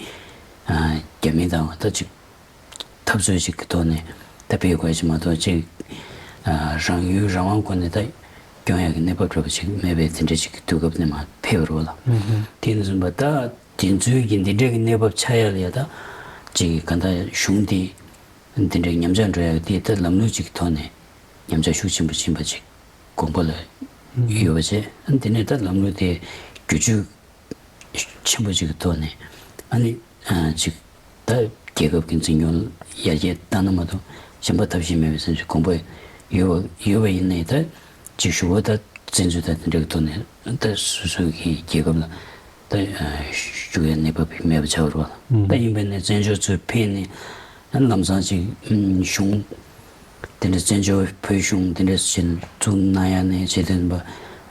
རྒྱ་མི་དང་ད་ཅིག་འཐབ་རྩོད་ཅིག་གི་ཐོག་ནས་ད་སྤེལ་དགོས་ཅིག་མ་གཏོགས་ཅིག་རང་ཡུལ་རང་དབང་སྒོ་ནས་ད་སྐྱོང་ཡག་གི་གནས་བབ་འདྲ་པོ་ཅིག་མེད་པའི་དེ་འདྲ་ཅིག་གི་དུས་སྐབས་ནས་མར་ཕེབས་པ་རེད་པ་ལགས། དེ་ནས་བཟུང་པ་ད་དེ་ཚོའི་གི་འདི་འདྲ་གི་གནས་བབ་ཆགས་ཡ་ལ་ཡ་ད་ཅིག་ག་ད་གཞུང་འདི་འདི་འདྲ་ཉམས་ཆག་འགྲོ་ཡག་འདི་ད་ལམ་ལུགས་ཅིག་གི་ཐོག་ནས་ཉམས་ཆག་ཤུགས་ཆེན་པོ་ཕྱིན་པ་ཅིག་དགོངས་པ་ལ་ཡོད་པ་བྱས། དེ་ནས་ད་ལམ་ལུགས་དེ་བསྒྱུར་བཅོས་ཆེན་པོ་ཅིག་གི་ཐོག་ནས་ཨ་ནི་ཅིག་ད་རྒྱལ་ཁབ་ཀྱི་འཛིན་སྐྱོང་ཡར་རྒྱས་བཏང་ན་མ་གཏོགས་གཞན་པ་ཐབས་ཤེས་མེད་པའི་བསམ་ཚུལ་དགོངས་པ་ཡོད་པ་ཡོད་པ་ཡིན་ནའི་ད་ཅིག་ཞུ་བ་ད་བཙན་འཛུལ་དང་དེ་འདྲ་གི་ཐོག་ནས་ད་སོ་སོ་གི་རྒྱལ་ཁབ་ལ་ད་ཞུགས་ཡ་གནས་བབ་མེད་པ་ཆགས་པ་རེད་པ། ད་ཡིན་པས་ན་བཙན་བྱོལ་ཚོས་ཕེབས་ནས་ལམ་སང་ཅིག་གཞུང་དེ་འདྲ་བཙན་བྱོལ་བོད་གཞུང་དེ་འདྲ་ཞིག་བཙུགས་གནང་ཡ་ནས་བྱེད་དོན་པ་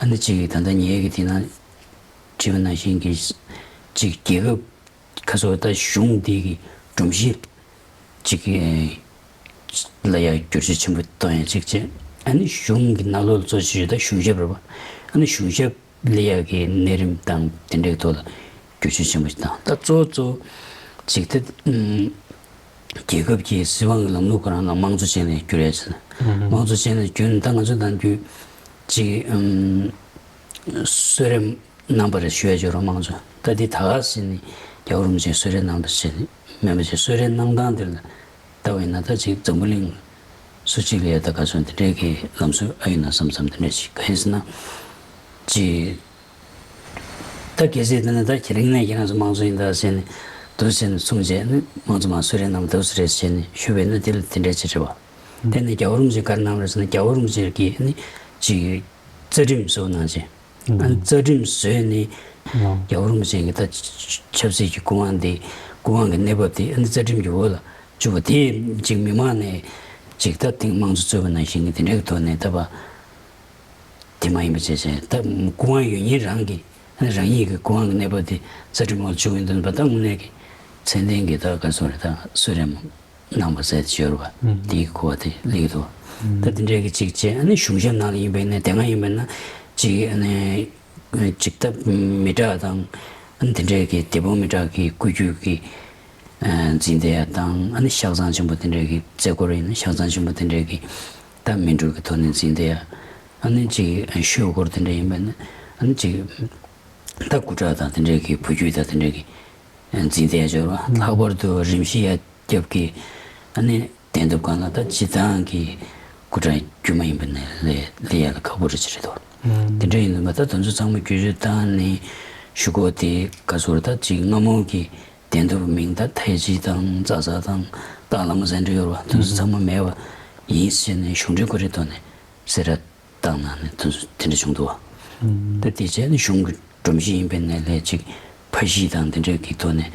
ཨ་ནི་ཅིག་ད་ལྟ་ཉེ་གི་དེ་ན། དྲིས་པ་ནང་བཞིན་གྱི་ཅིག་རྒྱལ་ཁབ་ཁ་སོ་ད་གཞུང་འདི་གི་སྒྲོམ་གཞི་ཅིག་ལ་ཡང་བསྒྱུར་བཅོས་ཆེན་པོ་གཏོང་ཡ་ཅིག་བྱས། ཨ་ནི་གཞུང་གི་ནང་ལོགས་ལ་གཙོ་ཆེ་ཤོས་ད་གཞུང་ཞབས་རེད་པ། ཨ་ནི་གཞུང་ཞབས་ལ་ཡ་གི་གནས་རིམ་དང་དེ་འདྲའི་ཐོག་ལ་བསྒྱུར་བཅོས་ཆེན་པོ་ཞིག་དང་ད་གཙོ་བོ་གཙོ་བོ་ཅིག་ད་རྒྱལ་ཁབ་ཀྱི་སྲིད་དབང་གི་ལམ་ལུགས་ཁོ་རང་ལ་དམངས་གཙོ་ཅན་ལ་བསྒྱུར་ཡ་ཟེར་ན། དམངས་གཙོ་ཅན་ལ་བསྒྱུར་ནས་ད་ང་ཚོ་ནམ་རྒྱུན་ཅིག་གསོལ་རས། གནང་བ་རེད་ཞུ་ཡ་ཅིག་ཡོད་རེད་མང་ཚོགས། ད་འདི་ད་ག་ཟེར་ནས་རྒྱལ་བ་རིན་པོ་ཆེས་གསོལ་རས་གནང་བ་ཟེར་ནས་མེད་པ་ཅིག་གསོལ་རས་གནང་སྟངས་དེ་ལ་ལྟ་བས་ན་ད་ཅིག་འཛམ་བུ་གླིང་སུ་གཅིག་ལ་ཡ་ད་ག་ཚོད་འདི་འདྲའི་གི་ལམ་སྲོལ་ཨ་ཡོད་ན་བསམ་བསམ་འདི་འདྲ་ཅིག་གང་ཡིན་ཟེར་ན་ཅིག་ད་གལ་སྲིད་དེ་ནི་ད་ཁྱེད་རང་ནས་ཁྱེད་རང་ཚོ་མང་གཙོ་ཡིན་ད་ཟེར་ནས་འདུག་ཟེར་ནས་གསུངས་རྗེས་ནི་མང་གཙོ་མ་གསོལ་རས་གནང་འདུག་ཟེར་རེད་ཟེར་ནས་ཞུས་པས་ན་དེ་ལ་དེ་འདྲ་ཅིག་རེད་བ། དེ་ནས་རྒྱལ་བ་རིན་པོ་ཆེས་ག་རེ་གནང་རེད་ཟེར་ན་རྒྱལ་བ་རིན་པོ་ཆེ་གིས་ནི་ཅིག་རྩ་ཁྲིམས་བཟོ་གནང་རྗེས། ཨ་ནི་རྩ་ཁྲིམས་བཟོས་ནས་རྒྱལ་བ་རིན་པོ་ཆེ་གིས་ད་ཆབ་སྲིད་ཀྱི་སྐུ་དབང་དེ་སྐུ་དབང་གི་གནས་བབ་དེ་ཨ་ནི་རྩ་ཁྲིམས་ཀྱི་འོག་ལ་བཅུག་པ་དེ་ཅིག་མི་མང་ནས་ཅིག་ད་དེང་མང་གཙོ་གཙོས་པ་ནང་བཞིན་གྱི་དེ་འདྲའི་ཐོག་ནས་ད་བ། དེ་མ་ཡིན་པ་བྱས་བྱས་ད་སྐུ་དབང་ཡོད་མཁན་རང་གིས་ཨ་ནི་རང་ཉིད་ཀྱི་སྐུ་དབང་གི་གནས་བབ་དེ་རྩ་ཁྲིམས་འོག་བཅུག་ཡོང་དུས་ད་དངོས་གནས་ཀྱི་མཚན་ལྡན་གྱི་ད་ག་ཚོད་རེད་ད་གསོལ་རས་གནང་བ་ཟེར་ཞོར་བ་དེའི་གོ་བ་དེ་སླེབས་འདུག་ད་དེ་འདྲའི་གི་ཅིག་བྱས་ཨ་ནི་གཞུང་ཞབས་ནང་ལ་ཡིན་པ་ཡིན་ན་དེ་སྔ་ཡིན་པ་ན་ཅིག་ཨ་ནི་ཅིག་ད་མི་དྲག་དང་ཨ་ནི་དེ་འདྲའི་གི་དེ་དཔོན་མི་དྲག་གི་སྐུ་རྒྱུད་ཀྱི་འཛིན་བདེ་ཡ་དང་ཨ་ནི་ཤག་ཚང་ཆེན་པོ་དེ་འདྲའི་གི་རྩེ་སྐོར་ཡིན་ན་ཤག་ཚང་ཆེན་པོ་དེ་འདྲའི་གི་ད་མི་འགྲོ་གི་ཐོག་ནས་འཛིན་བདེ་ཡ་ཨ་ནི་ཅིག་ཤོད་སྐོར་དེ་འདྲ་ཡིན་པ་ན་ཨ་ནི་ཅིག་ད་སྐུ་དྲག་དང་དེ་འདྲའི་གི་བུ་རྒྱུད་དང་དེ་འདྲའི་གི་འཛིན་བདེ་ཡ་སྦྱོར་བ་ལྷག་པར་དུ་རིམ་བཞི་ཡ་རྒྱབ་ཀྱི་ཨ་ནི་གདན་ཐོབ་སྒང་ལ་ད་སྤྱི་བཏང་གི་སྐུ་དྲག་དཀྱུས་མ་ཡིན་པ་ནས་ལས་ལས་ཡ་ལ་ཁག་པོ་རེ་ཅིག་རེད་དོ། དེ་འདྲ་ཡིན་དུས་མ་ད་དེ་ཚོ་ཚང་མ་བསྒྱུར་བཅོས་བཏང་ནས་ཞུ་སྒོ་དེ་ག་ཚོད་ད་ཅིག་སྔ་མོ་གི་གདན་ཐོབ་མིང་ད་ཐའི་ཇི་དང་ཙ་ཙ་དང་ཏཱ་ལ་མ་ཟེར་འདྲ་ཡོད་རེད་བ། དེ་ཚོ་ཚང་མ་མེད་པ་ཡིན་ཟེར་ནས་གཞུང་འབྲེལ་སྐོར་རེ་ཐོག་ནས་གསལ་བསྒྲགས་བཏང་གནང་ནས་དེ་ཚོ་དེ་འདྲ་བྱུང་འདུག་བ། ད་དེ་བྱས་ནས་གཞུང་གི་སྒྲོམ་གཞི་ཡིན་པའི་ནས་ལས་ཅིག་ཕ་གཞིས་དང་དེ་འདྲའི་གི་ཐོག་ནས་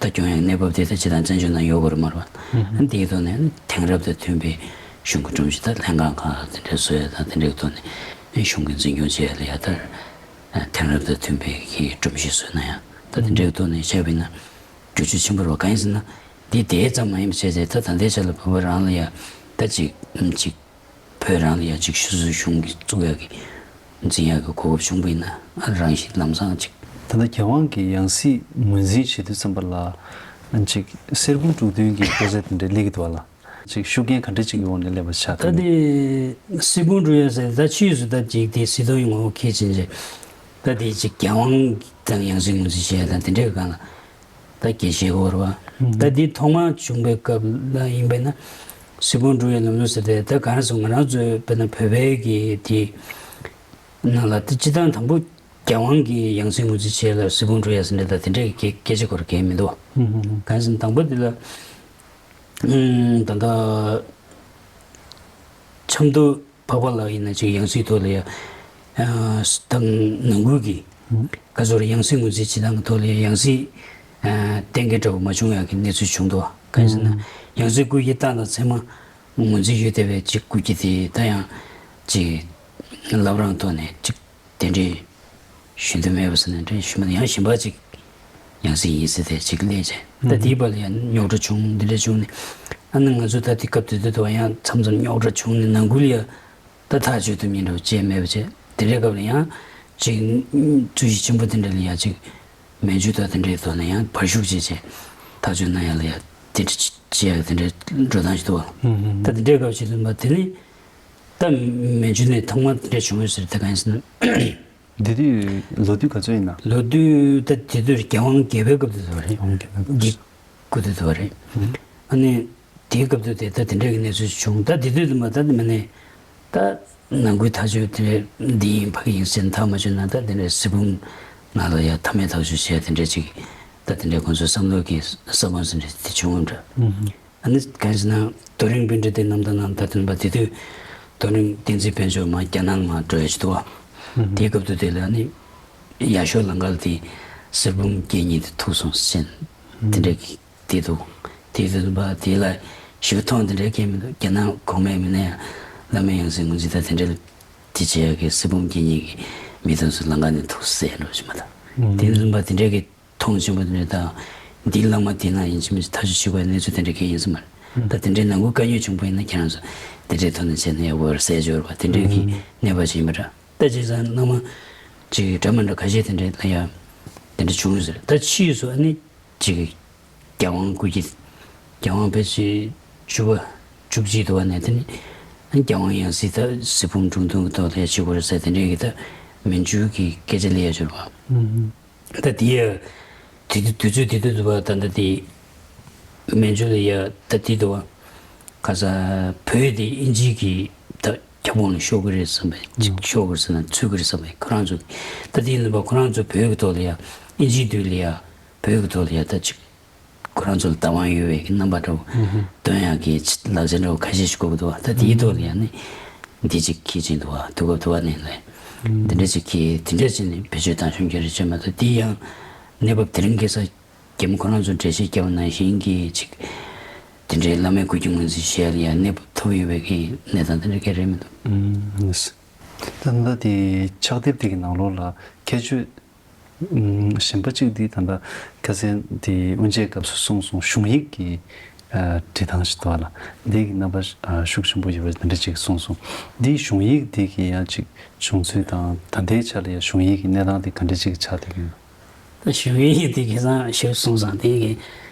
ད་སྐྱོང་ཡག་གནས་བབ་དེ་ད་སྤྱི་བཏང་བཙན་བྱོལ་ནང་ཡོད་དགོས་རེད་མ་རེད་བ། ཨ་ནི་དེའི་ཐོག་ནས་ཨ་ནི་དེང་རབས་དང་མཐུན་པའི་གཞུང་གི་སྒྲོམ་གཞི་ད་ལྷན་ཁང་ཁག་དེ་འདྲའི་བཟོ་ཡག་དང་དེ་འདྲའི་ཐོག་ནས་ཨ་ནི་གཞུང་གི་འཛིན་སྐྱོང་བྱེད་ཡག་ལ་ཡ་ད་དེང་རབས་དང་མཐུན་པའི་གི་སྒྲོམ་གཞི་བཟོས་ན་ཡང་ད་དེ་འདྲའི་ཐོག་ནས་བྱས་པ་ཡིན་ན་བསྒྱུར་བཅོས་ཆེན་པོ་རེད་བ། གང་ཡིན་ཟེར་ན་འདི་དེ་ཙམ་མ་ཡིན་པ་བྱས་ཚེ་ད་ད་ལྟའི་ཆ་ལ་བོད་པ་རང་ལ་ཡ་ད་ཅིག་ཅིག་བོད་རང་ལ་ཡ་ཅིག་ཤུགས་སུ་གཞུང་གིས་བཙུགས་ཡག་གི་འཛིན་ཡག་གི་གོ་སྐབས་བྱུང་བ་ཡིན་ན་ཨ་རང་བཞིན་ལམ་སང་ཅིག་ད་ལྟ་རྒྱལ་དབང་གི་ཡང་སྲིད་ངོས་འཛིན་བྱེད་དུས་ཙམ་པ་ལ་ཅིག་གསེར་བུམ་དཀྲུག་འདོན་གྱི་སྐད་ཆ་དེ་འདྲ་སླེབས་ཀྱི་འདུག་བ་ལ། ཅིག་ཤུགས་རྐྱེན་ག་འདྲ་ཅིག་ཡོང་ནས་སླེབས་པ་ཆགས་ད་འདུག་དེ་གསེར་བུམ་དཀྲུག་ཡ་ཟེར་ད་ཕྱིས་སུ་ད་ཅིག་དེ་སྲིད་དོན་ཡོང་བ་ཁས་ཕྱིན་རྗེས་ད་དེ་ཅིག་རྒྱལ་དབང་དང་ཡང་སྲིད་ངོས་འཛིན་བྱེད་ཡ་དང་དེ་འདྲའི་སྒང་ལ། ད་དགེ་བཤེས་གོ་ར་བ། ད་འདི་ཐོག་མར་བྱུང་བའི་སྐབས་ལ་ཡིན་པས་ན། གསེར་བུམ་དཀྲུག་ཡའི་ལམ་ལུགས་ཟེར་ཏེ་ད་ག་རེ་ཟེར་ང་རང་ཚོའི་དཔེར་ན་བོད་པའི་གི་དེ་ནང་ལ་ད་སྤྱི་བཏང་དང་པོ་རྒྱལ་དབང་གི་ཡང་སྲིད་ངོས་འཛིན་བྱེད་ཡ་ལ་གསེར་བུམ་དཀྲུག་ཡ་ཟེར་འདྲ་ད་དེ་འདྲའི་གི་སྐད་ཆ་གོ་ར་གལ་མི་འདུག་བ། ག་རེ་ཟེར་ན་དང་པོ་དེ་ལ་ད་ལྟ་ཆབ་མདོ། འཕགས་པ་ལགས་ཡིན་ན་ཅིག་ཡང་སྲིད་ཐོག་ལ་ཡ། ཨ་དང་ནང་ཁུལ་གྱི་ག་ཚོད་ཡང་སྲིད་ངོས་འཛིན་བྱེད་སྟངས་ཀྱི་ཐོག་ལ་ཡ་ཡང་སྲིད་ཨ་གཏན་འཁེལ་འདྲ་བོ་མ་བྱུང་ཡག་གི་གནས་ཚུལ་བྱུང་འདུག་གང་ཡིན་ཟེར་ན་ཡང་སྲིད་སྐུ་སྒེར་བཏང་དང་ཚད་མ་ངོས་འཛིན་ཡོད་བསྡད་པའི་ཅིག་སྐུ་སྒེར་དེ་ད་ཡང་ཅིག་བླ་བྲང་ཐོག་ནས་ཅིག་གདན་འདྲེན་ཞུ་འདོད་མེད་པ་ཟེར་ནས་འདྲེན་ཞུས་མ་ཡང་གཞན་པ་ཅིག་ཡང་སྲིད་ཡིན་ཟེར་ཏེ་ཅིག་སླེབས་རྗེས་ད་དེའི་བར་ལ་ཡང་རྙོག་དྲ་བྱུང་འདི་འདྲ་བྱུང་ནས་ཨ་ནི་ང་ཚོ་ད་དེ་སྐབས་དེ་དུས་དུ་ཡང་མཚམས་མཚམས་རྙོག་དྲ་བྱུང་ནས་ནང་ཁུལ་ལ་ཡང་ད་ཐག་གཅོད་ཐུབ་མཁན་འདྲ་བོ་ཅིག་མེད་པ་བྱས་དེ་འདྲའི་སྐབས་ལ་ཡང་ཅིག་རྩོད་གཞི་ཆེན་པོ་དེ་འདྲ་ལ་ཡང་ཅིག་མན་ཇུ་དང་དེ་འདྲའི་ཐོག་ནས་ཡང་བར་ཞུགས་བྱས་བྱས་ཐག་གཅོད་གནང་ཡ་ལ་ཡང་དེ་འདྲ་བྱས་ཡ་དེ་འདྲའི་འགྲོ་སྟངས་ཤིག་འདུག་བ། ད་དེ་འདྲའི་སྐབས་ཤིག་ལ་ད་དེ་ནི་ད་མན་ཇུ་ནས་ཐོག་མར་དེ་འདྲ་བྱུང་ཡོད་ཟེར་ད་གང་ཡིན་ཟེར་ན། དེ་དུས་ལོ་དུས་ག་ཚོད་ཡིན་ན། ལོ་དུས་ད་དེ་དུས་རྒྱལ་དབང་བརྒྱད་པའི་སྐབས་དུ་དུ་བ་རེད། རྒྱལ་དབང་བརྒྱད་པའི་སྐབས་དུ་དུ་བ་རེད། དགུ་དུ་དུ་བ་རེད། ཨ་ནི་དེའི་སྐབས་དུ་དེ་ད་དེ་འདྲའི་གི་གནས་ཚུལ་བྱུང་ད་དེ་དུས་དུ་མ་ད་དེ་མ་ནས་ད་ནང་ཁུལ་ཐག་གཅོད་དེ་འདི་ཡིན་ཕ་གི་ཡིན་ཟེར་ཐག་མ་ཆོད་ན་ད་དེ་འདྲའི་གསེར་བུམ་ནང་ལ་ཡ་མཐའ་མའི་ཐག་གཅོད་བྱས་དེ་འདྲ་ཅིག་ད་དེ་འདྲའི་ཁོང་ཚོའི་བསམ་བློ་གི་ས་བོན་ཟེར་འདྲ་དེ་བྱུང་འདྲ། ཨ་ནི་གང་ཟེར་ན་རྡོ་རིང་པཎྜི་ཏའི་རྣམ་ཐར་ནང་ད་དེ་ནི་པ་དེ་དུས་རྡོ་རིང་བསྟན་འཛིན་དཔལ་འབྱོར་མ་རྒྱ་ནག་མ་འགྲོ་ཡ་ཅིག་འདུག་བ། དེའི་སྐབས་དུ་དེ་ལ་ནི་ཡ་ཤོ་ལང་ཀ་ལ་དེ་གསེར་བུམ་བརྒྱད་གཉིས་དེ་ཐུག་སོང་ཟེར་དེ་འདྲ་གི་དེ་འདུག་དེ་དུས་པ་དེ་ལ་ཞིབ་མཐོང་དེ་འདྲ་གལ་མི་འདུག་རྒྱ་ནག་གོང་མའི་མི་སྣ་ཡང་བླ་མའི་ཡང་སྲིད་ངོས་འཛིན་ད་དེ་འདྲ་དེ་བྱེད་ཡ་གི་གསེར་བུམ་བརྒྱད་གཉིས་ཀྱི་མི་དང་སུ་ལང་ཀ་ནས་ཐུག་ཟེར་འགྲོ་ཞིག་མ་ད་དེ་ནི་པ་དེ་འདྲ་གི་མཐོང་ཆེན་པོ་དེ་འདྲ་དང་། འདིའི་བླ་མ་དེ་ན་ཡིན་གཅིག་མིན་གཅིག་ཐག་གཅོད་བྱེད་དགོས་གནས་ཚུལ་དེ་འདྲ་གང་ཡིན་ས་མ་རེད། ད་དེ་འདྲའི་ནང་ཁུལ་དཀའ་རྙོག་བྱུང་པ་ཡིན་ན་ཁྱེད་རང་ཚོ་དེ་འདྲའི་ཐོག་ནས་བྱས་ན་ཡག་པོ་རེད་ཟེར་བརྗོད་རེད་པ་དེ་འདྲའི་གི་གནས་བབ་ཅིག་ཡིན་པ་འདྲ། ད་བྱས་ཙང་སྣང་བ་ཅིག་འདྲ་མི་འདྲ་ཁ་ཤས་དེ་འདྲའི་ལ་ཡ་དེ་འདྲ་བྱུང་ཡོད་ཟེར། ད་ཕྱིས་སུ་ཨ་ནི་ཅིག་རྒྱལ་དབང་སྐུ་སྐྱིད་རྒྱལ་དབང་ཕལ་ཆེར་བཅུ་པ་བཅུ་གཅིག་དུ་བ་ནས་དེ་ནི་རྒྱལ་དབང་ཡང་སྲིད་ད་གསེར་བུམ་དཀྲུག་འདོན་གྱི་ཐོག་ལ་ཡ་བྱེད་དགོས་རེད་ཟེར་དེ་འདྲའི་གི་ད་ མན་ཇུ་གི་སྐད་ཆ་ལབ་ཡ་ཅིག་ཡོད་རེད་པ། ད་དེ་ཡ་དེ་དུས་དུས་ཚོད་དེ་དུས་དུ་བ་ད་ལྟ་དེ་མན་ཇུ་ལ་ཡ་ད་དེ་འདུག་བ། ཁ་ས་བོད་དེ་ཨིན་ཇི་གི་ད་ཁྱབ་ཁོངས་ལ་ཤོར་གི་རེད་བསམ་པའི་ཅིག་ཤོར་གི་རེད་བསམ་ན་ཚུད་གི་རེད་བསམ་པའི་ཁོ་རང་ཚོ་ད་དེ་ཡིན་དུས་བ་ཁོ་རང་ཚོ་བོད་ཀྱི་ཐོག་ལ་ཡ་ཨིན་ཇིའི་དུས་ལ་ཡ་བོད་ཀྱི་ཐོག་ལ་ཡ་ད་ཅིག་ཁོ་རང་ཚོ་ལ་བདག་དབང་ཡོད་པའི་གི་རྣམ་པ་འདྲ་བོ་སྟོན་ཡག་གི་ལག་ཆ་འདྲ་བོ་ཁ་ཤས་ཤིག་དགོས་ཀྱི་འདུག་བ། ད་དེའི་ཐོག་ལ་ཡང་ནི་འདི་ཅིག་ཁྱི་ཅིག་འདུག་བ། དུ་གབ་དུ་བ་ནས་ལས་འདི་འདྲ་ཅིག་གི་དེ་འདྲ་ཅིག་ནི་བེད་སྤྱོད་བཏང་ཤོམ་རྒྱ་རེ་བྱས་མ་ཐུབ། དེ་ཡང་གནས་བབ་དེ་རིང་ཁ་སང་རྒྱལ་མོ་ཁོ་རང་ཚོ་འགྲེལ་བཤད་བརྒྱབ་པ་ནང་བཞིན་གྱི་ཅིག་དེ་འདྲའི་བླ་མའི་གུས་ཀྱི་ངོས་འཛིན་བྱས་ལ་ཡང་གནས་བབ་ཐོབ་ཡོད་པའི་གི་གནས་སྟངས་དེ་འདྲ་ག་རེ་མི་འདུག་ད་ལྟ་དེ་ཕྱག་དེབ་དེ་གི་ནང་ལོགས་ལ་ཁྱད་ཆོས། ཨུམ། གཞན་པ་གཅིག་འདི་ད་ལྟ་ཁ་སང་འདི་དབུ་འབྱེད་སྐབས་སུ་གསུངས་སོང་། གཞུང་ཡིག་གི་ཨ་འབྲི་སྟངས་ཤིག་འདུག་ལ། འདི་གི་རྣམ་པ་ཨ་ཤུགས་ཆེན་པོ་ཡོད་པ་འདི་འདྲ་ཅིག་གསུངས་སོང་། འདི་གཞུང་ཡིག་འདི་གི་ཡང་ཅིག་བྱུང་ཚུལ་དང་ད་ལྟའི་ཆ་ལ་ཡང་གཞུང་ཡིག་གི་གནས་སྟངས་འདི་ག་འདྲ་ཅིག་ཆགས་བསྡད་ཀྱི་ཡོད། ད་གཞུང་ཡིག་འདི་གི་སང་ཞིག་གསུངས་སང་དེ་གི་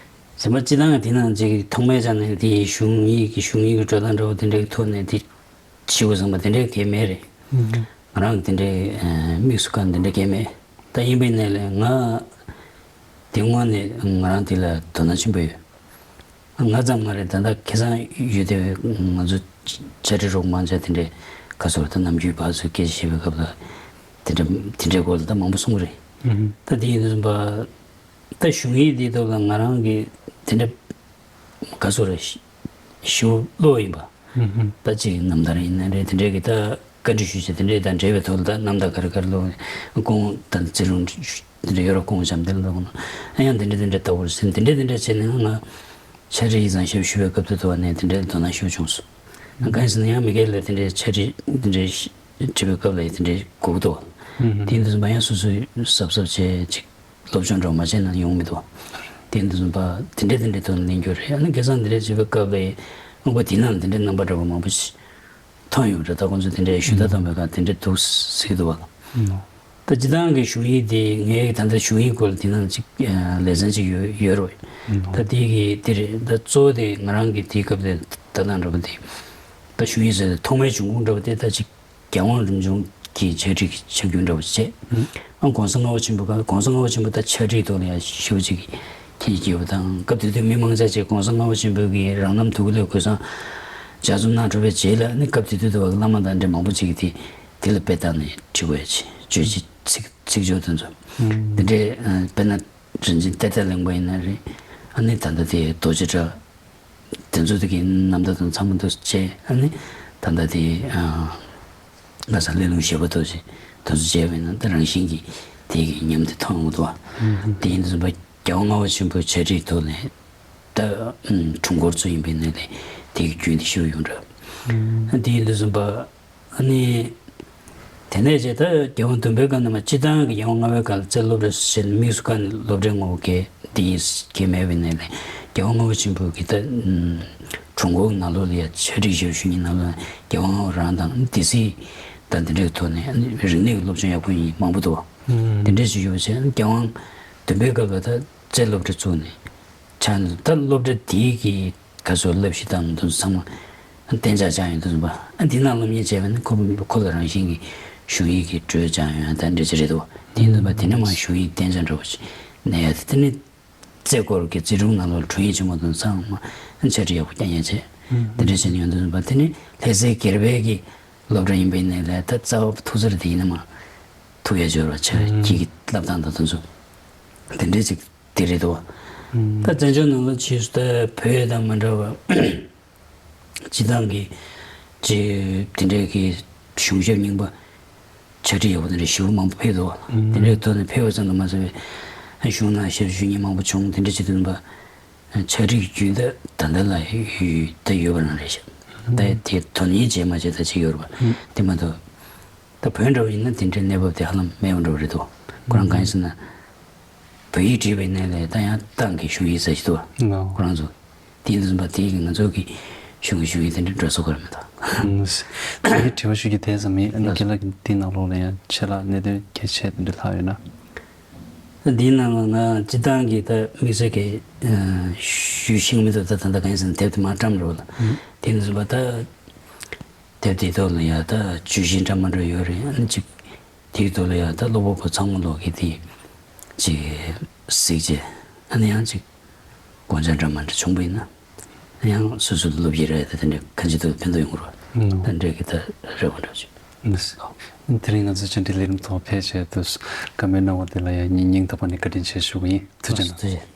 ཟེར་མ་སྤྱི་བཏང་དེ་ནང་ཅིག་ཐོག་མའི་ཆ་ནས་དེ་གཞུང་ཡིག་གི་གཞུང་ཡིག་གི་འགྲོ་སྟངས་འདྲ་བོ་དེ་འདྲའི་ཐོག་ནས་དེ། ཞེ་པོ་བཟང་པོ་དེ་འདྲའི་གང་ཡང་མེད་རེད། ང་རང་དེ་འདྲའི་དམིགས་སུ་བཀར་དེ་འདྲའི་གང་ཡང་མེད། ད་ཡིན་པའི་ནས་ལས་ང་དེ་སྔོན་ནས་ང་རང་དེ་ལ་དོ་སྣང་ཆེན་པོ་ཡོད། ང་ཙམ་མ་རེད། ད་ལྟ་ཁ་སང་ཡོད་དེ་ང་ཚོ་ཆ་འདྲི་རོགས་མང་ཆེ་དེ་འདྲའི་ཁ་སོར་ད་ནམ་རྒྱུན་བར་ཚོས་སྐད་ཆ་བཤད་པའི་སྐབས་ལ་དེ་འདྲ་དེ་འདྲའི་སྐོར་ལ་ད་མང་པོ་གསུང་གི་རེད། ད་དེ་ཡིན་དུས་ཙམ་པ། ད་གཞུང་ཡིག་འདིའི་ཐོག་ལ་ང་རང་གི་དེ་འདྲ་ག་ཚོད་རེད། ཞེ་པོ་བློ་ཡིན་པ། ད་ཅིག་རྣམ་ཐར་ཡིན་ན་རེད། དེ་འདྲའི་གི་ད་བཀའ་འདྲི་ཞུ་བྱས་དེ་འདྲའི་དང་འབྲེལ་བའི་ཐོག་ལ་ད་རྣམ་ཐར་ག་རེ་ག་རེ་ལོ་སྐོང་ད་བརྩི་རུང་དེ་འདྲ་ཡོད་ར་སྐོང་བྱམས་དེ་ལ་ལོ་ན་ཡང་དེ་འདྲ་དེ་འདྲ་ལྟ་བུར་ཟིན་དེ་འདྲ་དེ་འདྲ་བྱས་ནས་ང་ཕྱག་བྲིས་ཡིག་ཚང་ཞབས་ཞུ་བའི་སྐབས་དུ་དུ་བ་ནས་དེ་འདྲའི་དོ་སྣང་ཞུ་བྱུང་སོང་། གང་ཡིན་ཟེར་ན་ཡང་མི་སྒེར་ལ་དེ་འདྲའི་ཕྱག་བྲིས་དེ་འདྲའི་བྲིས་པའི་སྐབས་ལ་དེ་འདྲའི་གོ་གི་འདུག་དེ་འདྲ་ཟིན་པ་ཡང་སོ་སོའི་གཟབ་གཟབ་བྱས་ཅིག་སློབ་སྦྱོང་འདྲ་བོ་མ་བྱས་ན་ཡོང་མི་འདུག་དེ་འདྲ་ཟིན་པ་དེ་འདྲ་དེ་འདྲའི་ཐོག་ནས་ལེན་རྒྱུ་རེད། ཨ་ནི་ཁ་སང་འདི་འདྲ་བྱེད་པའི་སྐབས་ལ་དངོས་པོ་དེ་ནང་དེ་འདྲའི་རྣམ་པ་འདྲ་བོ་མང་པོ་ཞིག་མཐོང་ཡོང་རེད། ད་ཁོང་ཚོ་དེ་འདྲའི་ཞུ་དག་བཏང་བའི་སྒང་དེ་འདྲ་འདུག་ཟེར་གྱི་འདུག་བ། ད་སྤྱི་བཏང་གི་གཞུང་ཡིག་དེ་ངའི་ད་ལྟ་གཞུང་ཡིག་སྐོར་ལ་དེ་ནང་ཅིག་ལེ་ཚན་ཅིག་ཡོད་ཡོད་རེད། ད་དེ་གི་དེ་རེད། ད་གཙོ་བོ་དེ་ང་རང་གི་དེའི་སྐབས་དེ་ལྟ་སྟངས་འདྲ་བོ་དེ་ད་གཞུང་ཡིག་ཟེར་ཏེ་ཐོག་མའི་འབྱུང་ཁུངས་འདྲ་བོ་དེ་ད་ཅིག་རྒྱལ་དབང་རིམ་བྱོན་གྱི་ཕྱག་བྲིས་ཀྱི་ཆ་རྐྱེན་འདྲ་བོ་བྱས། ཨང་གོང་ས་ལྔ་པ་ཆེན་པོ་ག་གོང་ས་ལྔ་པ་ཆེན་པོ་ད་ཕྱག་བྲིས་ཐོག་ལ་ཡང་ཞེ་པོ་ཅིག་གི་མཁྱེན་རྒྱ་ཡོད་པ་དང་། སྐབས་དེ་དུས་མི་མང་ཆེ་ཅིག་གོང་ས་ལྔ་པ་ཆེན་པོ་གི་རང་རྣམ་ཐུགས་ཀྱི་ལས་གོས་བཟང་ལྗགས་རྩོམ་གནང་གྲུབ་པའི་རྗེས་ལ་ནི་སྐབས་དེ་དུས་དུ་བ་བླ་མ་དང་འདྲ་མང་པོ་ཅིག་གིས་དེ་དེ་ལ་དཔེ་བལྟས་ནས་བྲིས་དགོས་ཡ་ཆེ་བརྗོད་བྱེད་ཚིག་ཚིག་སྦྱོར་དེ་ཚོ་འདི་འདྲའི་དཔེར་ན་རིན་ཆེན་གཏེར་སྟོན་གླིང་པ་ཡིན་ན་རེད། ཨ་ནི་ད་ལྟ་དེ་རྡོ་རྗེ་བཀྲ། དེ་ཚོ་དེ་གི་རྣམ་ཐར་དང་ཚང་མ་དུ་བྱས། ཨ་ནི་ད་ལྟ་དེ་ཨ་ལྷ་ས་གླེ་ལུང་བཞད་པ་རྡོ་རྗེ་དེ་ཚོ་བྱས་པས་ན་ད་རང་བཞིན་གྱིས་དེ་གི་ཉམས་དེ་ཐོན་འོང་འདུག་བ། དེ་ཡིན་དུས་ཙམ་པ་རྒྱལ་བ་ལྔ་པ་ཆེན་པོའི་ཕྱག་བྲིས་ཐོག་ནས་ད་ཨ་དྲུང་འཁོར་ཚོ་ཡིན་པའི་ནང་ལས་དེ་གི་རྒྱུན་དེ་ཤེས་ཡོང་འདྲ། དེ་ཡིན་དུས་ཙམ་པ། ཨ་ནི། དེ་ནས་བྱས་ད་རྒྱལ་དབང་བདུན་པའི་སྐབས་ནས་མ་སྤྱི་བཏང་གི་རྒྱལ་དབང་ལྔ་པའི་སྐབས་ལ་རྩེ་སློབ་གྲྭ་ཟེར་ནས་དམིགས་སུ་བཀར་ནས་སློབ་གྲྭའི་ངོ་བོ་གས་འདི་ཡིན་གས་མེད་པའི་ནས་ལས་རྒྱལ་དབང་ལྔ་པ་ཆེན་པོ་གི་ད་དྲུང་འཁོར་ནང་ལོགས་ལ་ཡ་ཕྱག་བྲིས་ཞབས་ཞུ་གཉིས་ནང་ལོགས་རྒྱལ་དབང་ལྔ་པ་རང་དང་སྡེ་སྲིད་དང་འདི་འདྲའི་ཐོག་ནས་ཨ་ནི་རིག་གནས་ཀྱི་སློབ་སྦྱོང་ཡག་པོ་ཡིན་མང་པོ་འདུག་བ། དེ་འདྲའི་ཞིག་ཡོད་པ་བྱས་ན་རྒྱལ་དབང་བདུན་པའི་སྐབས་ལ་ད་རྩེ་སློབ་གྲྭ་བཙུགས་ནས་ཆགས་ནས་ད་སློབ་གྲྭ་དེའི་གི་ག་ཚོད་བསླབ་གཞི་དང་དེ་ཚོ་ཚང་མ་གཏན་འཇགས་བཅག་ཡོང་དུས་ཙམ་པ། ཨ་འདི་ནང་སློབ་གཉེར་བྱས་པ་ནི་ཁོ་ཁོ་ལ་རང་བཞིན་གྱི་གཞུང་ཡིག་གི་འགྲོས་བཅག་ཡོང་ཡ་ད་འདྲ་ཅིག་རེད་འདུག་དེ་ཡིན་དུས་ཙམ་པ་དེ་ནས་མར་གཞུང་ཡིག་གཏན་འཇགས་འདྲ་བོ་ཞིག་གནས་ཡ་དེ་དེ་ནི་རྩེ་སྐོར་གྱི་རྩེ་དྲུང་ནང་ལོགས་འཁྲུངས་ཡིག་ཆེན་མོ་དང་ཚང་མ་ཕྱག་བྲིས་ཡག་པོ་བསྐྱངས་ཡ་བྱས། དེ་འདྲ་བྱས་ནས་ཡོང་དུས་ཙམ་པ་དེ་ནི་ལྷ་སའི་སྒེར་པའི་གི་སློབ་གྲྭ་ཡིན་པའི་ནས་ལས་ད་རྩ་བ་ཐུག་ས་རེད། དེ་ཡིན་ན་མ་ཐུག་ཡ་འབྱོར་བ་ཆ་ཁྱི་གི་བསླབ་སྟངས་དང་དེ་ཚོ་དེ་འདྲ་ཅིག་དེ་རེད་དོ། ད་བཙན་བྱོལ་ནང་ལ་ཕྱིས་སུ་ད་བོད་དང་མ་འདྲ་བ་སྤྱི་བཏང་གི་ཅིག་དེ་འདྲའི་གི་གཞུང་ཞབས་རྙིང་པ་ཕྱག་བྲིས་ཡག་པོ་དེ་འདྲ་ཞེ་པོ་མང་པོ་ཕེབས་འདུག་དེ་འདྲའི་ཐོག་ནས་ཕེབས་པ་ཙམ་དུ་མ་ཟད་པའི་གཞུང་ནང་ཞབས་ཞུ་གཉེར་མང་པོ་བྱུང་། དེ་འདྲ་བྱེད་དུས་ཙམ་པ་ཕྱག་བྲིས་ཀྱི་རྒྱུན་ད་ད་ལྟ་ལ་ཡོད་ད་ཡོད་པ་རང་རེད་ཤག་ད་དེ་དོ་ནན་བྱས་མ་བྱས་ད་ཅིག་ཡོད་རེད་པ། དེ་མ་གཏོགས། ད་བོད་འདྲ་བོ་ཡིན་ན་དེ་འདྲའི་གནས་བབ་དེ་ཧ་ལམ་མེད་པ་འདྲ་བོ་རེད་འདུག་ཁོ་རང་གང་ཡིན་ཟེར་ན། བོད་ཡིག་བྲིས་པའི་གནས་ལས་ད་ཡང་ཏང་གི་གཞུང་ཡིག་ཟེར་གྱི་འདུག་ཁོ་རང་ཚོ། དེ་ཡིན་དུས་ཙམ་པ་དེ་ཡིན་ང་ཚོ་གི་གཞུང་གི་གཞུང་ཡིག་དེ་འདྲ་འགྲོ་ས་གོ་ར་མི་འདུག་ངས་དྲི་བ་ཞུ་རྒྱུ་དེ་ཙམ་ཡིན། ཨ་ནི་རྒན་ལགས་ཀྱིས་འདིའི་ནང་ལོགས་ལ་ཡང་ཆེད་ལ་གནད་དོན་གལ་ཆེ་དེ་འདྲ་ལྷག་ཡོད་ན། ད་འདིའི་ནང་ལ་ང་སྤྱི་བཏང་གི་ད་དམིགས་བསལ་གྱི་ཞུ་ཤེས་མི་འདུག་ད་ད་ལྟ་གང་ཡིན་ཟེར་ན་དེབ་དེ་མར་བཀྲམ་རོགས་ལ། དེ་ཡིན་དུས་ཙམ་པ་ད། དེབ་དེའི་ཐོག་ལ་ཡ་ད་བརྗོད་གཞི་འདྲ་མི་འདྲ་ཡོད་རེད། ཨ་ནི་ཅིག་ དེའི་ཐོག་ལ་ཡང་ད་སློབ་ཕྲུག་ཚང་མ་ལོག་གི་དེ་ཅིག་གཟིགས་བྱས། ཨ་ནི་ཡང་ཅིག་དགོངས་འཆར་འདྲ་མ་འདྲ་བྱུང་པ་ཡིན་ན། ཨ་ནི་ཡང་སོ་སོ་ལ་སློབ་གཞི་རག་ཡ་དེ་དེ་འདྲ་གང་ཅི་ཐུབ་ཕན་ཐོགས་ཡོང་གི་རེད་བ། ད་འདྲ་གི་ད་རེ་བ་འདྲ་ཅིག་ཨ་ནི་དེ་རིང་ང་ཚོ་བཅར་འདྲི་ལས་རིམ་ཐོག་ཕེབས་བྱས་དུས་བཀའ་མོལ་གནང་བ་དེ་ལ་ཡང་སྙིང་སྙིང་ཐག་པ་ནས་བཀའ་དྲིན་ཆེ་ཞུ་གི་ཡིན། ཐུགས་རྗེ་གནང་། ཐུགས་རྗེ་ཆེ།